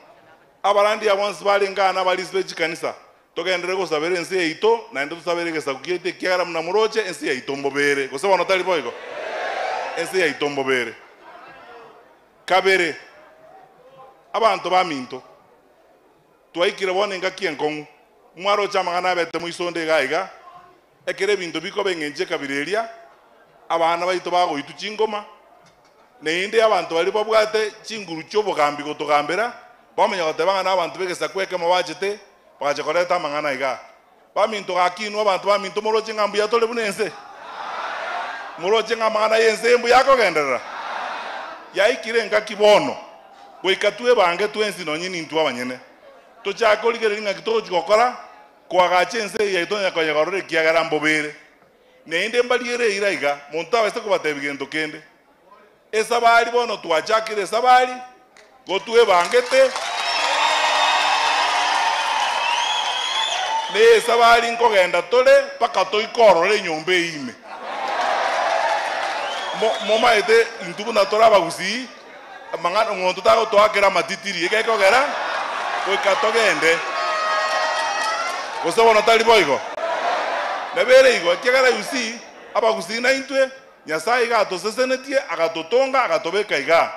Abarandia bonsi barenge aa nabarisi be chikanisa, togenderere gosabera ense yaito, naende tosabere egesaku giaito, ekiagera buna moroche, ense yaito mbobere. Gose bono tari boigo? Ense yaito mbobere. Kabere, abanto baminto, twaikire bono engaki enkong'u. Mwaroche amang'ana abete moisonde iga iga, Ekero ebinto bikoba engencho ekabira eria, abana baito bagoitwa chingoma, naende abanto baria babwate chinguru chi'obogambi gotogambera, bamanya goteba ng'a nabanto b'egesaku ekemo bachete, bagacha koreta amang'ana igaa. Baminto gaki inwe abanto baminto moroche ng'a mbuya tore buna ense? Moroche ng'a amang'ana y'ense embuya akogenderera? Yaikire engaki bono, goika twebange twensi nonye nintwe abanyene, tochake korigereria ng'aki togochia gokora koagacha ense eye yaito onye koyegorora ekiagera mbobere. Naende mbariere eira iga, monto tabaisa kobatebia gento kende. Esabari bono twachakire esabari, gotwebangete, na esabari nkogenda tore mpaka toike ororo enyomba eye ime. Mo- Momaete intwe buna tore abagusii, amang'ana omonto tagotoakera amatitiri, egekogera goika togende. Gose bono tari boigo? Nabere igo, ekiagera you see, abagusii naintwe, Nyasae iga atosesenetie, agatotonga, agatobeka igaa.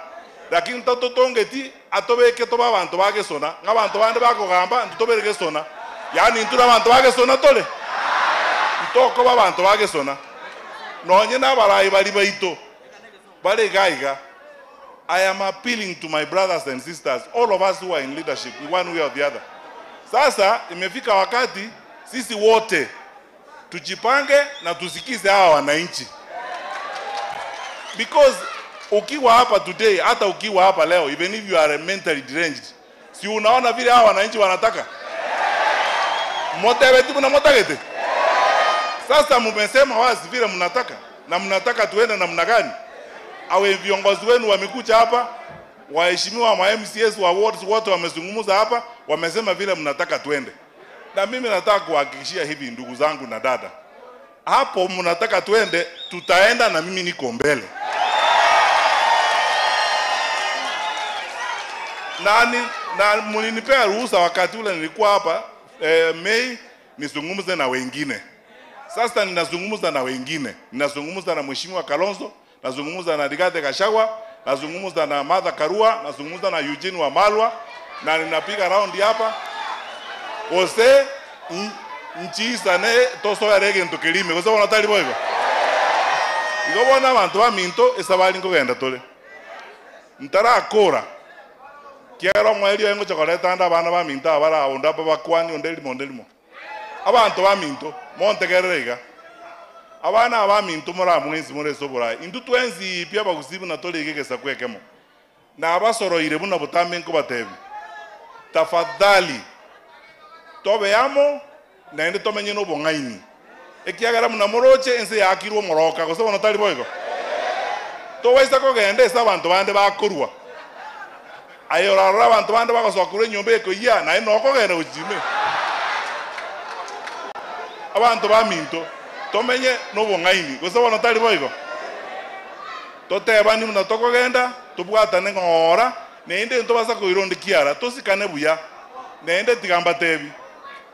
Lakini tatotongeti atobeke tobe abanto ba gesona, ng'a abanto bande bakogamba intwe tobere gesona. Yaani intwe nabanto ba gesona tore? Ntokoba abanto ba gesona. Nonye nabarai baria baito bare igaa iga, I am appealing to my brothers and sisters, all of us who are in leadership in one way or the other. Sasa imefika wakati sisi wote tujipange na tusikize hawa wananchi because ukiwa hapa today, hata ukiwa hapa leo, even if you are mentally deranged, si unaona vile hawa wananchi wanataka motebeti muna motagete. Sasa mumesema wazi vile mnataka na mnataka tuende namna gani? Awe viongozi wenu wamekuja hapa, waheshimiwa wa MCS wa wards wote wamezungumza hapa, wamesema vile mnataka tuende. Na mimi nataka kuhakikishia hivi, ndugu zangu na dada, hapo mnataka tuende, tutaenda na mimi niko mbele. Na, ni, na mlinipea ruhusa wakati ule nilikuwa hapa eh, Mei nizungumze na wengine. Sasa ninazungumza na wengine, ninazungumza na Mheshimiwa Kalonzo, nazungumza na Rigathi Gachagua, nazungumza na Martha Karua, nazungumza na Eugene Wamalwa na ninapiga raundi hapa gose nchisane tosoere egento kerime gose bono tari boigo igo bono abanto baminto esabari nkogenda tore ntarakora kiagera omweri oye ngocha koreta ande abana baminto aba bara onde aba bakwani onde erimo onde erimo abanto baminto montegerere iga abana aba baminto moramwensi more ase oborayi intwe twensi pi abagusii buna tore iga egesaku ekemo nabasoroire buna botambe nkobatebia tafadhali tobe amo naende tomenye na obong'aini ekiagera buna moroche ense yaakirwe omoroka gose bono tari boigo tobaisa kogenda ase abanto bande bakorwa aye orarore abanto bande bagosoka korwa enyomba ekoiyia naye nokogenda gochia ime abanto baminto tomenye na obong'aini gose bono tari boigo totebani buna tokogenda tobwatane ng'ora naende ntobasa koira onde kiara tosikane buya naende tiga mbatebi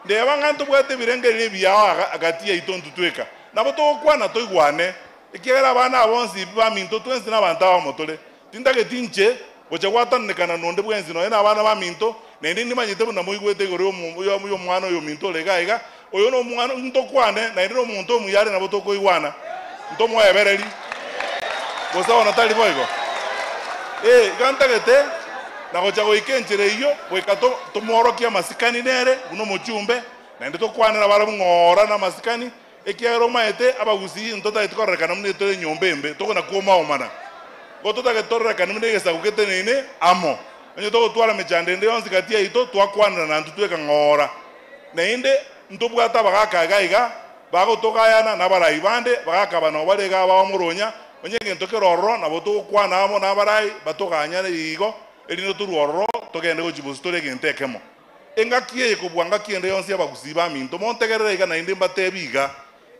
ndeba ng'a ntobwate ebirengererio ebiya agati yaito ntitweka nabo togokwana toigwane ekiagera abana aba bonsi baminto twensi na abanto abamo tore tintageti inche gocha gwatananekana nonde bwensi nonya na abana baminto naende nimanyete buna moigwete igoro ya omwana oyo ominto ore iga iga oyo na omwana ntokwane naende na omonto omuya are nabo tokoigwana ntomoebereri gose bono tari boigo eh iga ntagete na gocha goika enchera eyio goika tomworokie amasikani nere buna omochumbe naende tokwanera barabwo ng'ora na amasikani ekiagera omaete abagusii ntotagete kororekana buna etore enyomba embe tokona kuomaomana igo totagete tororekane buna egesaku geteneine amo onye togotwara emechando ende yonsi gati yaito twakwanera na intwe tweka ng'ora naende ntobwate abagaka iga iga bagotogayana na abarai bande bagakaba nabo bare iga abamoronya onye egento kere ororo nabo togokwana amo na abarai batoganyane igo erinde torwe ororo togende gochia bosio tore egento ekemo engaki eye kobua ngaki ende yonsi abagusii baminto montegerere iga naende mbatebi iga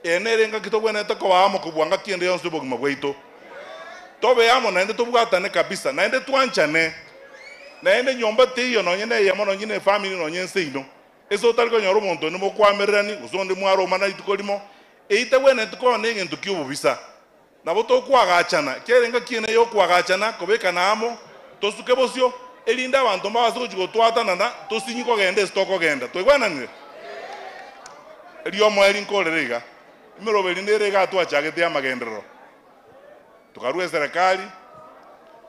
eye nere engaki tobwenerete koba amo kobua ngaki ende yonsi obogima bwaito tobe amo naende tobwatane kabisa naende twanchane naende nyomba teiyo nonye na eyemo nonye na efamiri nonye ense ino ase otari konyora omonto onde mokoamererani gose onde mwaromana rituko rimo eyio tabwenereti koba na egento kia obobisa nabo tokoagachana kiagera engaki ene ya okoagachana kobekana amo tosuke bosio erinde abanto mbabase gochia gotwatanana tosinyi kogenda ase tokogenda twaigwananire eriomoeri nkorere iga emerobo eri nere iga twachagete amagenderero tokarwa eserekari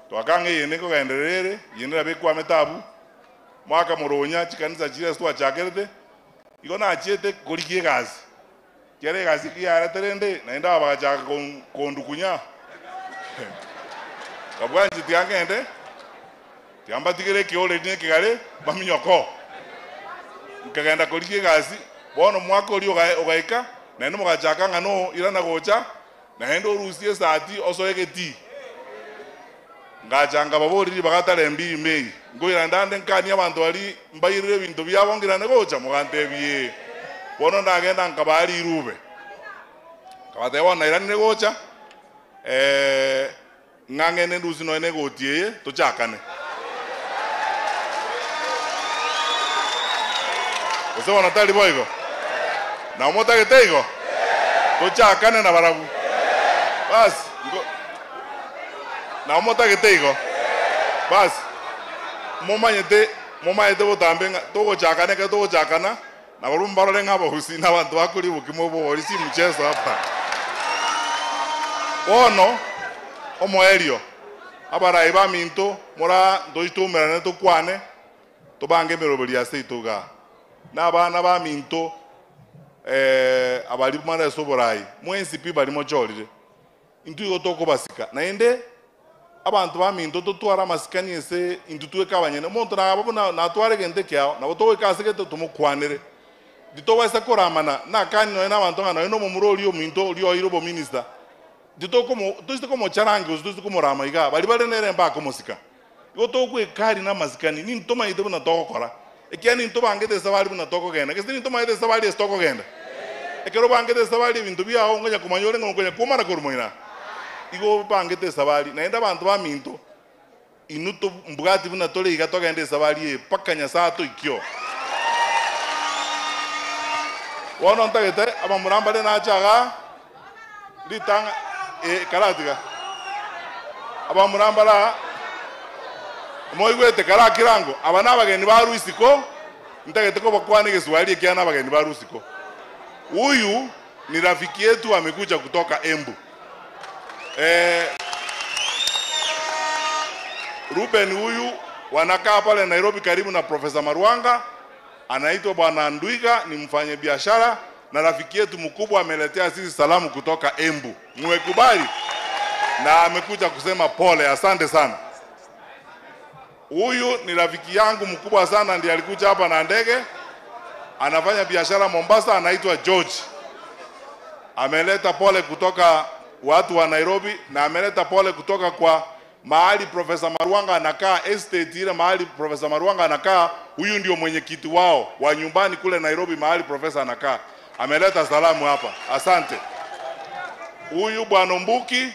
twakanga eyende nkogenderera ere eyende nabo ekwamete abwo mwaka moronya chikanisa chiria ase twachakerete igo nachiete korigia egasi. Kera egasi ki yarete rende, naende aba bagachaka kon- kondukunya. Nkabua inche tiga ngende, tiga mbatigere ekeoreri na ekegare, baminyoke oo. Nkagenda korigia egasi, bono omwaka oria oga- ogaika, naende mogachaka ng'a no irana gocha, naende orusie esati osoe egetii. Ngacha nkababoria ribaga tarehe mbiri Mei, nkoirana ande nkanie abanto baria mbairire ebinto biabo ngirane gocha? Mogantebia, Ee. Bono ndagenda nkabaa rirube. Nkabatebia, Bono nairanire gocha, ng'a ngende ndusie nonya na egoti eye, tochakane. Gose bono tari boigo? Nabo motagete igo? Tochakane nabarabwo. Basi, nko- nabo motagete igo? Basi, momanyete momanyete botambe ng'a togochakana ekero togochakana, nabarabwo mbarore ng'a abagusii na abanto bakoria obokima obwo si mchezo hapa. Bono, omoerio, abarai baminto, mora ntochi toumerane tokwane, tobange emeroberi ase ito igaa. Na abana baminto, abaria more ase oborai, mwensi pi baria mochorire, intwe igo tokobasika. Naende abanto baminto totware amasikani ase intwe tweka abanyene. Omonto naba buna natware egento ekeao, nabo togoika ase gete tomokwanere. Titobaisa koramana nakani nonya na abanto ng'a nonya na omomura oria ominto oria oeire obominista, titokomo toise komocharange gose toise komorama igaa, baria bare nere mbakomosika. Igo togoekaria namasikani, nintomanyete buna togokora, ekiagera nintobangete esabari buna tokogenda, gese nintomanyete esabari ase tokogenda. Ekero obangete esabari ebinto biao ngonya komanya ore ng'a okonya kwomana korwa moino aa. Igo obangete esabari, naende abanto baminto, inwe to mbwati buna tore iga togende esabari eye mpaka Nyasae atoikie oo. Bono ntagete abamura mbare nache igaa, ritang'a eh karatiga. Abamura mbare aa, moigwete karakire ango, aba nabageni barwa isiko, ntagete kobakwana egeswahili ekiagera nabageni barwa isiko. Huyu ni rafiki yetu amekuja kutoka Embu. Eh, Ruben huyu wanakaa pale Nairobi karibu na Profesa Marwanga, anaitwa Bwana Ndwiga, ni mfanya biashara na rafiki yetu mkubwa, ameletea sisi salamu kutoka Embu. Mmekubali? Na amekuja kusema pole, asante sana. Huyu ni rafiki yangu mkubwa sana, ndiye alikuja hapa na ndege, anafanya biashara Mombasa, anaitwa George. Ameleta pole kutoka watu wa Nairobi na ameleta pole kutoka kwa mahali Profesa Marwanga anakaa, estate ile mahali Profesa Marwanga anakaa. Huyu ndio mwenyekiti wao wa nyumbani kule Nairobi, mahali profesa anakaa. Ameleta salamu hapa, asante. Huyu bwana Mbuki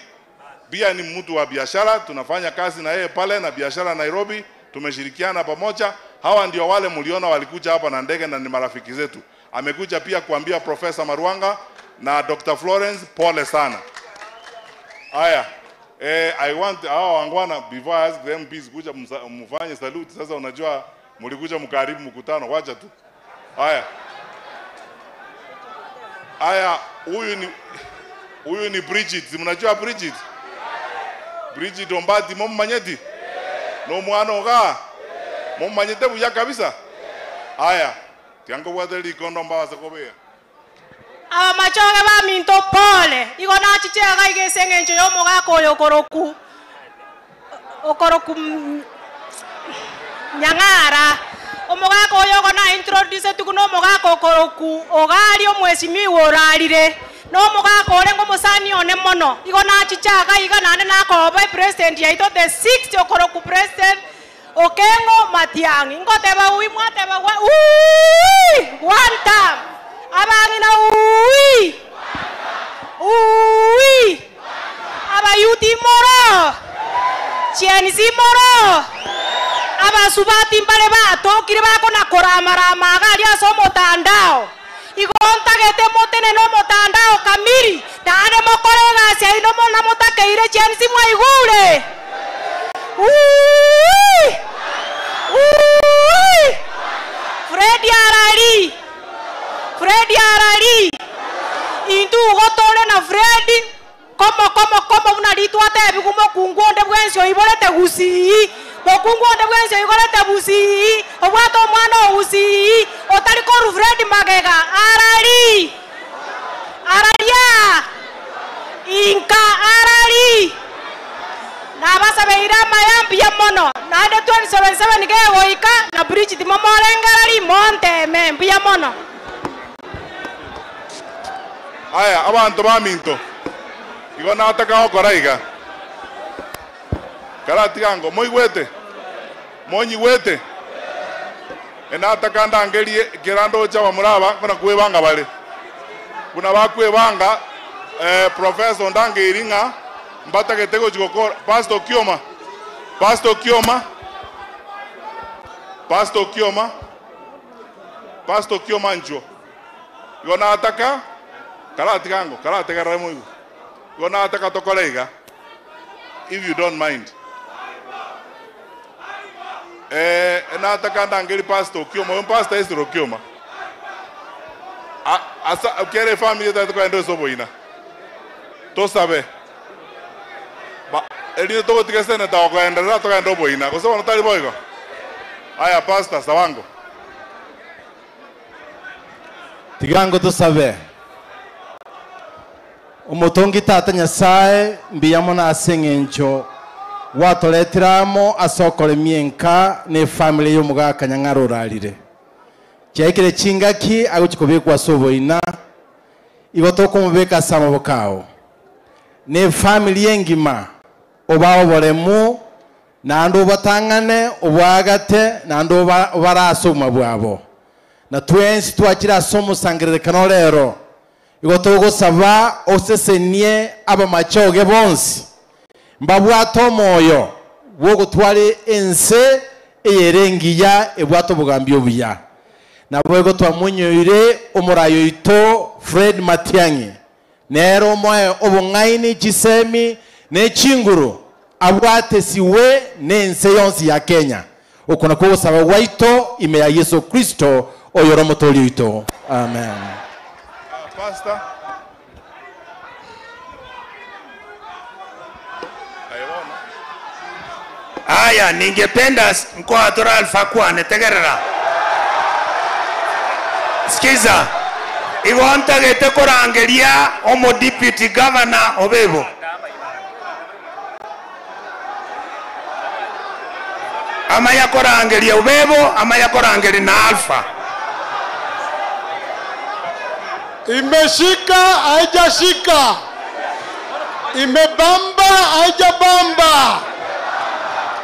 pia ni mtu wa biashara, tunafanya kazi na yeye pale na biashara Nairobi, tumeshirikiana pamoja. Hawa ndio wale mliona walikuja hapa na ndege na ni marafiki zetu. Amekuja pia kuambia Profesa Marwanga na Dr. Florence pole sana. Haya, I want hawa wangwana before I ask them please kuja mfanye salute. Sasa unajua mlikuja mkaribu mkutano, wacha tu. Haya. Haya, huyu ni Bridget. Si mnajua Bridget? Bridget Ombati mumanyeti? No mwana oga? Mumanyete buya kabisa? Haya, tiango bwate likondo mbawase kobea. Abamachoge baminto pole igo nachichega igese eng'encho ya omogaka oyo okoroku okoroku nyang'ara omogaka oyo ogo na introduce tuku na omogaka okoroku ogari omweshimiwa orarire na omogaka orenge omosani one mono igo nachichaga iga naende nakoba epresident yaito the sixth okoroku president Okengo Matiang'i ngoteba ui mwateba gwa ui one term abang'ina ui ui abayuti moro Gen Z moro abasubati mbare batokire bakona koramarama iga aria ase omotandao igo ntagete motenene omotandao kamiri naende mokore egasi yaino mono motakeire Gen Z mwaigure Ui! Ui! Fred arari! Fred arari! Intwe igo tore na Fred komo komo komo buna ritwatebigwa mokungu onde bwensi oiborete gusii, mokungu onde bwensi oigorete busii, obwate omwana o gusii, otari korwa Fred magega, arari! Nabasabeire amaya mbuya mono, naende 2077 gegoika na Bridget momorengereri monteme mbuya mono. Aya, abanto baminto, igo nataka gokora iga. Karatiga ango, moigwete? Monyigwete? Enataka ndangerie kera ndoche abamura aba buna kwebanga bare. Buna bakwebanga, eh, professor ondangeiri ng'a mbatagete gochi gokora, Pastor Okioma, Pastor Okioma, Pastor Okioma, Pastor Okioma nchwo. Igo nataka, karatiga ango, karategerere moigwe. Igo nataka tokore iga, if you don't mind. Eh, nataka ndangeri Pastor Okioma, oyo Pastor Ezra Okioma. A- Asa, kere efamily etagete kogenda ase oboina. Tosabe. Ba, erinde togotiga senator okoenderera togende oboina. Gose bono tari boigo? Aya Pastor, sabango. Tiga tosabe. Omotongi tata Nyasaye mbuya mono ase eng'encho gwatoretire amo ase okoremia enka na efamily ya omogaka Nyang'ara orarire. Chiaikire chingaki agochi kobekwa ase oboina, igo tokomobeka ase amaboko ao. Na efamily engima obae oboremu naende obatang'ane obwagate naende obare ase obogima bwabo. Na twensi twachire ase omosangererekano rero, igo togosaba osesenie abamachoge bonsi mbabwate omoyo bw'ogotwara ense eyere engiya ebwate obogambi obuya. Nabo igo twamonyoire omorayi oito Fred Matiang'i, nere omoe obong'aini chisemi na echinguru abwate siwe na ense yonsi ya Kenya. Oko nakwo ogosaba gwaito ime ya Yeso Kristo oyore omotoori oito. Amen. Pastor. Aya, ningependa nkoatora Alpha kwane tegerera. Sikiza. Igo ntagete korangeria omo deputy governor obebo. Amaya korangeria obebo, amaya korangeria na Alpha. Imeshika haijashika, imebamba haijabamba,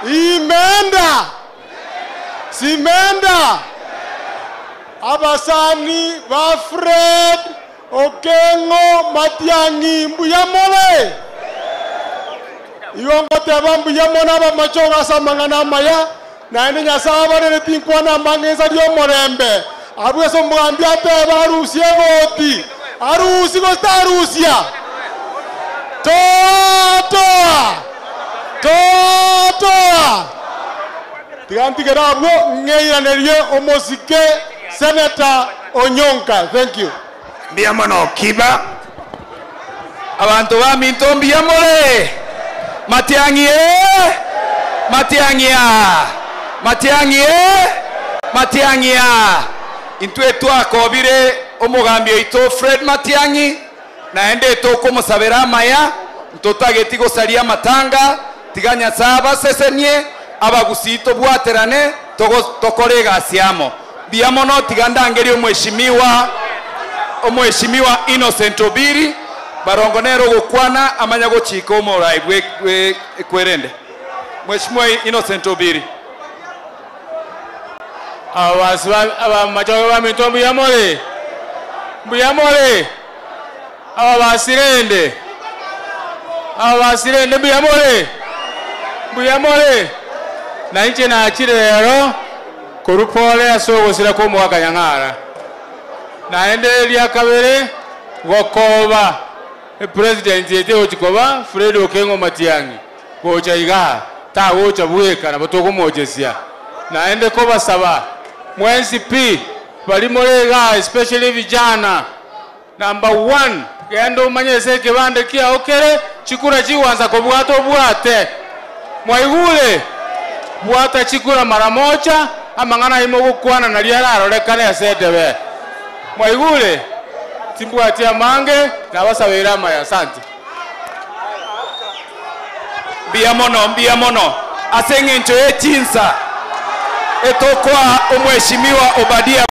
imeenda simeenda. Abasani ba Fred Okengo Matiang'i mbuya more igo ngoteba mbuya mono abamachogo ase amang'ana amaya naende Nyasaye abarere tinkwana amang'ensa ria omorembe abwo ase omogambi ateba arusie egoti arusi gose tarusia toa toa toa toa tiga ntigere abwo ng'eiranerie omosike Senator Onyonka. Thank you. Mbuya mono Kiba. Abanto ba minto mbuya more. Matiang'i e Matiang'i a Matiang'i e Matiang'i a intwe twakobire omogambi oito Fred Matiang'i naende tokomosabera amaya ntotageti gosaria amatanga tiga Nyasaye abasesenie abagusii tobwaterane tokore egasi amo mbuya mono tiga ndangerie omweshimiwa omweshimiwa Innocent Obiri barongo nere ogokwana amanya gochika omorai bwe bwe ekwerende Mheshimiwa Innocent Obiri. Ababasi ba abamachoge baminto mbuya more? Mbuya more? Ababasi rende? Ababasi rende mbuya more? Mbuya more? Na inche nachire rero korwa pore ase ogosira kwa omogaka Nyang'ara. Naende eria kabere gokoba epresident ete egochi koba Fred Okengo Matiang'i gocha igaa tagocha bweka nabo tokomochesia. Naende kobasaba mwensi pi bari more igaa especially vijana number one genda omanye ase ekebande kiao kere chikura chigwansa kobwata obwate mwaigure bwata chikura mara moja amang'ana aye mogokwana nario ararorekane ase edebe mwaigure timbwati amange nabasabeire amaya asante. Mbuya mono, mbuya mono. Ase eng'encho ye chinsa etokoa omweshimiwa Obadia.